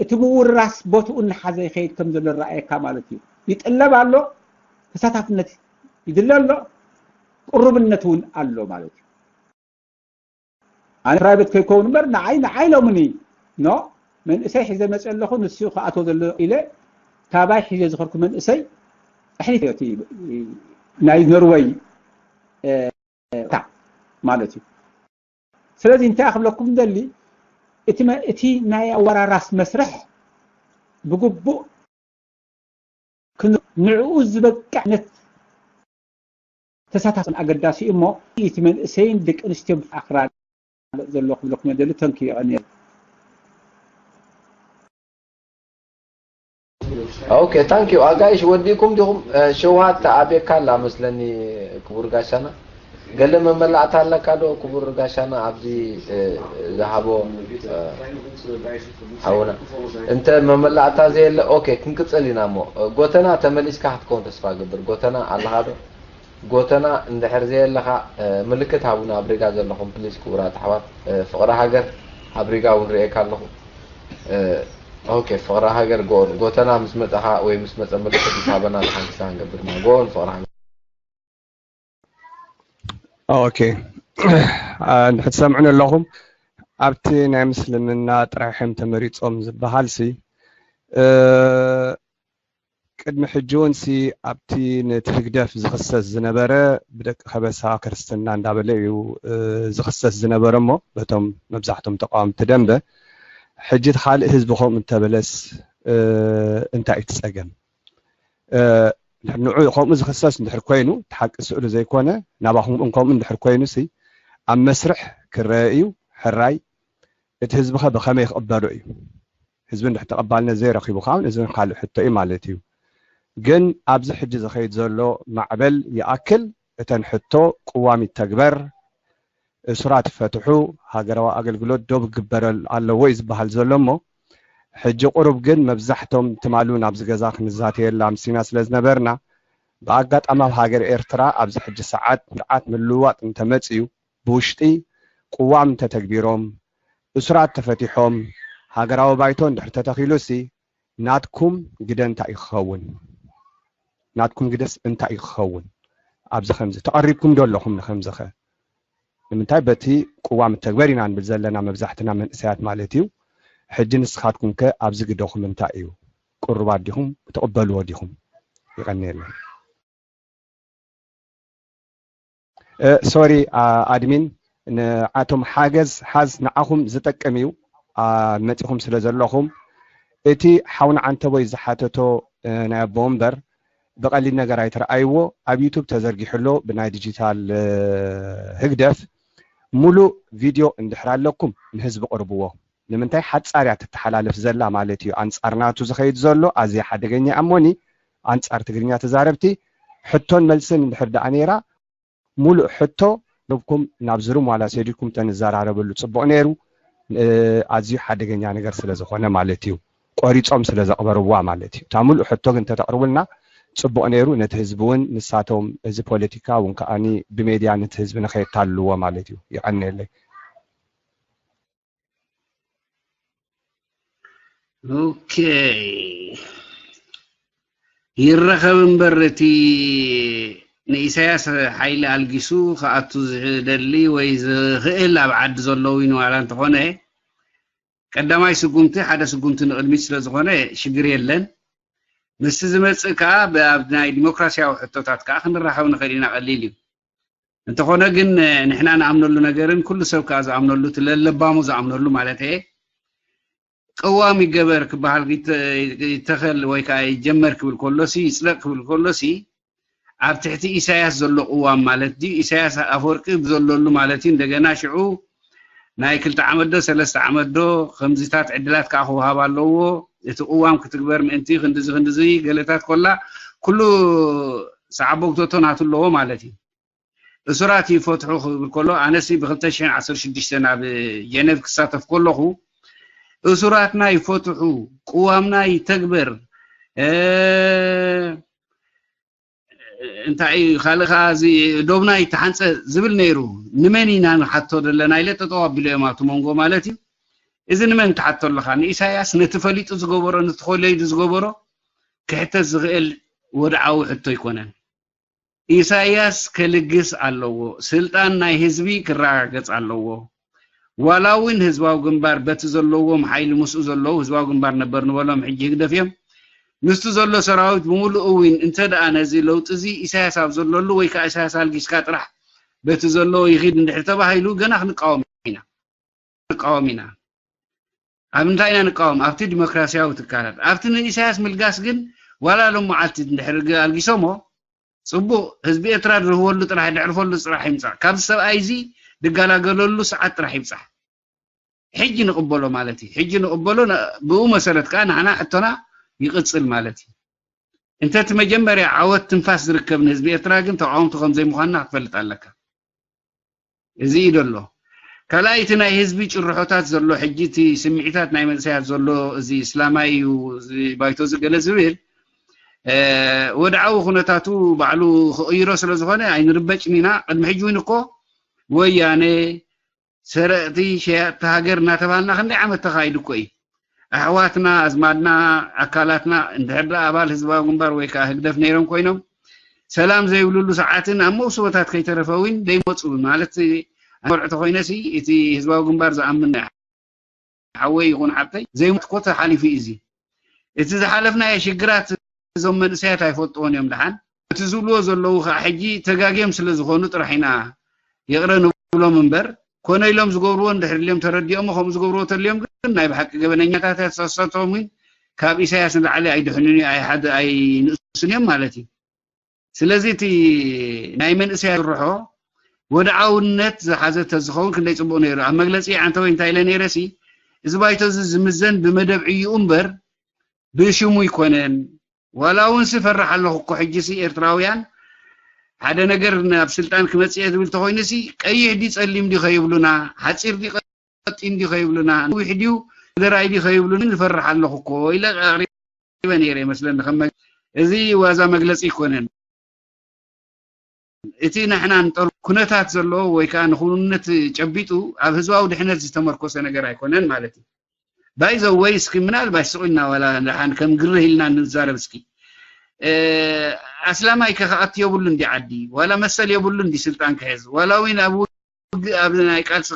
እቲ ምውርራስ ቦትኡ እናሓዘ ይኸይድ ከም ዘሎ ይረኣየካ ማለት እዩ። ይጥለብ ኣሎ፣ ተሳታፍነት ይድለ ኣሎ፣ ቅሩብነት እውን ኣሎ ማለት እዩ። ኣነ ፕራይቬት ከይከውን እምበር ንዓይ ንዓይ ኢሎምኒ ኖ መንእሰይ ሒዘ መፅእ ኣለኹ ንሱ ክኣቶ ዘሎ ኢለ ካባይ ሒዘ ዝኸርኩ መንእሰይ ኣሕሊፍ እቲ ናይ ኖርወይ ማለት እዩ ስለዚ እንታይ ክብለኩም ደሊ እቲ ናይ ኣወራራስ መስርሕ ብግቡእ ንዕኡ ዝበቅዕ ዓይነት ተሳታፍን ኣገዳሲ እዩ እሞ እቲ መንእሰይን ደቂ ኣንስትዮ ኣክራሪ ዘሎ ክብለኩም ደሊ ተንኪ ይቐንየ Okay, thank you. ኣጋይሽ ወዲኩም ዲኹም ሸውሃት ኣቤካ ኣላ መስለኒ ክቡር ጋሻና ገለ መመላእታ ኣለካ ዶ ክቡር ጋሻና ኣብዚ ዝሃቦ ሓውና እንተ መመላእታ ዘየለ okay ክንቅጽል ኢና እሞ ጎተና ተመሊስካ ክትከውን ተስፋ ገብር ጎተና ኣለኻ ዶ ጎተና እንድሕር ዘየለኻ ምልክት ሃቡና ኣብ ሪጋ ዘለኹም ፕሊስ ክቡራት ኣሕዋት ፍቕሪ ሃገር ኣብ ሪጋ እውን ርእየካ ኣለኹ ኦኬ ፍቕሪ ሃገር ጎን ጎተና ምስ መጻኻ ወይ ምስ መጸ ምልክት ምስ ሃበና ድሓን ክስራ ክንገብር ኢና ጎን ፍቕሪ ሃገር ኦኬ እንድሕር ትሰምዑን ኣለኹም ኣብቲ ናይ ምስልምና ጥራሕም ተመሪጾም ዝበሃል ሲ ቅድሚ ሕጂ እውን ሲ ኣብቲ ነቲ ህግደፍ ዝኽሰስ ዝነበረ ብደቂ ከበሳ ክርስትና እንዳበለ እዩ ዝኽሰስ ዝነበረ እሞ በቶም መብዛሕቶም ተቃወምቲ ደንበ ሕጂ እቲ ካልእ ህዝቢ ከምኡ እንተበለስ እንታይ እዩ ትፀገም ንዑ ከምኡ ዝኽሰስ እንድሕር ኮይኑ ትሓቂ ስእሉ ዘይኮነ ናባኹም እውን ከምኡ እንድሕር ኮይኑ ሲ ኣብ መስርሕ ክረአ እዩ ሕራይ እቲ ህዝቢ ከ ብኸመይ ክቕበሎ እዩ ህዝቢ እንድሕር ተቐባልነት ዘይረኺቡ ከዓ እዚ ካልእ ሕቶ እዩ ማለት እዩ ግን ኣብዚ ሕጂ ዝኸይድ ዘሎ ማዕበል ይኣክል እተን ሕቶ ቅዋም ይተግበር እሱራት ይፈትሑ ሃገራዊ ኣገልግሎት ዶብ ክግበረል ኣለዎ እዩ ዝበሃል ዘሎ እሞ ሕጂ ቁሩብ ግን መብዛሕቶም ትማሉ ናብዚ ገዛ ክንዛተየላ ኣምሲና ስለ ዝነበርና ብኣጋጣሚ ኣብ ሃገር ኤርትራ ኣብዚ ሕጂ ሰዓት ስርዓት ምልውዋጥ እንተመፅዩ ብውሽጢ ቅዋም እንተተግቢሮም፣ እሱራት ተፈቲሖም፣ ሃገራዊ ባይቶ እንድሕር ተተኺሉሲ ናትኩም ግደ እንታይ እዩ ክኸውን? ናትኩም ግደስ እንታይ እዩ ክኸውን? ኣብዚ ከምዚ ተቐሪብኩም ዶ ኣለኹም ንከምዚ ኸ? ንምንታይ በቲ ቅዋም እተግበር ኢና ንብል ዘለና መብዛሕትና መንእሰያት ማለት እዩ። ሕጂ ንስኻትኩም ከ ኣብዚ ግደኹም እንታይ እዩ? ቅሩባት ዲኹም? ትቕበልዎ ዲኹም? ይቐንየልና። ሶሪ ኣድሚን፣ ንዓቶም ሓገዝ ሓዝ ንዓኹም ዝጠቅም እዩ። መፂኹም ስለ ዘለኹም እቲ ሓውና ዓንተቦይ ዝሓተቶ ናይ ኣቦ ወንበር ብቐሊል ነገር ኣይትረኣይዎ። ኣብ ዩቱብ ተዘርጊሑ ኣሎ ብናይ ዲጂታል ህግደፍ። ሙሉእ ቪድዮ እንድሕር ኣለኩም ንህዝቢ ቅርብዎ። ንምንታይ ሓፃር እያ ትተሓላለፍ ዘላ ማለት እዩ። ኣንፃር ናቱ ዝኸይድ ዘሎ ኣዝያ ሓደገኛ እያ። እሞኒ ኣንፃር ትግርኛ ተዛረብቲ ሕቶን መልስን እንድሕር ደኣ ነይራ ሙሉእ ሕቶ ንብኩም ናብ ዝሩም ዋላ ሰዲድኩም ተንዘራረበሉ ጽቡቕ ነይሩ። ኣዝዩ ሓደገኛ ነገር ስለ ዝኾነ ማለት እዩ። ቆሪጾም ስለ ዘቕበርዋ ማለት እዩ። እታ ሙሉእ ሕቶ ግን ተተቕርቡልና ጽቡቕ ነይሩ። ነቲ ህዝቢ እውን ንሳቶም እዚ ፖለቲካ እውን ከኣኒ ብሜድያ ነቲ ህዝቢ ንኸየታልልዎ ማለት እዩ። ይቐንየለይ። ኦኬ ይረኸብ እምበር እቲ ንኢሳያስ ሓይሊ ኣልጊሱ ክኣቱ ዝደሊ ወይ ዝኽእል ኣብ ዓዲ ዘለዉ ይንዋላ እንተኾነ ቀዳማይ ስጉምቲ ሓደ ስጉምቲ ንቕድሚት ስለ ዝኾነ ሽግር የለን። ምስቲ ዝመጽእ ከኣ ኣብ ናይ ዲሞክራሲያዊ ሕቶታት ከኣ ክንራኸብ ንኽእል ኢና። ቀሊል እዩ። እንተኾነ ግን ንሕና ንኣምነሉ ነገርን ኩሉ ሰብ ከኣ ዝኣምነሉ እቲ ለለባሙ ዝኣምነሉ ማለት እየ ቅዋም ይገበር ክበሃል ይተኸል ወይ ከዓ ይጀመር ክብል ከሎሲ ይፅደቅ ክብል ከሎሲ ኣብ ትሕቲ ኢሳያስ ዘሎ ቅዋም ማለት ድዩ ኢሳያስ ኣፈወርቂ ብዘለሉ ማለት እዩ። እንደገና ሽዑ ናይ ክልተ ዓመት ዶ ሰለስተ ዓመት ዶ ከምዚታት ዕድላት ከዓ ክወሃብ ኣለዎ። እቲ ቅዋም ክትግበር ምእንቲ ክንድዚ ክንድዚ ገለታት ኮላ ኩሉ ሰዓቦ ግቶቶ ናቱ ኣለዎ ማለት እዩ። እሱራት ይፈትሑ ክብል ከሎ ኣነሲ ብ ክልተ ሽሕን ዓሰርተ ሽዱሽተን ኣብ ጀነቭ ክሳተፍ ከለኹ እሱራትና ይፈትሑ፣ ቅዋምና ይተግበር፣ እንታይ ካልእ ከዓ እዚ ዶብና ይተሓንፀ ዝብል ነይሩ። ንመን ኢና ንሓቶ ዘለና ኢለ ጠጠው ኣቢለ እዮም ኣብቲ መንጎ ማለት እዩ። እዚ ንመን ትሓቶ ኣለኻ? ንኢሳያስ ነቲ ፈሊጡ ዝገበሮ ነቲ ኮለይዱ ዝገበሮ ክሕተት ዝኽእል ወድዓዊ ሕቶ ኣይኮነን። ኢሳያስ ከልግስ ኣለዎ። ስልጣን ናይ ህዝቢ ክረጋገጽ ኣለዎ። ዋላ እውን ህዝባዊ ግንባር በቲ ዘለዎም ሓይሊ ምስኡ ዘለዉ ህዝባዊ ግንባር ነበር ንበሎም ሕጂ ህግደፍ እዮም። ምስቲ ዘሎ ሰራዊት ብምሉእ እውን እንተ ደኣ ነዚ ለውጢ እዚ ኢሳያስ ኣብ ዘለሉ ወይ ከዓ ኢሳያስ ኣልጊስካ ጥራሕ በቲ ዘሎ ይኺድ እንድሕር ተባሂሉ ገና ክንቃወም ኢና። ንቃወም ኢና። ኣብ እንታይ ኢና ንቃወም? ኣብቲ ዲሞክራሲያዊ ትካላት። ኣብቲ ንኢሳያስ ምልጋስ ግን ዋላ ሎም መዓልቲ እንድሕር ኣልጊሶሞ ፅቡቕ ህዝቢ ኤርትራ ድርህወሉ ጥራሕ ድሕርፈሉ ጥራሕ ይምፃእ። ካብዚ ሰብኣይ እዚ ድጋላገለሉ ሰዓት ጥራሕ ይብፃሕ። ሕጂ ንቕበሎ ማለት እዩ። ሕጂ ንቕበሎ ብኡ መሰረት ከዓ ንዓና ሕቶና ይቕፅል ማለት እዩ። እንተ እቲ መጀመርያ ዓወት ትንፋስ ዝርከብ ንህዝቢ ኤርትራ ግን ተቃወምቲ ከም ዘይምዃንና ክትፈልጥ ኣለካ። እዚ እዩ ዘሎ። ካልኣይ እቲ ናይ ህዝቢ ጭርሖታት ዘሎ ሕጂ እቲ ስምዒታት ናይ መንእሰያት ዘሎ እዚ እስላማይ እዩ እዚ ባይቶ እዚ ገለ ዝብል ወድዓዊ ኩነታቱ ባዕሉ ክቕይሮ ስለ ዝኾነ ኣይንርበጭን ኢና። ቅድሚ ሕጂ እውን እኮ ወያነ ሰረቕቲ ሸያጥቲ ሃገር እናተባህልና ክንደይ ዓመት ተኻይዱ እኮ እዩ። ኣሕዋትና ኣዝማድና ኣካላትና እንድሕር ደኣ ኣባል ህዝባዊ ግንባር ወይ ከዓ ህግደፍ ነይሮም ኮይኖም ሰላም ዘይብልሉ ሰዓትን ኣብ መውስቦታት ከይተረፈ እውን ዘይመፁ ማለት መርዑ ተኮይነሲ እቲ ህዝባዊ ግንባር ዝኣምን ሓወይ ይኹን ሓብተይ ዘይሞት እኮ ተሓሊፉ እዩ። እዚ እቲ ዝሓለፍናዮ ሽግራት እዞም መንእሰያት ኣይፈልጥዎን እዮም። ደሓን እቲ ዝብልዎ ዘለዉ ከዓ ሕጂ ተጋግዮም ስለ ዝኾኑ ጥራሕ ኢና ይቕረ ንብሎም እምበር ኮነ ኢሎም ዝገብርዎ እንድሕር ድልዮም ተረዲኦሞ ከምኡ ዝገብርዎ ተልዮም ግን ናይ ብሓቂ ገበነኛታት እያ ተሳሳቶም እውን ካብ ኢሳያስ ንላዕሊ ኣይድሕኑን እዩ ኣይሓደ ኣይንእሱን እዮም ማለት እዩ። ስለዚ እቲ ናይ መንእሰያት ዝርሖ ወድዓውነት ዝሓዘ ተዝኸውን ክንደይ ፅቡቕ ነይሩ። ኣብ መግለፂ ዓንተወይ እንታይ ኢለ ነይረ ሲ እዚ ባይቶ እዚ ዝምዘን ብመደብ ዕይኡ እምበር ብሽሙ ኣይኮነን። ዋላ እውን ሲ ፈራሕ ኣለኹ እኮ ሕጂ ሲ ኤርትራውያን ሓደ ነገር ናብ ስልጣን ክመፅእ እየ ዝብል ተኮይኑ ሲ ቀይሕ ድዩ ፀሊም ድዩ ከይብሉና፣ ሓፂር ድዩ ቀጢን ድዩ ከይብሉና፣ ነዊሕ ድዩ ደራይ ድዩ ከይብሉኒ ንፈርሕ ኣለኹ እኮ ኢለ ኣቕሪበ ነይረ ይመስለኒ። ከም መግ- እዚ ዋዛ መግለፂ ኣይኮነን። እቲ ንሕና ንጠልቦ ኩነታት ዘለዎ ወይ ከዓ ንክውንነት ጨቢጡ ኣብ ህዝባዊ ድሕነት ዝተመርኮሰ ነገር ኣይኮነን ማለት እዩ። ባይ ዘ ወይ እስኪ ምናልባት ስቕ ኢልና ዋላ ደሓን ከም ግርህ ኢልና ንዛረብ እስኪ። ኣስላማይ ከ ክኣቱ የብሉ እንዲ ዓዲ ዋላ መሰል የብሉ እንዲ ስልጣን ክሕዝ ዋላ እውን ኣብ ውግእ ኣብ ናይ ቃልሲ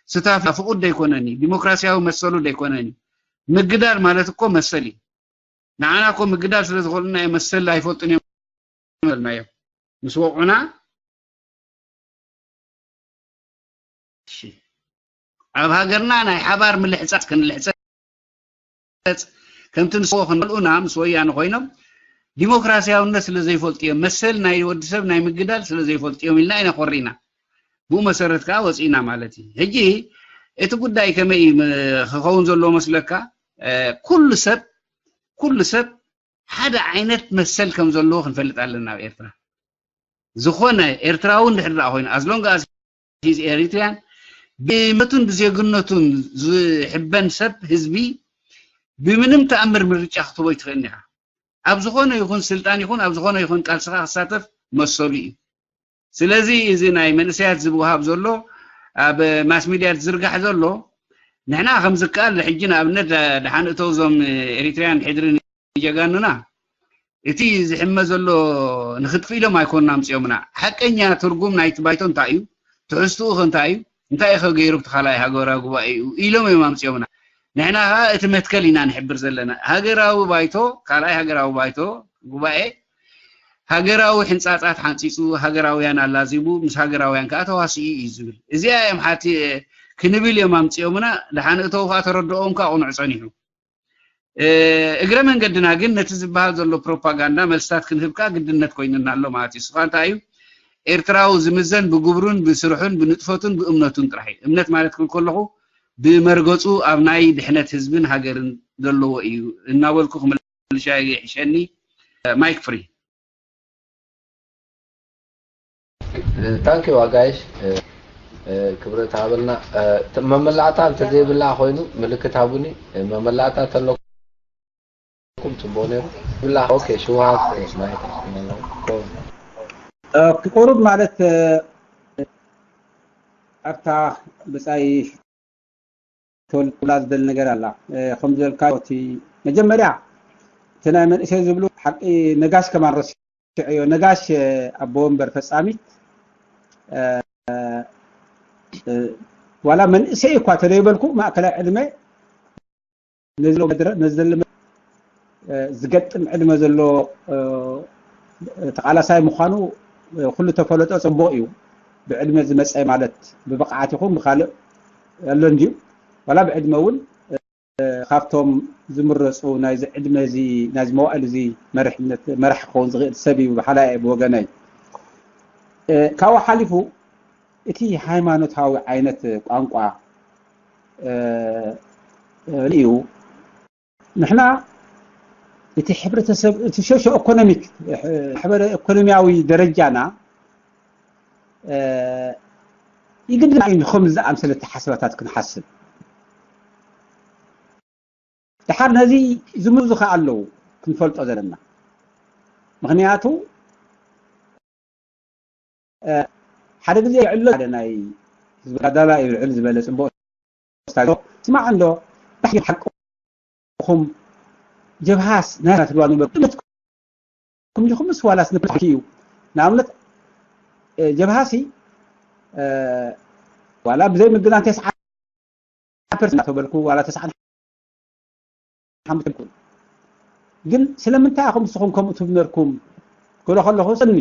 ስታፍ ፍቁድ ደይኮነኒ ዲሞክራሲያዊ መሰሉ ደይኮነኒ ምግዳል ማለት እኮ መሰል እዩ። ንዓና እኮ ምግዳል ስለ ዝኾንና መሰል ኣይፈልጡን እዮም ናዮም ምስ ወቑና ኣብ ሃገርና ናይ ሓባር ምልሕፃፅ ክንልሕፀፅ ከምቲ ንስዎ ክንልኡና ምስ ወያነ ኮይኖም ዲሞክራሲያውነት ስለ ዘይፈልጡ እዮም፣ መሰል ናይ ወዲ ሰብ ናይ ምግዳል ስለ ዘይፈልጡ እዮም ኢልና ኢና ኮሪና። ብኡ መሰረት ከዓ ወፂእና ማለት እዩ። ሕጂ እቲ ጉዳይ ከመይ እዩ ም- ክኸውን ዘለዎ መስለካ? እ፣ ኩሉ ሰብ ኩሉ ሰብ ሓደ ዓይነት መሰል ከም ዘለዎ ክንፈልጥ ኣለና ኣብ ኤርትራ። ዝኾነ ኤርትራዊ እንድሕር ደኣ ኮይኑ as long as he's Eritrean ብእምነቱን ብዜግነቱን ዝሕበን ሰብ ህዝቢ ብምንም ተኣምር ምርጫ ክትቦ ይትኽእልን ኢኻ። ኣብ ዝኾነ ይኹን ስልጣን ይኹን ኣብ ዝኾነ ይኹን ቃልስኻ ክሳተፍ መሰሉ እዩ። ስለዚ እዚ ናይ መንእሰያት ዝወሃብ ዘሎ ኣብ ማስ ሚድያ ዝዝርጋሕ ዘሎ ንሕና ከም ዝከኣል ሕጂ ንኣብነት ደሓን እተው እዞም ኤሪትርያን ሕድሪ ንጀጋኑና እቲ ዝሕመ ዘሎ ንክጥፍ ኢሎም ኣይኮኑን ኣምፅኦምና። ሓቀኛ ትርጉም ናይቲ ባይቶ እንታይ እዩ? ትሕዝትኡ ከ እንታይ እዩ? እንታይ ከ ገይሩ እቲ ካልኣይ ሃገራዊ ጉባኤ እዩ ኢሎም እዮም ኣምፅኦምና። ንሕና ከዓ እቲ መትከል ኢና ንሕብር ዘለና። ሃገራዊ ባይቶ፣ ካልኣይ ሃገራዊ ባይቶ ጉባኤ ሃገራዊ ሕንፃፃት ሓንፂፁ፣ ሃገራውያን ኣላዚቡ፣ ምስ ሃገራውያን ከዓ ተዋሲኡ እዩ ዝብል። እዚኣ እዮም ሓቲ ክንብል እዮም ኣምፅኦምና። ደሓን እተው ከዓ ተረድኦም ከዓ ቁኑዕ ፀኒሑ። እ፣ እግረ መንገድና ግን ነቲ ዝበሃል ዘሎ ፕሮፓጋንዳ መልስታት ክንህብ ከዓ ግድነት ኮይኑና ኣሎ ማለት እዩ። ስኻ እንታይ እዩ? ኤርትራዊ ዝምዘን ብግብሩን ብስርሑን ብንጥፈቱን ብእምነቱን ጥራሕ እዩ። እምነት ማለት ክብል ከለኹ ብመርገፁ ኣብ ናይ ድሕነት ህዝብን ሃገርን ዘለዎ እዩ እናበልኩ ክምልሻ ይሕሸኒ። ማይክ ፍሪ። ታንኪ ዋጋይሽ። ክብረት ሃበልና። መመላእታ እንተዘይብላ ኮይኑ ምልክት ሃቡኒ። መመላእታ ተለኩም ጽቡቅ ነይሩ። ብላ ኦኬ። ሽውሃት ማይክ። ቁሩብ ማለት ኣብታ ብጻይ ተወልኩላ ዝደሊ ነገር ኣላ። ከም ዝበልካ እቲ መጀመርያ እቲ ናይ መንእሰይ ዝብሉ ሓቂ ነጋሽ ከማን ረሲዐዮ። ነጋሽ ኣቦ ወንበር ፈጻሚት ዋላ መንእሰይ እኳ ተደይበልኩ ማእከላይ ዕድመ ነዚ መድረ- ነዚ ዘሎ መድረ- እ፣ ዝገጥም ዕድመ ዘሎ እ፣ ተቓላሳይ ምዃኑ እ፣ ኩሉ ተፈለጦ ጽቡቕ እዩ። ብዕድመ ዝመጸ ማለት ብብቕዓት ይኹን ብኻልእ ኣሎ እንድዩ። ዋላ ብዕድመ እውን እ፣ ካብቶም ዝምረጹ ናይዚ ዕድመ እዚ ናይዚ መዋእል እዚ መሪሕነት መራሕ ክኸውን ዝኽእል ሰብ እዩ ብሓላይ እየ ብወገነይ። እ፣ ካብኡ ሓሊፉ እቲ ሃይማኖታዊ ዓይነት ቋንቋ እ፣ ርእዩ ንሕና እቲ ሕብረተሰብ እቲ ሶሾ ኢኮኖሚክ ማሕበረ ኢኮኖሚያዊ ደረጃና ይግድና እዩ ንኸም ዝኣምሰለ ተሓስባታት ክንሓስብ። ድሓር ነዚ ዝምዙ ከ ኣለዉ ክንፈልጦ ዘለና። ምኽንያቱ ሓደ ግዜ ይዕሎ ሓደ ናይ ህዝቢ ጋዳላ ይብልዕል ዝበለ ጽቡቕ ስታጆ ስማዕ እንዶ ዳሕሪ ሓቅኹም ጀብሃስ ናይ ትብልዋ ነበር እምነትኩም ዲኹምስ ዋላስ ንፖለቲካ እዩ? ንኣብነት ጀብሃሲ ዋላ ብዘይ ምግናን ተስዓ ፐርሰንት ተበልኩ ዋላ ተስዓ ሓምሳ ግን ስለምንታይ ኢኹም ንስኹም ከምኡ ትብሉ ነርኩም ክብሎ ከለኹ ጽኒ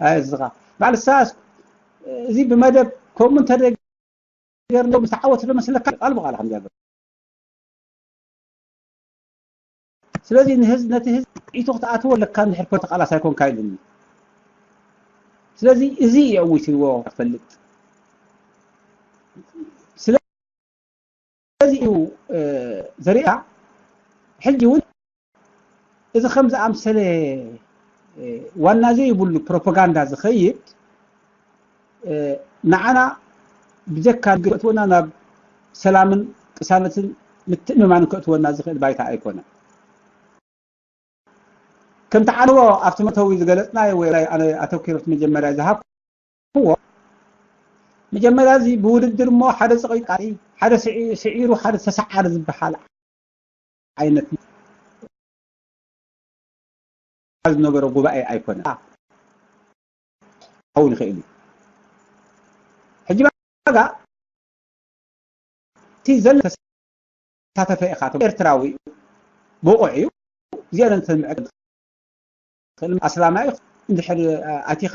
ኣይ እስኻ በዓል ሳስ እዚ ብመደብ ከምኡ እንተደ ገርሎ ምስ ተዓወተ ዶ መስለካ ቃል ብቃል ከም ጃገር ስለዚ ንህዝ ነቲ ህዝቢ ዒቱ ክትኣትዎ ኣለካ እንድሕር ፖለቲካ ቃላስ ኣይኮንካ ኢሉኒ ስለዚ እዚ እዩ ኣዊትዎ ክትፈልጥ ስለዚ እዩ ዘሪኣ ሕጂ እውን እዚ ከም ዝኣምሰለ ዋና ዘይብሉ ፕሮፓጋንዳ ዝኸይድ ንዓና ብጀካ ከእትወና ናብ ሰላምን ቅሳነትን ምትእምማንን ከእትወና ዝኽእል ባይታ ኣይኮነን። ከምቲ ዓንዎ ኣብቲ መእተዊ ዝገለጽናዮ ወይ ኣነ ኣተኪረ ኣብቲ መጀመርያ ዝሃብኩዎ መጀመርያ እዚ ብውድድር እሞ ሓደ ጽቒ ቃጢ ሓደ ስዒሩ ሓደ ተሰዓሪ ዝበሃል ዓይነት ዝነበረ ጉባኤ ኣይኮነ ክኸውን ይኽእል እዩ። ሕጂ ባጋ እቲ ዘሎ ተሳተፈ ኢኻ ቶም ኤርትራዊ እዩ ብቑዕ እዩ እዚኣነ ተምዕቅ ትኽእል ኣስላማይ እንድሕር ኣቲኻ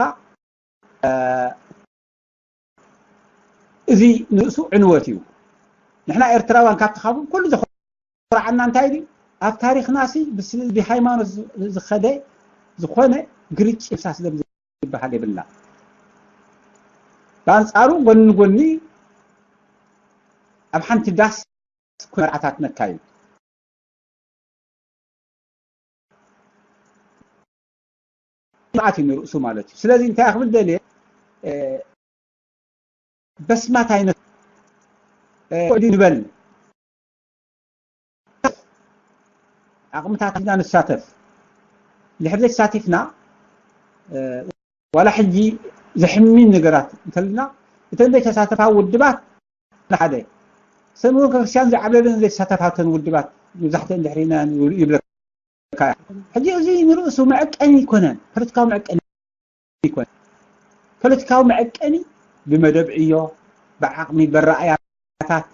እዚ ንርእሱ ዕንወት እዩ። ንሕና ኤርትራውያን ካብቲ ካብ ኩሉ ዘኹርዓና እንታይ ድዩ? ኣብ ታሪኽና ሲ ብስል-፣ ብሃይማኖት ዝ-፣ ዝኸደ ዝኾነ ግርጭ ምሳስ ደም ዝበሃል የብልና። ብኣንጻሩ ጎኒ ንጎኒ ኣብ ሓንቲ ዳስ መርዓታት ነካይድ። ስርዓት እዩ ንርእሱ ማለት እዩ። ስለዚ እንታይ ክብል ደልየ፣ እ፣ በስማት ኣይነት፣ እ፣ ንበል። ዓቕምታት ኢና ንሳተፍ። ድሕሪ ዘይተሳቲፍና፣ እ፣ ዋላ ሕጂ ዘሕሚን ነገራት እንተልና፣ እተን ዘይተሳተፋ ውድባት ሓደ ሰሙን ክርስቲያን ዝዓብለለን ዘይተሳተፋተን ውድባት መብዛሕትአን ድሕሪና ይብለካ። ሕጂ እዚ ንርእሱ መዐቀኒ ኣይኮነን፣ ፖለቲካዊ መዐቀኒ ኣይኮነን። ፖለቲካዊ መዐቀኒ ብመደብ ዕዮ፣ ብዓቕሚ፣ በረኣያታት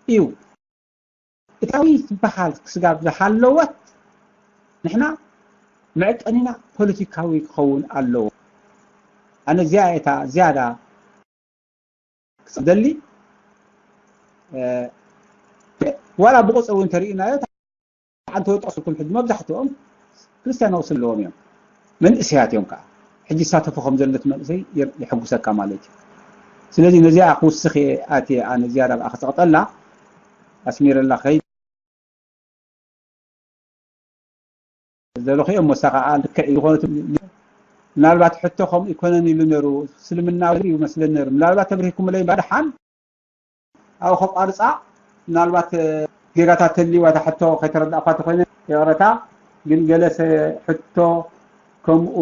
እዩ። እታዊ ትበሃል ስጋብ ዝሃለወት ንሕና መዐቀኒና ፖለቲካዊ ክኸውን ኣለዎ። ኣነ እዚኣ እታ ዝያዳ ክጽደሊ፣ እ፣ ዋላ ብቁጽሪ እውን ተርእናዮ፣ ኣንተ ወጣ ስልኩም ሕጂ መብዛሕትኦም ክርስቲያናዊ ስም ኣለዎም እዮም። መንእሰያት እዮም ከዓ። ሕጂ ይሳተፉ ከም ዘሎ እቲ መንእሰይ የ-፣ የሐጉሰካ ማለት እዩ። ስለዚ ነዚኣ ክውስኽ እየ ኣትየ ኣነ ዝያዳ ብኣ ክጸቕጠላ ኣስሚረላ ከይድ ዘለኹ እዮም። ወሳ ከዓ ልክዕ ዝኾኑ ምናልባት ሕቶ ከምኡ ይኮነን ኢሉ ነሩ እስልምና ይመስለኒ ነሩ። ምናልባት ተብሪህኩምለይ ባድሓን ኣብኡ ከቋርጻ ምናልባት፣ እ፣ ጌጋታት ተልይዋ እታ ሕቶ ከይተረዳእኳ ተኾይነ ይቕረታ፣ ግን ገለሰ ሕቶ ከምኡ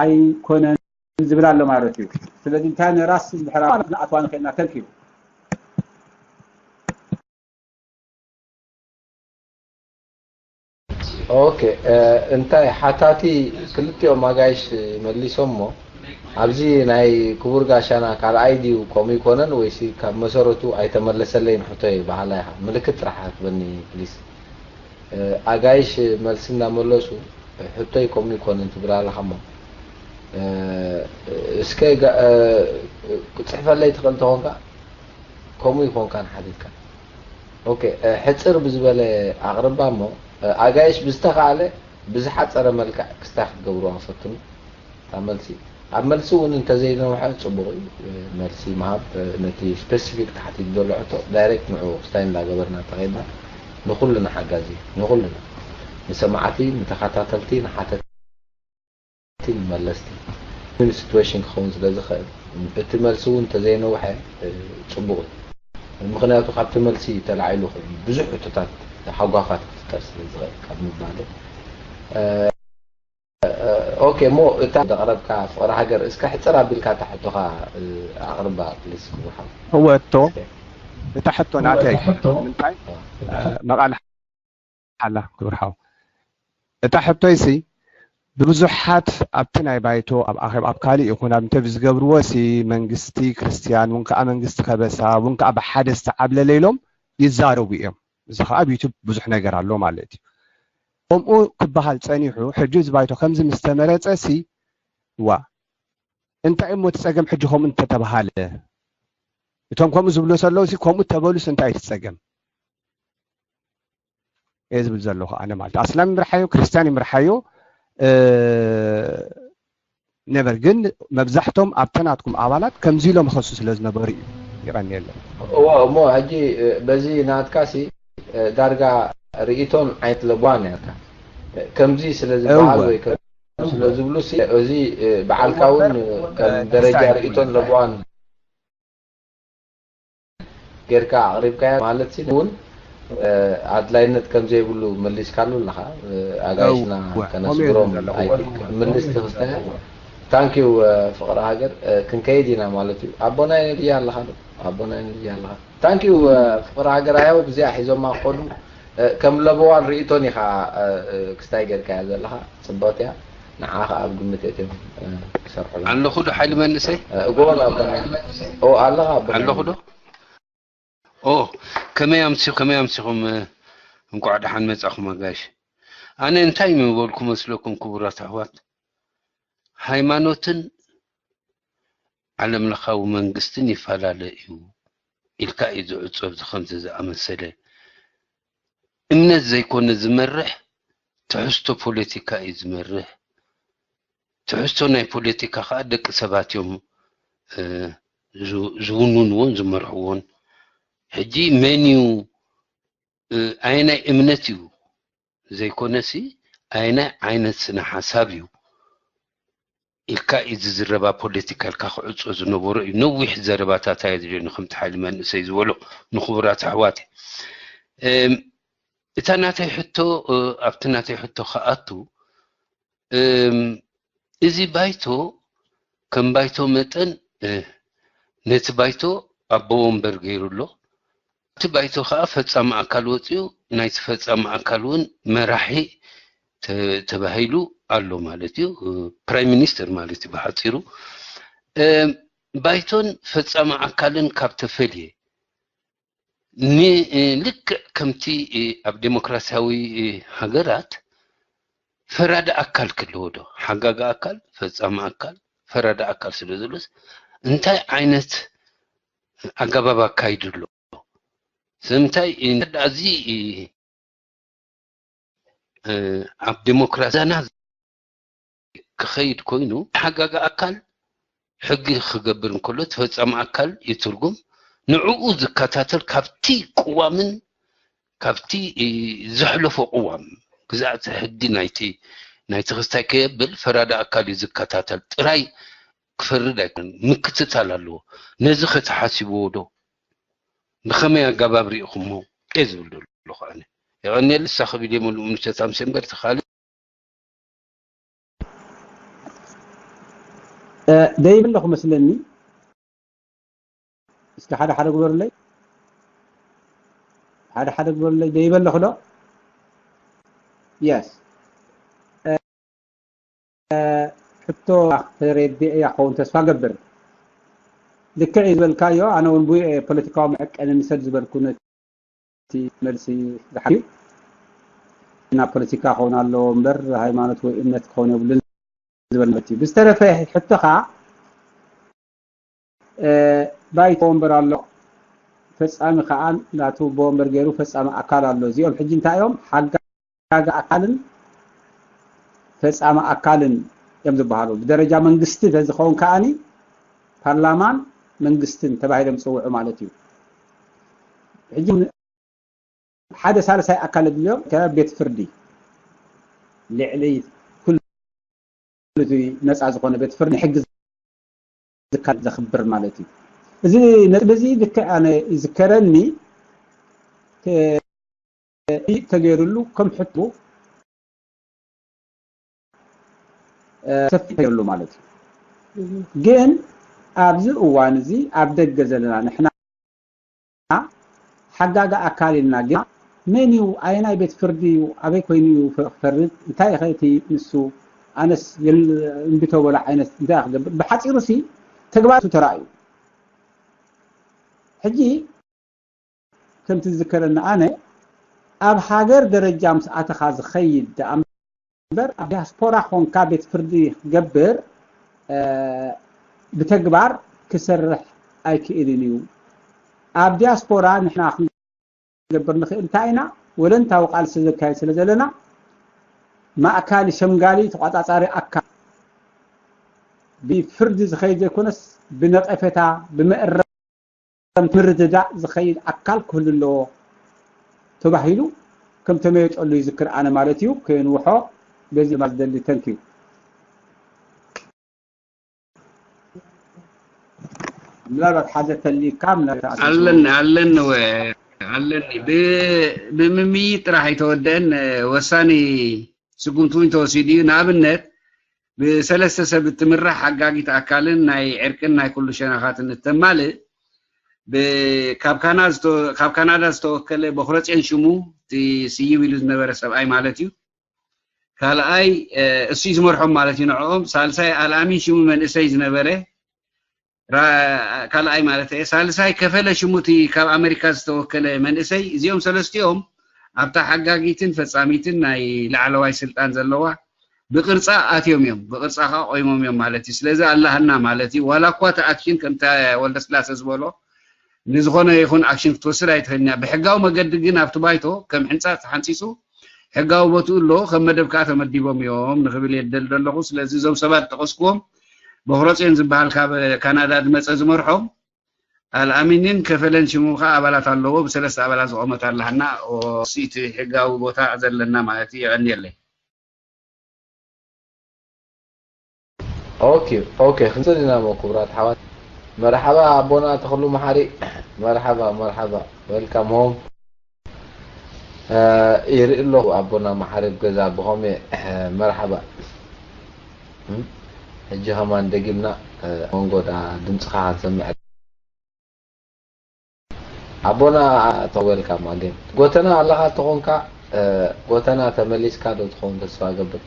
ኣይኮነን ዝብል ኣሎ ማለት እዩ። ስለዚ እንታይ ነራስ እንድሕር ንኣትዋ ንኽእልና ተንኪ ኦኬ፣ እ፣ እንታይ ሓታቲ ክልቲኦም ኣጋይሽ መሊሶሞ፣ ኣብዚ ናይ ክቡር ጋሻና ካልኣይ ድዩ ከምኡ ይኮነን ወይሲ ካብ መሰረቱ ኣይተመለሰለይን ሕቶይ በሃላይ ኢኻ። ምልክት ጥራሕ ሃብኒ ፕሊስ። እ፣ ኣጋይሽ መልሲ እናመለሱ ሕቶይ ከምኡ ይኮነን ትብል ኣለኻ እሞ፣ እ፣ እስከ ጋ-፣ እ፣ ክትጽሕፈለይ ትኽእል ተኾንካ ከምኡ ይኾንካ ንሓቲትካ። ኦኬ፣ እ፣ ሕጽር ብዝበለ ኣቕርባ እሞ፣ እ፣ ኣጋይሽ ብዝተኻእለ ብዝሓጸረ መልክዕ ክስታይ ክትገብርዋ ፈትኑ። እታ መልሲ፣ ኣብ መልሲ እውን እንተዘይነውሐ ጽቡቕ እዩ። እ፣ መልሲ ምሃብ፣ እ፣ ነቲ ስፔሲፊክ ተሓቲቱ ዘሎ ሕቶ ዳይሬክት ንዕኡ ክስታይ እንዳገበርና እንተኸይድና ንኹልና ሓጋዚ እዩ። ንኹልና። ንሰማዕቲ፣ ንተኸታተልቲ፣ ንሓተትቲ፣ ንመለስቲ። ዊን ሲትዌሽን ክኸውን ስለ ዝኽእል፣ እቲ መልሲ እውን እንተዘይነውሐ፣ እ፣ ጽቡቕ እዩ። ምኽንያቱ ካብቲ መልሲ ተላዒሉ ኮይኑ ብዙሕ ሕቶታት፣ ሃጓፋት ክፍጠር ስለ ዝኽእል ካብ ምባል። እ፣ እ፣ ኦኬ፣ እሞ እታ ዘቕረብካ ፍቕሪ ሃገር፣ እስከ ሕጽር ኣቢልካ እታ ሕቶኻ፣ እ፣ ኣቕርባ ፕሊስ ክቡር ሓው። እወ፣ እቶ፣ እስከ። እታ ሕቶ ናተይ። ምንታይ? እ፣ መቓል ሓላ ክቡር ሓው። እታ ሕቶይሲ፣ ብብዙሓት ኣብቲ ናይ ባይቶ፣ ኣብ ኣኼባ፣ ኣብ ካልእ ይኹን ኣብ ኢንተርቪው ዝገብርዎ ሲ፣ መንግስቲ ክርስትያን፣ እውን ከኣ መንግስቲ ከበሳ፣ እውን ከኣ ብሓደ ዝተዓብለለ ኢሎም ይዛረቡ እዮም። እዚ ከኣ ኣብ ዩቱብ ብዙሕ ነገር ኣሎ ማለት እዩ። ከምኡ ክበሃል ጸኒሑ፣ ሕጂ እዚ ባይቶ ከምዚ ምስ ተመረጸ ሲ፣ ዋ፣ እንታይ እሞ እቲ ጸገም ሕጂ ከምኡ እንተተባሃለ? እቶም ከምኡ ዝብሉ ዘለዉ ሲ፣ ከምኡ ተበሉስ እንታይ እቲ ጸገም? እየ ዝብል ዘለኹ ኣነ ማለት። ኣስላም ይምርሓዮ፣ ክርስትያን ይምርሓዮ፣ እ፣ ነበር ግን መብዛሕቶም ኣብተ ናትኩም ኣባላት ከምዚ ኢሎም ይኸሱ ስለ ዝነበሩ እዩ። የቐንየለይ። እወ፣ እሞ ሕጂ፣ እ፣ በዚ ናትካ ሲ፣ እ፣ ዳርጋ ርእይቶን ዓይነት ለበዋን ነርካ። እ፣ ከምዚ ስለ ዝበሃል እወ። ወይ ከምዚ ስለ ዝብሉ ሲ፣ እዚ፣ እ፣ በዓልካ እውን፣ እ፣ ከም ደረጃ ርእይቶን ለበዋን ጌርካ ኣቕሪብካያ ማለት ሲ እውን፣ እ፣ ኣድላይነት ከም ዘይብሉ መሊስካሉ ኣለኻ። እ፣ ኣጋይሽና እወ፣ ከምኡ እየ ከነስግሮም ዝብል ዘለኹ። ኣይክእል። ምልስ ተኽስተ። ታንክ ዩ፣ እ፣ ፍቕሪ ሃገር፣ እ፣ ክንከይድ ኢና ማለት እዩ። ኣቦና የነድያ ኣለኻ ዶ? ኣቦና የነድያ ኣለኻ። ታንክ ዩ፣ እ፣ ፍቕሪ ሃገር። ኣያው ብዚኣ ሒዞማ ክኾኑ፣ እ፣ ከም ለበዋን ርእይቶን ኢኻ፣ እ፣ እ፣ ክስታይ ጌርካያ ዘለኻ። ጽብቕቲ እያ። ንዓ ኸኣ ኣብ ግምት የእትዮም፣ እ፣ ክሰርሑላ። ኣለኹ ዶ ሓይሊ መንእሰይ? እ፣ እጎ ናብ ጎኒ። ኦ፣ ኣለኻ ኣቦና ኣለኹ ዶ? የነድያ። ኦ፣ ከመይ ኣምሲ-፣ ከመይ ኣምሲኹም? እ፣ እንቋዕ ደሓን መጻኹም ኣጋይሽ። ኣነ እንታይ ምበልኩ መስለኩም ክቡራት ኣሕዋት? ሃይማኖትን ዓለምለኻዊ መንግስትን ይፈላለ እዩ። ኢልካ እዩ ዝዕጾ። እዚ ከምዚ ዝኣመሰለ እምነት ዘይኮነ ዝመርሕ፣ ትሕዝቶ ፖለቲካ እዩ ዝመርሕ። ትሕዝቶ ናይ ፖለቲካ ከዓ ደቂ ሰባት እዮም ዝውንንዎን ዝመርሕዎን። ሕጂ መን እዩ፣ ኣየናይ እምነት እዩ ዘይኮነሲ፣ ኣየናይ ዓይነት ስነ ሓሳብ እዩ ኢልካ እዩ ዝዝረባ ፖለቲካ ኢልካ ክዕጾ ዝነበሮ እዩ። ነዊሕ ዘረባታት ኣየድልዮን፣ ከምቲ ሓይሊ መንእሰይ ዝበሎ ንክቡራት ኣሕዋት። እታ ናተይ ሕቶ፣ ኣብቲ ናተይ ሕቶ ክኣቱ፣ እዚ ባይቶ ከም ባይቶ መጠን ነቲ ባይቶ ኣቦ ወንበር ገይሩ ኣሎ። እቲ ባይቶ ከዓ ፈጻሚ ኣካል ወፂኡ፣ ናይቲ ፈጻሚ ኣካል እውን መራሒ ተባሂሉ ኣሎ ማለት እዩ። ፕራይም ሚኒስተር ማለት እዩ ብሓፂሩ። ባይቶን ፈጻሚ ኣካልን ካብ ተፈልየ፣ ንልክዕ ከምቲ ኣብ ዴሞክራሲያዊ ሃገራት ፈራዲ ኣካል ክህልዎ ዶ? ሓጋጊ ኣካል፣ ፈጻሚ ኣካል፣ ፈራዲ ኣካል ስለ ዘሎስ እንታይ ዓይነት ኣገባብ ኣካይዱ ኣሎ? ስለምንታይ እዚ ኣብ ዴሞክራሲና ክኸይድ ኮይኑ፣ ሓጋጊ ኣካል ሕጊ ክገብር እንከሎ፣ ተፈጻሚ ኣካል ይትርጉም። ንዕኡ ዝከታተል ካብቲ ቅዋምን ካብቲ ዘሕለፎ ቅዋም ግዛእቲ ሕጊ ናይቲ ናይቲ ክስታይ ከየብል ፈራዲ ኣካል እዩ ዝከታተል ጥራይ ክፈርድ ኣይኮነን፣ ምክትታል ኣለዎ። ነዚ ከተሓሲብዎ ዶ? ብኸመይ ኣገባብ ርኢኹሞ? እየ ዝብል ዘለኹ ኣነ። የቐንየል። ንሳ ክብል የመልኡ ምሸት ኣምሴ እምበር ተኻሊ ደይብ ኣለኹ መስለኒ። እስኪ ሓደ ሓደ ግበሩለይ፣ ሓደ ሓደ ግበሩለይ። ደይብ ኣለኹ ዶ? የስ። ሕቶ ተረዲኤያ ክኸውን ተስፋ ገብር። ልክዕ እዩ ዝበልካዮ። ኣነ እውን ብኡ እየ ፖለቲካዊ መዐቀኒ ንሰድ ዝበልኩ ነቲ መልሲ ዝሓዩ ናብ ፖለቲካ ክኸውን ኣለዎ እምበር ሃይማኖት ወይ እምነት ክኸውን የብሉን ዝበል ማለት እዩ። ብዝተረፈ ሕቶኻ ባይቶ ወንበር ኣሎ፣ ፈጻሚ ከዓ ናቱ ቦወንበር ገይሩ ፈጻሚ ኣካል ኣሎ። እዚኦም ሕጂ እንታይ እዮም? ሓጋጊ ኣካልን ፈጻሚ ኣካልን እዮም ዝበሃሉ። ብደረጃ መንግስቲ ተዝኸውን ከዓኒ ፓርላማን መንግስትን ተባሂሎም ዝፅውዑ ማለት እዩ። ሕጂ ሓደ ሳልሳይ ኣካል የድልዮም። ቤት ፍርዲ፣ ልዕሊ ኩሉ ነፃ ዝኾነ ቤት ፍርዲ፣ ሕጊ ዝከ- ዘኽብር ማለት እዩ። እዚ ነጥቢ እዚ ልክዕ ኣነ ይዝከረኒ፣ ተ- ተገይሩሉ ከም ሕቶ ሰፊሕ ተገይሩሉ ማለት እዩ። ግን ኣብዚ እዋን እዚ ኣብ ደገ ዘለና ንሕና ሓጋጊ ኣካል ኢልና፣ ግን መን እዩ፣ ኣየናይ ቤት ፍርዲ እዩ፣ ኣበይ ኮይኑ እዩ ክፈርድ፣ እንታይ ኸ እቲ ንሱ፣ ኣነስ እምቢ ተበሎ ዓይነት እንታይ ክገብር፣ ብሓፂሩ ሲ ተግባር ተራእዩ። ሕጂ ከምቲ ዝዝከረኒ ኣነ ኣብ ሃገር ደረጃ ምስ ኣተኻ ዝኸይድ ደኣ እምበር ኣብ ዲያስፖራ ኾንካ ቤት ፍርዲ ክገብር ብተግባር ክሰርሕ ኣይክእልን እዩ። ኣብ ዲያስፖራ ንሕና ክንገብር ንኽእል እንታይ ኢና? ወለንታዊ ቃልሲ ዘካየድ ስለ ዘለና ማእካሊ፣ ሸምጋሊ፣ ተቋጻጻሪ ኣካል ብፍርዲ ዝኸይድ ዘይኮነስ ብነቐፌታ፣ ብምእራ ምርድዳእ ዝኸይድ ኣካል ክህሉ ኣለዎ ተባሂሉ ከም ተመየጠሉ ይዝክር ኣነ ማለት እዩ። ከየንውሖ በዚ ድማ ዝደሊ። ተንኪዩ። ምናልባት ሓዘ ተልካ ምናልባት ኣለኒ ኣለኒ ወ ኣለኒ ብ- ብምምይጥ ጥራሕ ኣይተወደአን። ወሳኒ ስጉምቲ እውን ተወሲዱ እዩ። ንኣብነት ብሰለስተ ሰብ እትምራሕ ሓጋጊት ኣካልን ናይ ዕርቅን ናይ ኩሉ ሸነኻትን እተማልእ ካብ ካናዳ ዝተወከለ በኩረፅዮን ሽሙ እቲ ስይብ ኢሉ ዝነበረ ሰብኣይ ማለት እዩ። ካልኣይ እሱ ዝመርሖም ማለት እዩ ንዕኦም። ሳልሳይ ኣልኣሚን ሽሙ መንእሰይ ዝነበረ ካልኣይ ማለት እየ። ሳልሳይ ከፈለ ሽሙ እቲ ካብ ኣመሪካ ዝተወከለ መንእሰይ። እዚኦም ሰለስቲኦም ኣብታ ሓጋጊትን ፈፃሚትን ናይ ላዕለዋይ ስልጣን ዘለዋ ብቅርፃ ኣትዮም እዮም፣ ብቅርፃ ከዓ ቆይሞም እዮም ማለት እዩ። ስለዚ ኣለሃና ማለት እዩ። ዋላ እኳ እቲ ኣክሽን ከምታ ወልደስላሰ ዝበሎ ንዝኾነ ይኹን ኣክሽን ክትወስድ ኣይትኽእልን እያ። ብሕጋዊ መገዲ ግን ኣብቲ ባይቶ ከም ሕንፃፅ ተሓንፂፁ ሕጋዊ ቦትኡ ኣሎ፣ ከም መደብ ከዓ ተመዲቦም እዮም ንኽብል እየ ዝደሊ ዘለኹ። ስለዚ እዞም ሰባት ጠቐስኩዎም፣ በኽረፅዮን ዝበሃል ካብ ካናዳ ዝመፀ ዝመርሖም ኣልኣሚንን ከፈለን ሽሙ ከዓ ኣባላት ኣለዎ። ብሰለስተ ኣባላት ዝቖመት ኣለሃና። ኦ፣ እቲ ሕጋዊ ቦታ ዘለና ማለት እዩ። የቐንየለይ። ኦኬ ኦኬ ክንጽል ኢና እሞ ክቡራት ኣሕዋት። መርሓባ ኣቦና ተኽሉ መሓሪ። መርሓባ መርሓባ፣ welcome home። ይርኢ ኣለኹ ኣቦና መሓሪ ኣብ ገዛ ብኸመይ። መርሓባ። ሕጂ ከማን ደጊምና መንጎ ድምፅኻ ክንሰምዕ። ኣቦና፣ welcome again። ጎተና ኣለኻ ተኾንካ፣ ጎተና ተመሊስካ ዶ ትኸውን? ተስፋ ገብር።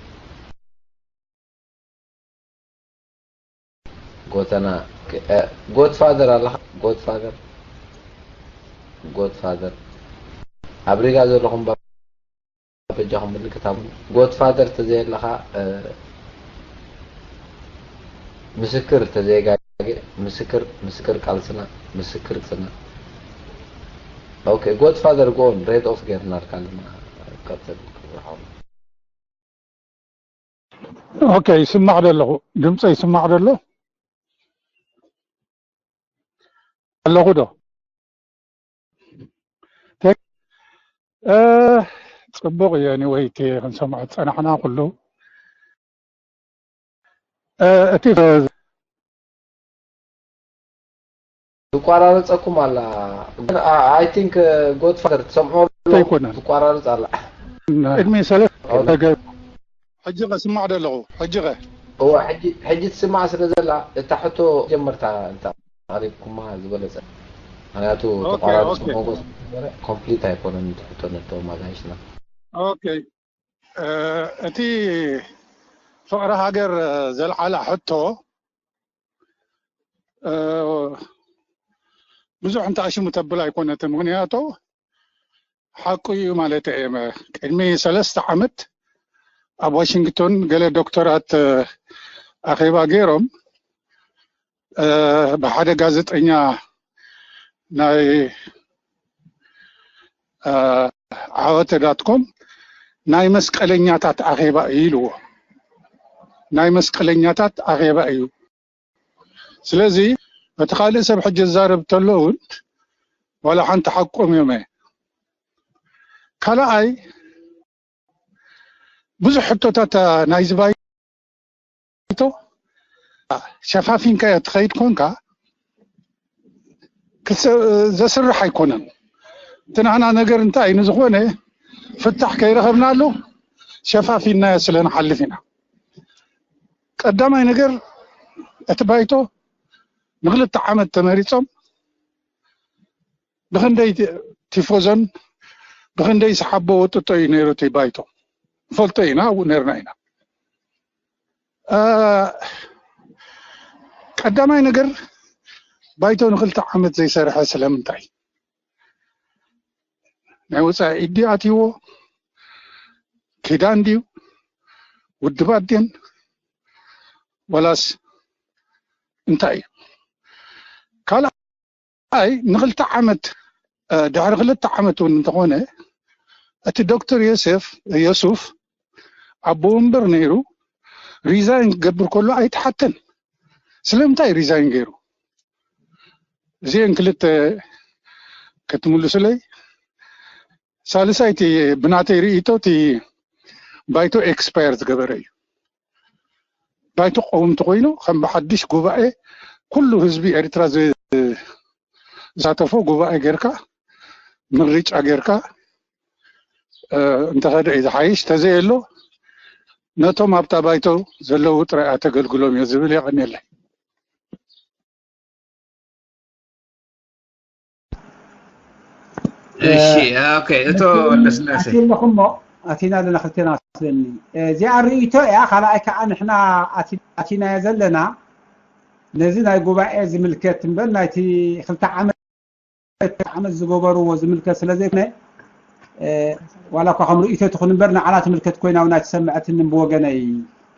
ጎተና፣ godfather ኣለኻ? Godfather፣ godfather ኣብ ሪጋ ዘለኹም በጃኹም ምልክት ሃቡኒ። Godfather ተዘየለኻ፣ ምስክር ተዘየጋገ፣ ምስክር፣ ምስክር ቃልስና፣ ምስክር ጽና። ኦኬ፣ Godfather፣ go on፣ red off ጌርናልካ ኣለና። ቀጽል ክብርሖም። ኦኬ፣ ይስማዕ ዶ ኣለኹ? ድምፀ ይስማዕ ዶ ኣሎ? ኣለኹ ዶ? ጽቡቕ እዩ። Anyway፣ እቲ ክንሰምዖ ዝጸናሕና ኩሉ እቲ ትቋራረፀኩም ኣላ። I think፣ Godfather፣ ትሰምዖ ኣሎ? ኣይኮነን። ትቋራርፅ ኣላ። ቅድሚ ሰለስተ ሕጂ ከስማዕ ደለኹ። ሕጂ ከ እወ፣ ሕጂ ሕጂ ትስማዕ ስለ ዘላ እታ ሕቶ ጀመርታ እንተ ኣሪብኩማ ዝበለጸ። ምክንያቱ ተቋራርጽ ሞጎስ ኮምፕሊት ኣይኮነን እቲ ሕቶ ነቶም ኣጋይሽና። ኦኬ፣ እቲ ፍቕሪ ሃገር ዘልዓላ ሕቶ ብዙሕ እንተ ኣሽሙ ተብል ኣይኮነትን። ምክንያቱ ሓቁ እዩ ማለት እየ። ቅድሚ ሰለስተ ዓመት ኣብ ዋሽንግቶን ገለ ዶክተራት ኣኼባ ገይሮም ብሓደ ጋዜጠኛ ናይ ዓወተ ዳትኮም ናይ መስቀለኛታት ኣኼባ እዩ ኢልዎ። ናይ መስቀለኛታት ኣኼባ እዩ። ስለዚ እቲ ካልእ ሰብ ሕጂ ዝዛረብ ተሎ እውን ዋላ ሓንቲ ሓቆም እዮም። ካልኣይ ብዙሕ ሕቶታት ናይዚ ባይቶ ሸፋፊንካዮ ትኸይድ ኮንካ ዘስርሕ ኣይኮነን። እቲ ናህና ነገር እንታይ እዩ? ንዝኾነ ፍታሕ ከይረኸብናሉ ሸፋፊንናዮ ስለ ንሓልፍ ኢና። ቀዳማይ ነገር እቲ ባይቶ ንክልተ ዓመት ተመሪጾም ብኽንደይ ቲፎዞን ብኽንደይ ሰሓቦ ወጥጦ እዩ ነይሩ እቲ ባይቶ። ንፈልጦ ኢና፣ ኣብኡ ነርና ኢና። ቀዳማይ ነገር ባይቶ ንክልተ ዓመት ዘይሰርሐ ስለምንታይ? ናይ ወፃኢ ኢዲ ኣትይዎ? ኪዳን ድዩ? ውድባት ድየን? ወላስ እንታይ እዩ? ካልኣይ ንክልተ ዓመት ድሕሪ ክልተ ዓመት እውን እንተኾነ እቲ ዶክተር ዮሴፍ ዮሱፍ ኣቦ ወንበር ነይሩ ሪዛይን ክገብር ከሎ ኣይተሓተን። ስለምንታይ ሪዛይን ገይሩ? እዚአን ክልተ ክትምልሱለይ። ሳልሳይቲ ብናተይ ርእይቶ እቲ ባይቶ ኤክስፓየር ዝገበረ እዩ። ባይቶ ክኸውን እንተኮይኑ ከም ብሓድሽ ጉባኤ ኩሉ ህዝቢ ኤርትራ ዝሳተፎ ጉባኤ ጌርካ ምርጫ ጌርካ እንተኸደ እዩ ዝሓይሽ። ተዘየሎ ነቶም ኣብታ ባይቶ ዘለዉ ጥራይ ኣተገልግሎም እዮ ዝብል። የቐንየለይ። እሺ ኦኬ እቶ ወልደስላሴ ኣትለኹሞ ኣቲና ኣለና ክልቴና ስለኒ እዚኣ ርእይቶ እያ። ካልኣይ ከዓ ንሕና ኣቲናዮ ዘለና ነዚ ናይ ጉባኤ ዝምልከት እምበር ናይቲ ክልተ ዓመት ዓመት ዝገበርዎ ዝምልከት ስለ ዘይኮነ ዋላ እኳ ከም ርእይቶ ትኹን እምበር ንዓና ትምልከት ኮይና እውን ኣይተሰምዐትንን ብወገነይ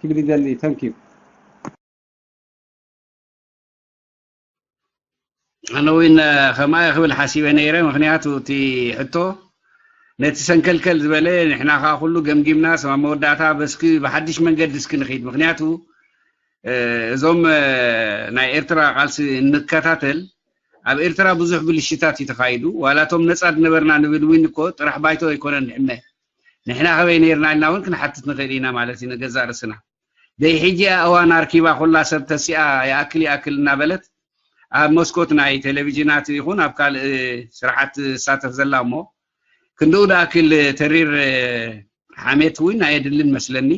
ክብል ይደሊ። ተንኪዩ። ኣነ እውን ከማይ ክብል ሓሲበ ነይረ። ምክንያቱ እቲ ሕቶ ነቲ ሰንከልከል ዝበለ ንሕና ከዓ ኩሉ ገምጊምና፣ ኣብ መወዳእታ በስኪ ብሓድሽ መንገዲ እስኪ ንኽድ። ምክንያቱ እዞም ናይ ኤርትራ ቃልሲ እንከታተል፣ ኣብ ኤርትራ ብዙሕ ብልሽታት እዩ ተኻይዱ። ዋላ እቶም ነፃ ዝነበርና ንብል እውን እኮ ጥራሕ ባይቶ ኣይኮነን ንሕመ። ንሕና ከበይ ነይርና ኢልና እውን ክንሓትት ንኽእል ኢና ማለት እዩ ንገዛእ ርእስና። ደይ ሕጂ እዋን ኣርኪባ ኩላ ሰብ ተሲኣ ይኣክል ይኣክል እናበለት ኣብ መስኮት ናይ ቴሌቪዥናት ይኹን ኣብ ካልእ ስራሓት ትሳተፍ ዘላ እሞ ክንድኡ ዝኣክል ተሪር ሓሜት እውን ኣየድልን መስለኒ።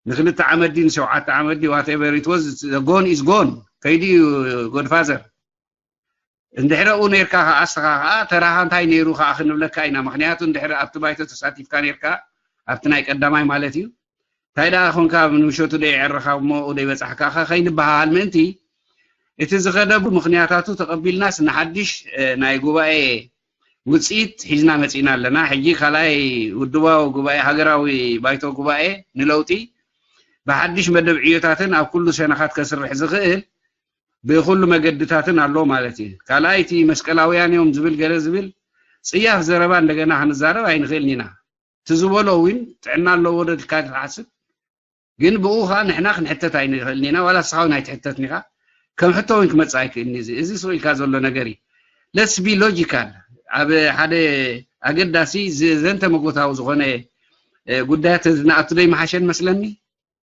ንክልተ ዓመት ድዩ ንሸውዓተ ዓመት ድዩ whatever it was, gone is gone። ከይዱ እዩ ጎድፋዘር። እንድሕረኡ ነርካ ከዓ ኣስኻ ከዓ ተራኻ እንታይ ነይሩ ከዓ ክንብለካ ኢና። ምክንያቱ እንድሕር ኣብቲ ባይቶ ተሳቲፍካ ነርካ ኣብቲ ናይ ቀዳማይ ማለት እዩ እንታይ ደኣ ኮንካ ኣብ ንምሸቱ ደይ ዕረኻ እሞ ደይ በጻሕካ ከ ከይንበሃሃል ምእንቲ እቲ ዝኸደቡ ምክንያታቱ ተቐቢልናስ ንሓድሽ ናይ ጉባኤ ውፅኢት ሒዝና መፂና ኣለና። ሕጂ ካልኣይ ውድባዊ ጉባኤ ሃገራዊ ባይቶ ጉባኤ ንለውጢ ብሓድሽ መደብ ዕዮታትን ኣብ ኩሉ ሸነኻት ከስርሕ ዝኽእል ብኩሉ መገድታትን ኣሎ ማለት እዩ። ካልኣይ እቲ መስቀላውያን እዮም ዝብል ገለ ዝብል ፅያፍ ዘረባ እንደገና ክንዛረብ ኣይንኽእልን ኢና። እቲ ዝበሎ እውን ጥዕና ኣለዎ ዶ ኢልካ ትሓስብ? ግን ብኡ ከዓ ንሕና ክንሕተት ኣይንኽእልን ኢና። ዋላ ንስኻ እውን ኣይትሕተትን ኢኻ። ከም ሕቶ እውን ክመፅእ ኣይክእልን እዩ። እዚ ስቕ ኢልካ ዘሎ ነገር እዩ። Let's be logical። ኣብ ሓደ ኣገዳሲ ዘንተ መጎታዊ ዝኾነ ጉዳያት ዝነኣቱ ዶ ይመሓሸን መስለኒ።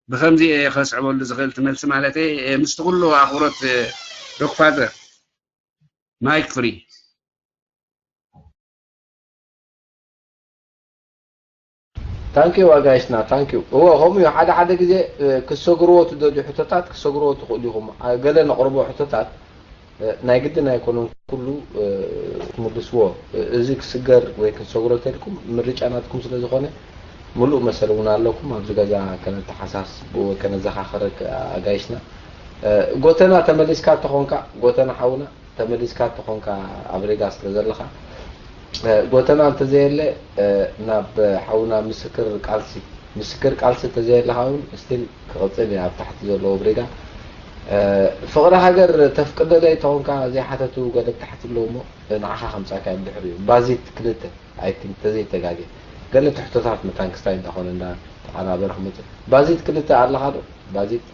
ብከምዚ እየ ከስዕበሉ ዝኽእል ትመልሲ ማለት እየ። ምስቲ ኩሉ ኣኽብሮት ዶክፋዘር ማይክ ፍሪ። ታንኪዩ ኣጋይሽና ታንኪዩ። እዎ ከምኡ እዩ። ሓደ ሓደ ግዜ ክሰግርዎ ትደልዩ ሕቶታት ክሰግርዎ ትኽእሉ ኢኹም። ገለ ነቕርቦ ሕቶታት ናይ ግድን ኣይኮነን ኩሉ ክትምልስዎ። እዚ ክስገር ወይ ክንሰግሮ ተልኩም ምርጫ ናትኩም ስለ ዝኾነ ምሉእ መሰል እውን ኣለኩም። ኣብዚ ገዛ ከነተሓሳስብ ወይ ከነዘኻኸረክ ኣጋይሽና። ጎተና ተመሊስካ ተኾንካ ጎተና ሓውና ተመሊስካ ተኾንካ ኣብ ሬጋ ስለ ዘለኻ ጎተና እንተዘየለ ናብ ሓውና ምስክር ቃልሲ ምስክር ቃልሲ እንተዘየለኻ እውን ስቲል ክቕፅል እየ ኣብ ታሕቲ ዘለዎ ብሪጋ። ፍቕሪ ሃገር ተፍቅደለይ ተኾንካ ዘይሓተቱ ገለ ታሕቲ ኣለዎ እሞ ንዓኻ ከምፃካ እዮም ድሕሪኡ ባዚት ክልተ ኣይቲንክ ተዘይተጋጌ ገለ ትሕቶታት መታን ክስታይ እንዳኾነ እንዳተዓናበረ ክመፅእ ባዚት ክልተ ኣለኻ ዶ ባዚት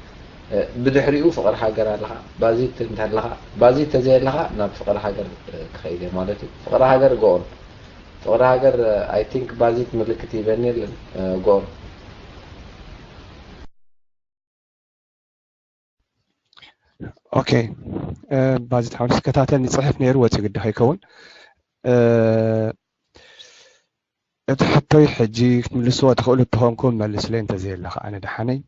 ብድሕሪኡ ፍቕሪ ሃገር ኣለኻ ባዚት እንተለኻ ባዚት ተዘየለኻ ናብ ፍቕሪ ሃገር ክኸይድ እየ ማለት እዩ ፍቕሪ ሃገር ጎኦን ፍቕሪ ሃገር ኣይቲንክ ባዚት ምልክት ይበኒ የለን ጎኦን ኦኬ ባዚት ሓውስ ዝከታተል ንፅሕፍ ነይሩ ወፂ ግዲ ከይከውን እቲ ሕቶይ ሕጂ ክትምልስዎ ትኽእሉ እትኾንኩም መልስለይ እንተዘየለ ከዓ ንደሓነይ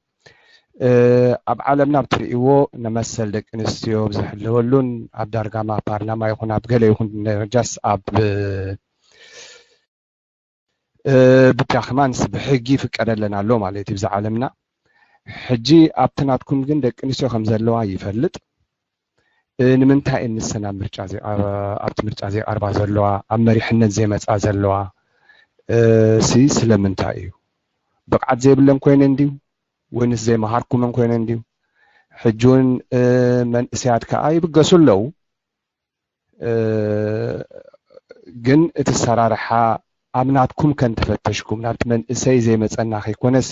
ኣብ ዓለምና ብትርእይዎ ንመሰል ደቂ ኣንስትዮ ብዝሕለወሉን ኣብ ዳርጋማ ፓርላማ ይኹን ኣብ ገለ ይኹን ደረጃስ ኣብ ብቻ ከማንስ ብሕጊ ይፍቀደለን ኣሎ ማለት እዩ ብዛ ዓለምና ሕጂ ኣብቲ ናትኩም ግን ደቂ ኣንስትዮ ከም ዘለዋ ይፈልጥ ንምንታይ እንሰን ኣብ ምርጫ ኣብቲ ምርጫ ዘይቀርባ ዘለዋ ኣብ መሪሕነት ዘይመፃ ዘለዋ ሲ ስለምንታይ እዩ ብቕዓት ዘይብለን ኮይነን ድዩ ወይንስ ዘይመሃርኩመን ኮይነን ድዩ ሕጂ እውን መንእሰያት ከዓ ይብገሱ ኣለዉ ግን እቲ ሰራርሓ ኣብ ናትኩም ከንተፈተሽኩም ናብቲ መንእሰይ ዘይመፀና ከይኮነሲ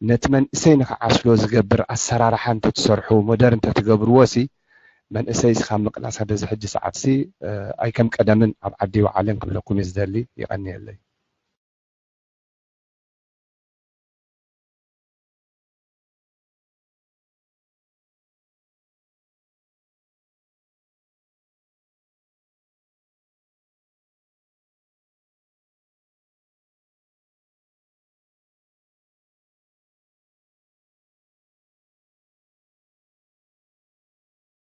ነቲ መንእሰይ ንክዓስሎ ዝገብር ኣሰራርሓ እንተትሰርሑ ሞደር እንተትገብርዎ ሲ መንእሰይ ስኻብ ምቅላሳ በዚ ሕጂ ሰዓት ሲ ኣይከም ቀደምን ኣብ ዓዲ ይወዓለን ክብለኩም እየ ዝደሊ ይቀንየለይ